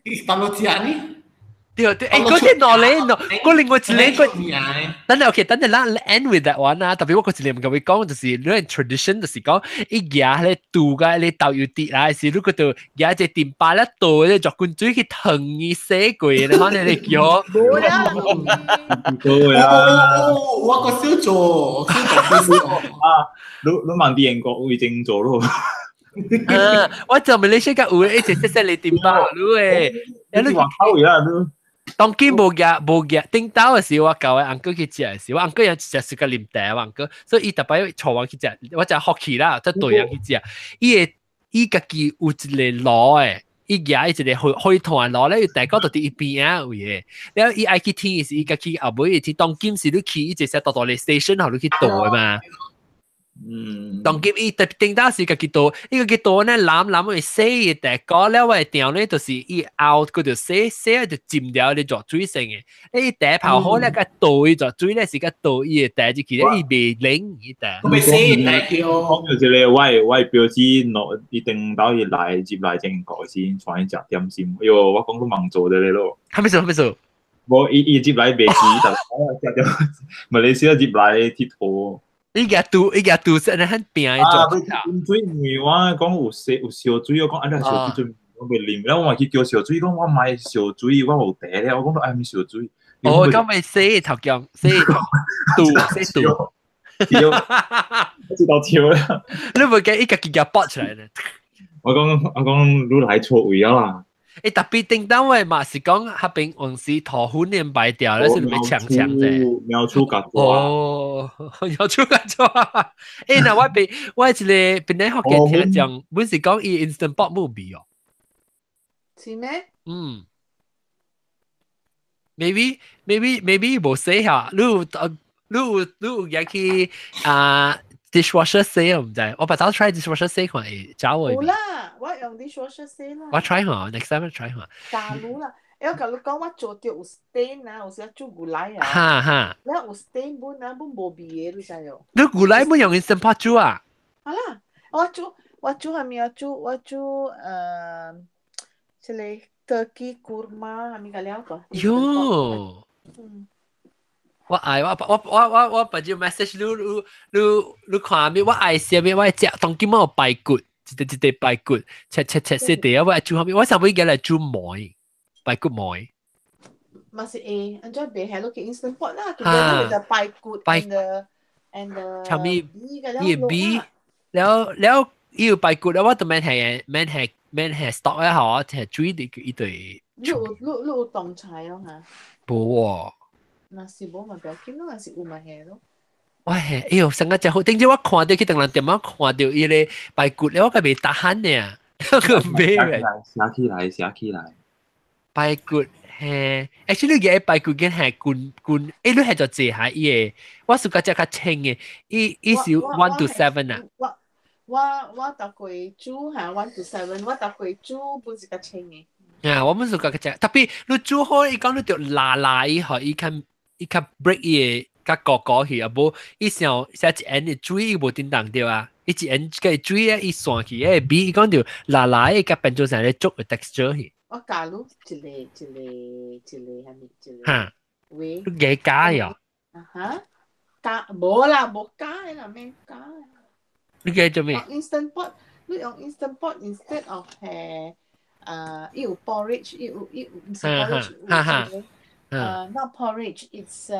伊當落食呢？對對，欸，嗰啲兩個，嗰另外一個，等陣 OK，等陣咱 end with that one 啊，特別我嗰一個毋共伊講，就是你 tradition 就是講，伊舉彼拄甲彼豆油滴來時，你閣著舉一個電巴咧倒咧熱滾水去燙伊洗過，你可能你叫。無啦，對啊，我個小做，小做啊，你你問啲英國會正做咯。啊，我就馬來西亞有一隻細細個電巴，你誒，你話口啊，你。當今無夾無夾，頂到的時我舊的翁哥去食的時，我翁哥也食是個啉茶，我翁哥，所以伊逐擺帶我去食，我食福氣啦，才對人去食。伊會伊家己有一個爐的，伊舉一個火火炭爐咧，伊大家就佇伊邊仔位的。了伊愛去天時，伊家己後尾去當今時你去伊一隻大大个 station 予你去倒的嘛。當今伊特頂當時家己倒，伊家己倒呢藍藍會洗伊地瓜了，我調呢就是伊熬佢就洗洗就浸掉你熱水性的。伊茶泡好咧，個倒伊熱水咧是個倒伊的茶入去咧，伊袂冷伊茶。未洗茶叫。講到這個，我表姊落伊頂到伊來入來英國時，帶伊食點心。哎喲，我講都忙做的咧咯。啥物事？啥物事？無伊伊入來袂記，但食點馬來西亞入來𨑨迌。伊個拄伊個拄是很平的做。水因為我講有燒有燒水，我講啊，你燒水我袂啉，然後我去叫燒水，講我買燒水，我無茶咧，我講愛毋燒水。哦，咁咪洗頭姜，洗拄洗拄，跳，知道跳啦。你袂記伊家己個拔出來咧？我講你來錯位啊啦。欸，特別頂當位嘛是講，彼邊往時桃粉連白掉咧，是咪強強者？苗厝甲哦，苗厝甲抓。欸，那我邊我一個邊咧福建聽講，本是講伊 instant pot 冇味哦。是咩？嗯。Maybe 無洗下，你有入去啊？dishwasher 洗我毋知，我捌走 try dishwasher 洗看會走會。有啦，我用 dishwasher 洗啦。我 try 下，next time 我 try 下。假如啦，我共你講，我做著有 stain 啊，有時煮牛奶啊。哈哈。了有 stain 本啊，本無味的，你知無？你牛奶本用 instant pot 煮啊？好啦，我煮啥物啊？煮我煮這个 turkey korma 啥物個了個。喲。嗯。我愛我我我我我捌就 message 你你你你看咩？我愛食咩？我愛食當今我有排骨，一塊一塊排骨，切切切細塊啊！我愛煮啥物？我上尾來煮糜，排骨糜。嘛是會，按怎賣係落去 instant pot 啦，together with the 排骨 and the 啥物？伊個米，了了伊有排骨了，我都免係免係免係 stock 咧，嗬，係煮啲一堆。你有凍菜哦嚇？無喎。若是無嘛不要緊咯，若是有嘛係咯。我係，哎喲，上個真好，頂朝我看著去唐人店，我看著伊個排骨咧，我個袂得閒呢，個買寫起來，寫起來。排骨嘿，actually 個排骨跟係滾滾，欸，你係做這下伊個，我是較只較清的，伊是 1 to 7 啊。我逐過煮嚇 1 to 7，我逐過煮本是較清的。啊，我本是較只，特別你煮好，伊講你著拉拉伊，予伊較伊較 break 伊個。較高高去，啊無伊想寫一按的水伊無叮當著啊，伊一按個水咧伊散去，迄個味伊講著辣辣的，佮變做成咧粥的 texture 去。我加入一個一個一個啥物一個。哈。喂。你加加喲？啊哈？加無啦，無加的啦，免加。你加做咩？Instant pot，你用 instant pot instead of 係啊，伊有 porridge，伊有伊有毋是 porridge，有not porridge，it's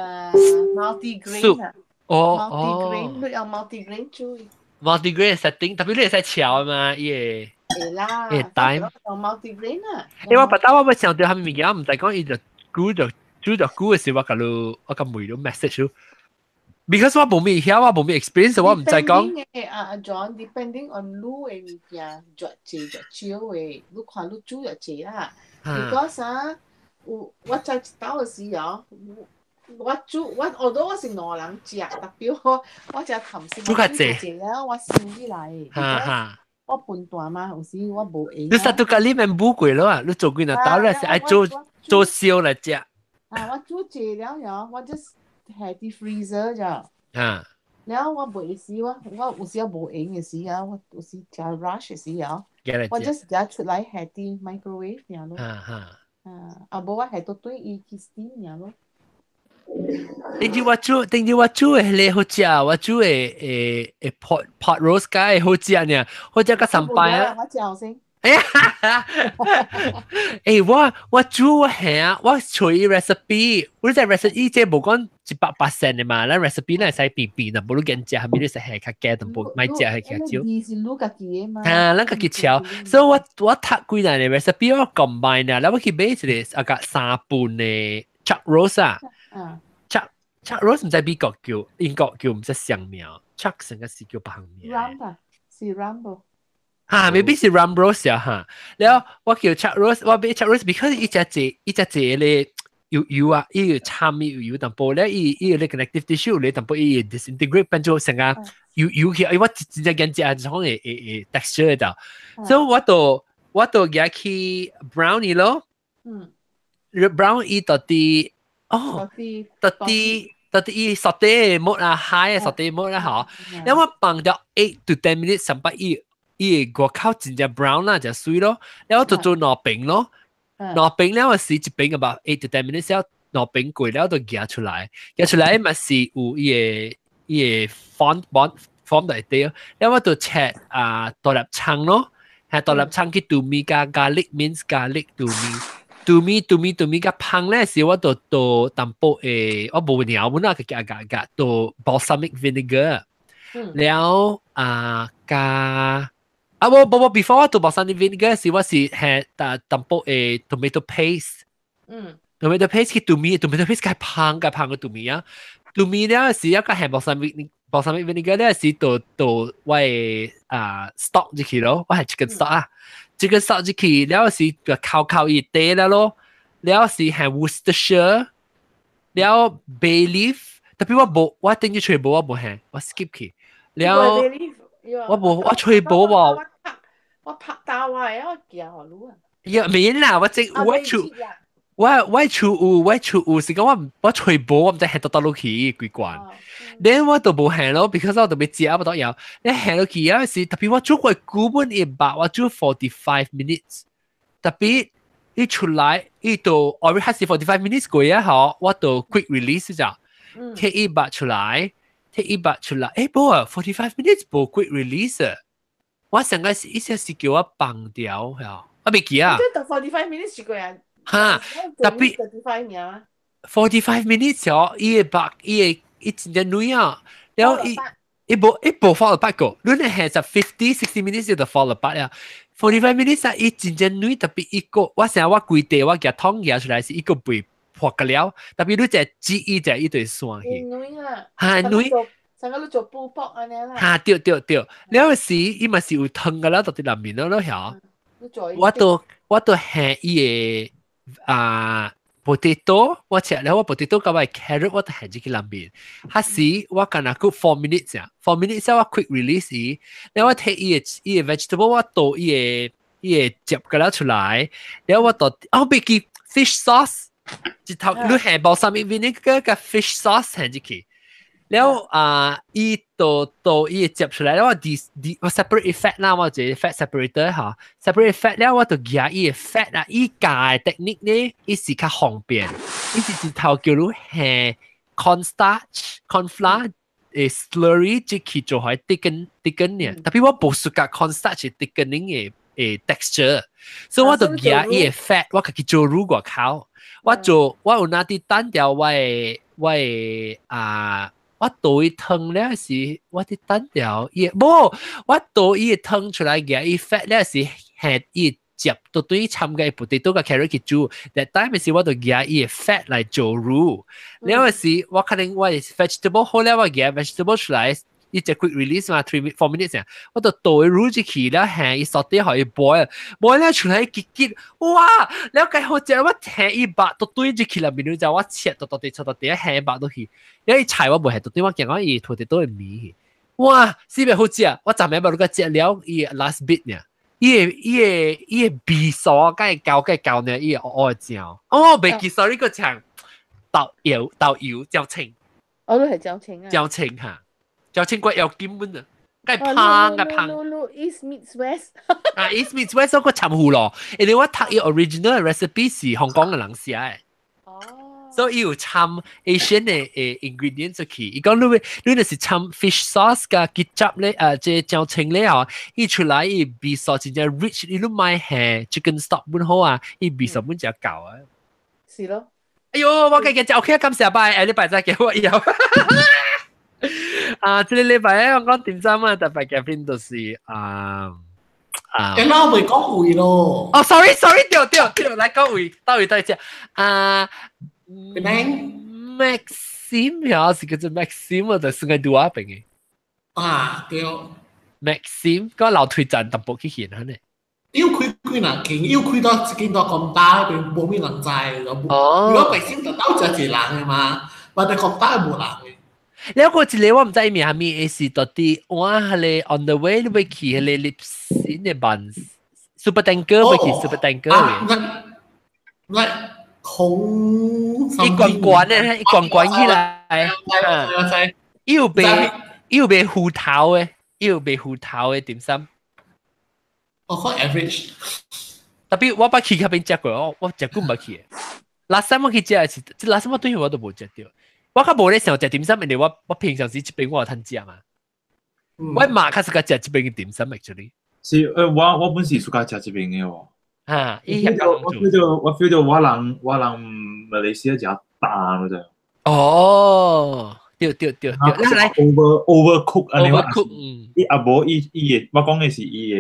multigrain 啊。哦，multigrain，你用 multigrain 煮。 multigrain setting，特別你會使炒嘛，伊個。會啦。會 time。用 multigrain 啊。欸，我捌當我欲想著啥物物件，毋知講伊就煮就煮就久的時，我共你我共問你 message 你。Because 我無咩曉，我無咩 experience，我毋知講。啊啊 John，depending on 你的物件，著濟著少的，你看你煮著濟啦。Because 啊，有我在一兜的時候，我煮我 although 我是兩人食，特別我我食貪心，煮較濟了，我收起來。哈哈。我分大嘛，有時我無閒。你實都共你免補過咯啊！你做幾若兜咧是愛做做燒來食。啊，我煮濟了了，我 just 下佇 freezer 咋。啊。了我袂時，我我有時無閒的時啊，我有時食 rush 的時啊，我 just 夾出來下佇 microwave 爾咯。啊哈。啊，啊無我下到對伊去 steam 爾咯。頂日我煮，頂日我煮的彼個好食，我煮的會會 pot pot roast 較好食呢，好食較三擺啊。我食先。欸，我我煮我下，我揣 recipe，我這 recipe 這無講100%的嘛，咱 recipe 咱會使變變啦，無你揀食，啥物你使下較加淡薄，莫食下較少。你是滷家己的嘛？啊，咱家己調，所以我我讀幾若個 recipe 我 combine 啊，然後我去買一個啊個三磅的 chuck roast 啊。chuck chuck roast 毋知美國叫，英國叫毋知啥名，chuck 成個是叫別項名。 Rump 啊，是 rump 無？哈，maybe 是 rump roast 啊哈。然後我叫 chuck roast，我買 chuck roast because 伊只隻伊只隻咧有油啊，伊有參油油淡薄咧，伊伊有咧 connective tissue 咧淡薄伊 disintegrate 變做成個油油起，我真正見食就講會會會 texture 的。所以我就我就舉去 brownie 咯。嗯。 brown 伊到底哦，到底到底伊 saute mode 啊，high saute mode 啦嗬。然後我放咗 8 to 10 minutes，上百伊。伊個外口真正 brown 啦，就水咯，然後就做兩邊咯，兩邊了時一邊 about 8 to 10 minutes 了，兩邊過了就夾出來，夾出來嘛是有伊個伊個 fond bond form 在底，然後我就切啊大粒蔥咯，係大粒蔥去豆米加 garlic mince garlic 豆米。豆米豆米豆米較芳咧時，我就倒淡薄的，我無尿本啊，加加加倒 balsamic vinegar，了啊加。啊，無無無，before 我倒 balsamic vinegar 時，我是係淡淡薄的 tomato paste。tomato paste 去豆米，tomato paste 較芳較芳個豆米啊。豆米了時，一個係 balsamic balsamic vinegar 了時，倒倒我的啊 stock 入去咯，我係 chicken stock 啊，chicken stock 入去了時就睏睏伊底了咯，了時係 Worcestershire，了 bay leaf，特別我無，我頂日揣無我無係，我 skip 去，了我無我揣無喎。我拍打我的，我驚予你啊！也免啦，我這我厝我我厝有我厝有是講我我揣無，我毋知下倒倒落去幾罐。then 我都無下咯，because 我都欲食我都要。你下落去啊時，特別我煮過久本一百，我煮 45 minutes，特別伊出來伊都 already 還是 forty five minutes 過啊，嗬，我都 quick release 咋，提伊肉出來，提伊肉出來，欸無啊，45 minutes 無 quick release。我上個是意思是叫我放掉，嚇，我未記啊。這 45 minutes 一個人。哈，特別 35 啊。 45 minutes 哦，伊個肉，伊個伊真正軟啊，然後伊伊無伊無 fall apart 過，你係十 50 60 minutes 就 fall apart 啊。45 minutes 啊，伊真正軟，特別一個，我成日我規地我夾湯夾出來是一個被破個了，特別你只煮伊只一對散去。軟啊。哈軟。成個你做布卜按呢啦。哈對對對，了時伊嘛是有湯個了，到佇內面咯咯曉。我都我都下伊個啊 potato，我切了我 potato 佮我 carrot 我都下入去內面。彼時我干焦 cook 4 minutes 啊，4 minutes 我 quick release 伊，了我提伊個伊個 vegetable 我倒伊個伊個汁個了出來，了我倒哦別記 fish sauce，一頭你下 balsamic vinegar 佮 fish sauce 下入去。了啊，伊到到伊接出來了，我啲啲我 separate fat 啦，我這 fat separator 嚇，separate fat 了，我就夾伊 fat 啊，伊教 technique 呢，伊是較方便，伊是一頭叫你係 cornstarch cornflour 誒 slurry 即去做開 thicken thicken 呢，特別我無熟甲 cornstarch thickening 嘅誒 texture，所以我就夾伊 fat，我家己做乳外口，我做我有拿啲單調我的我的啊。我倒伊湯了是，我啲單調伊無，我倒伊湯出來嘅，伊 fat 了是係伊接到對參個 potato 個 carrot 去煮，但 time 是我就夾伊 fat 來做滷，了是我可能我 vegetable 好了，我夾 vegetable 出來。伊隻 quick release 嘛， 3 4 minutes 啊，我就倒伊滷入去了，下伊掃啲予伊 boil boil 了出來結結，哇！了解好食，我下伊肉都對入去了，面就我切到到底切到底下肉落去，因為菜我無下，到底我驚講伊土地都會味。哇！是咪好食？我昨暝捌個食了伊 last bit 呢，伊個伊個伊個味素佮會夠佮夠呢，伊會烏烏正。哦，袂記 sorry 個唱豆油豆油椒青。哦，你係椒青啊？椒青哈。椒青骨有金本啊，梗係胖嘅胖。 East meets West。啊，East meets West 嗰個尋糊咯，因為我讀伊 original recipe 是香港嘅人寫嘅。哦。所以伊有摻 Asian 嘅誒 ingredients 入去。伊講你你若是摻 fish sauce 加 ketchup 咧，這椒青咧哦，伊出來伊味素真正 rich，你都買下 chicken stock 本好啊，伊味素本真夠啊。是咯。哎喲，我計計 OK，感謝拜，下禮拜再見我以後。啊，這個禮拜咧，我講點心啊，特別嘅邊就是啊啊，欸，我未講位咯。哦，sorry sorry，對對對，來講位，到位到位啊。Maxim 呀，是叫做 Maxim 啊，就是個拄仔邊嘅。啊，對。 Maxim 個樓梯站淡薄去現呢。要開幾若間，要開到一間到咁大邊，無咩人知。哦。如果白先就兜就一個人嘅嘛，或者咁大無人嘅。了個一個我毋知伊名啥物，是到底我彼個 on the way 你欲去彼個 Lipsin 的辦 super tanker 欲去 super tanker 嘅。來空一罐罐的，一罐罐起來。伊有賣，伊有賣芋頭的，伊有賣芋頭的點心。我看 average。特別我捌去彼邊食過，我我食久毋捌去。last time 我去食的是，這 last time 我對我都無食著。我較無咧想食點心，因為我我平常時這邊我有趁食嘛。我媽較喜歡食這邊嘅點心，actually。是，我我本是喜歡食這邊嘅喎。嚇，伊我 feel 到我 feel 到我人我人馬來西亞食淡就。哦，對對對對，來 over overcook 啊，overcook，嗯。伊啊無伊伊個，我講嘅是伊個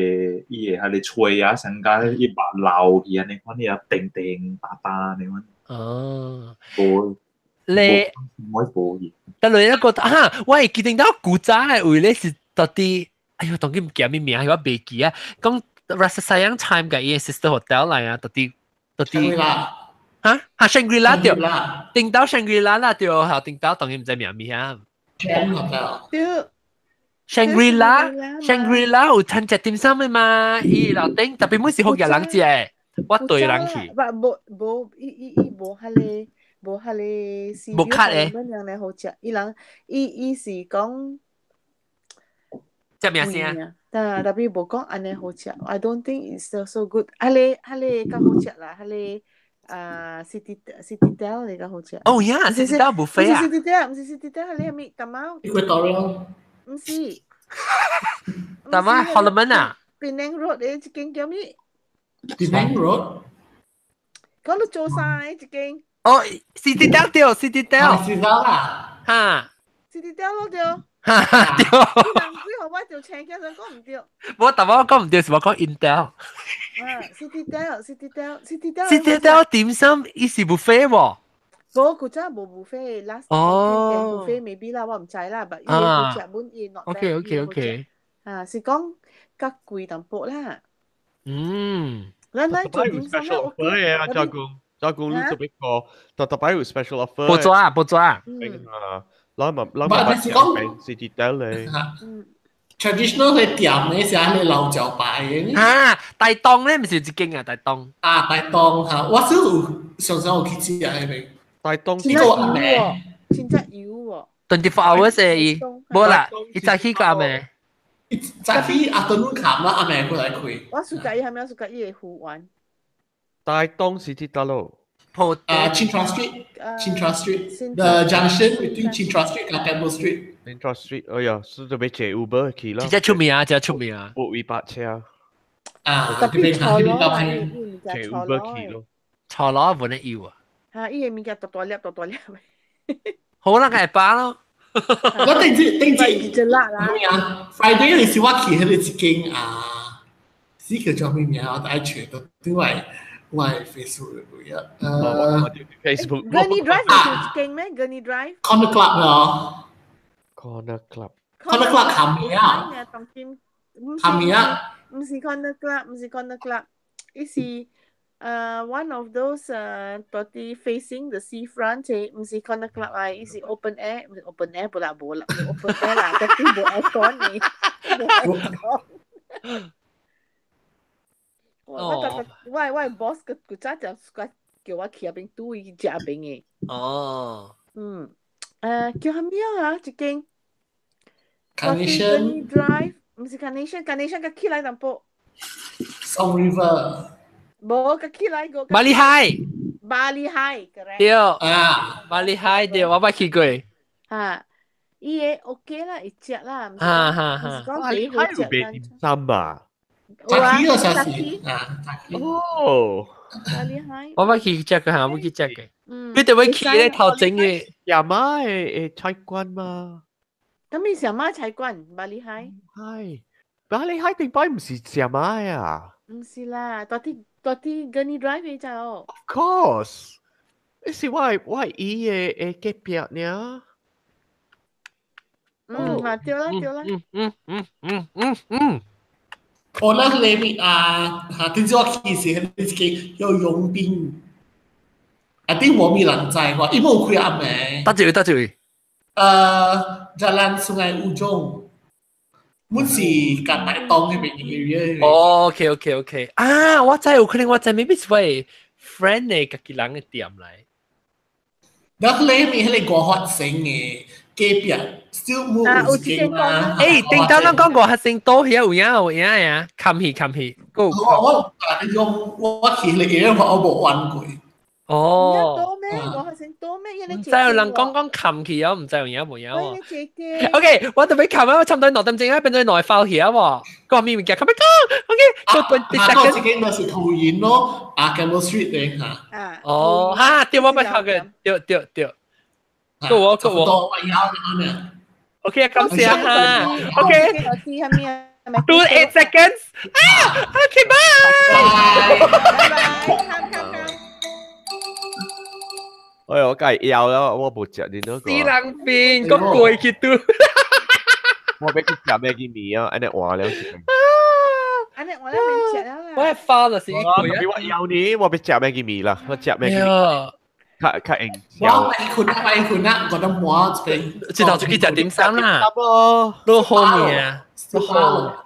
伊個係咧脆啊，上加伊肉流去按呢款，伊啊定定噠噠按呢款。哦。無。你，但係一個啊，我會記得到古早嘅位咧是到底，哎喲，當今唔記得咩名，我袂記啊。講 Rasa Sayang Time 嘅伊 sister hotel 嚟啊，到底到底嚇嚇 Shangri-La 對，頂到 Shangri-La 啦對，嚇頂到當然毋知名咩啊。對。 Shangri-La Shangri-La 有趁食點心嘅嘛？伊樓頂特別每是福建人食的，我對人去。無無伊伊伊無彼個。無彼個是無卡的，乜樣咧好食？伊人伊伊是講食名聲，但特別無講按呢好食。I don't think it's so so good。彼個彼個較好食啦，彼個啊 City Citadel 嚟較好食。哦呀，Citadel buffet 啊？毋是 Citadel，毋是 Citadel，彼個咩？淡貓。 Equatorial。毋是。淡貓 Holloman 啊？ Penang Road 的一間叫咩？Penang Road。講到做啥一間？哦，Citadel 對，Citadel。 Citadel 啦。哈。 Citadel 咯對。哈對。你人幾號我就請起身講毋對。我淡薄講毋對，是我講 Intel。啊，Citadel，Citadel，Citadel。 Citadel 點心伊是 buffet 喎。無古早無 buffet，last 哦 buffet maybe 啦，我毋知啦，但伊好食本伊 not OK OK OK。啊，是講較貴淡薄啦。嗯。咱咱做點心 special offer 嘅啊，加工加工你做邊個？特特擺有 special offer。冇做啊，冇做啊。啊，咱嘛咱嘛是講 Citadel 咧。 traditional 嘅店咧是喺老招牌嘅。啊，大檔咧毋是一間啊，大檔。啊，大檔嚇，我少有常常有去食嗰邊。大檔呢個阿名。真正油喎。24 hours 嘅伊，無啦，伊早起個暗暝。早起 afternoon 冚啦，暗暝過來開。我暑假伊係咪暑假伊會護丸？大東是佇佗落？啊，Chintra Street，Chintra Street，the junction between Chintra Street 同 Campbell Street。 Chintra Street，哎呀，是準備坐 Uber 去啦。這隻出名啊，這隻出名啊。不位白車。啊，特別錯咯，坐 Uber 去咯。錯咯，無得要啊。嚇！伊個物件大大粒，大大粒。好啦，係飽咯。我頂次頂次就辣啦。咩啊？Friday 嗰陣時我去彼個一間啊，死叫做咩名？我愛揣到對外我 Facebook 裏啊。Facebook。 Gurney Drive 是一間咩？Gurney Drive。 Corner Club 咯。 Corner Club。 Corner Club 下面啊。下面啊。毋是 Corner Club，毋是 Corner Club，伊是one of those 佇啲 facing the seafront 嘅，毋是 Corner Club 啊，伊是 open air，毋是 open air 無啦，無啦，open air 啦，特別無 aircon 嘅，無 aircon。我 boss 個古早就叫我去嗰邊拄伊食邊嘅。哦。嗯，叫啥物啊？一間。 Carnation Drive，毋是 Carnation，Carnation 較起來淡薄。 Song River。無，較起來個。 Bali Hai。 Bali Hai，對。啊。 Bali Hai 對，我捌去過。嚇，伊個 OK 啦，會食啦。哈哈哈。講幾好食。賣點心啊？早起嗰陣時啊，哦。 Bali Hai。我捌去食過，嚇，我去食過。你哋會去咧頭前嘅？阿媽嘅菜館嘛？咁你小媽菜館，Bali Hai。係，Bali Hai 頂擺唔是小媽啊？唔是啦，佇啲佇啲 Gurney Drive 嘅就。 Of course，你是我姨嘅隔壁呢。嗯，啊對啦對啦。嗯嗯嗯嗯嗯嗯。我那裏面啊，嚇，點知我去時彼一間叫傭兵，啊，啲無咪人知喎，伊無開暗暝。佗一位佗一位。Jalan Sungai Ujong，本是近大東嗰邊 area。哦，OK OK OK，啊，我知有可能我知，maybe 是我 friend 嘅家己人嘅店來。那裏面彼個五發城嘅隔壁，still 冇有一間啊。誒，頂當咱講五發城倒遐有影有影呀，冚去冚去。我用我去彼個 area 我無玩過。哦，多咩？五發城多咩？毋知有人講講冚去啊，毋知有影無影喎。 O K，我特別冚啊，我差唔多2點鐘啊，變做內發去啊喎。個面物件冚咪講，O K，個20 second。這間就是桃園咯，啊，Campbell Street 嘅嚇。啊。哦，哈，對我捌看過，對對對。個我個我。多我有呢。 O K，感謝哈。O K。2 8 seconds。啊，O K，bye。拜拜。哎我梗係要啦，我無食你那個。死人病，個過去拄。我欲去食咩嘅麵啊？按呢換了是。按呢換了免食啦。我係發就是一過啊。我要你，我欲食咩嘅麵啦？我食咩嘅麵？較較用。我愛困啊，愛困啊，覺得滿一邊。這頭出去食點心啦。都好麵啊，都好。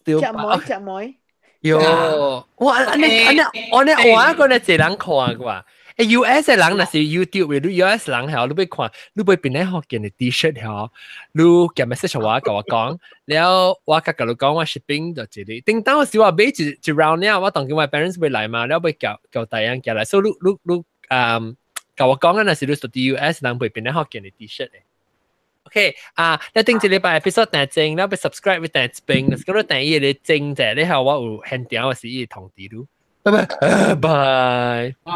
食糜食糜。喲，我按呢按呢按呢換個呢，濟人看過。誒 US 嘅人若是 YouTube，你 US 人係，你欲看，你欲邊咧學件嘅 T-shirt 係，你夾 message 我，共我講，了我甲佮你講，我 shipping 就一日。頂當時我買一一 round 了，我當今我 parents 會來嘛，了欲叫叫大人寄來，所以你你你嗯，共我講啊，若是你佇 US 人會邊咧學件嘅 T-shirt 嘅。OK 啊，你頂一禮拜 episode 訂正，你欲 subscribe 訂一邊，若是講你訂伊個正者，你係我有現場，我是伊通知你。拜拜，拜。拜。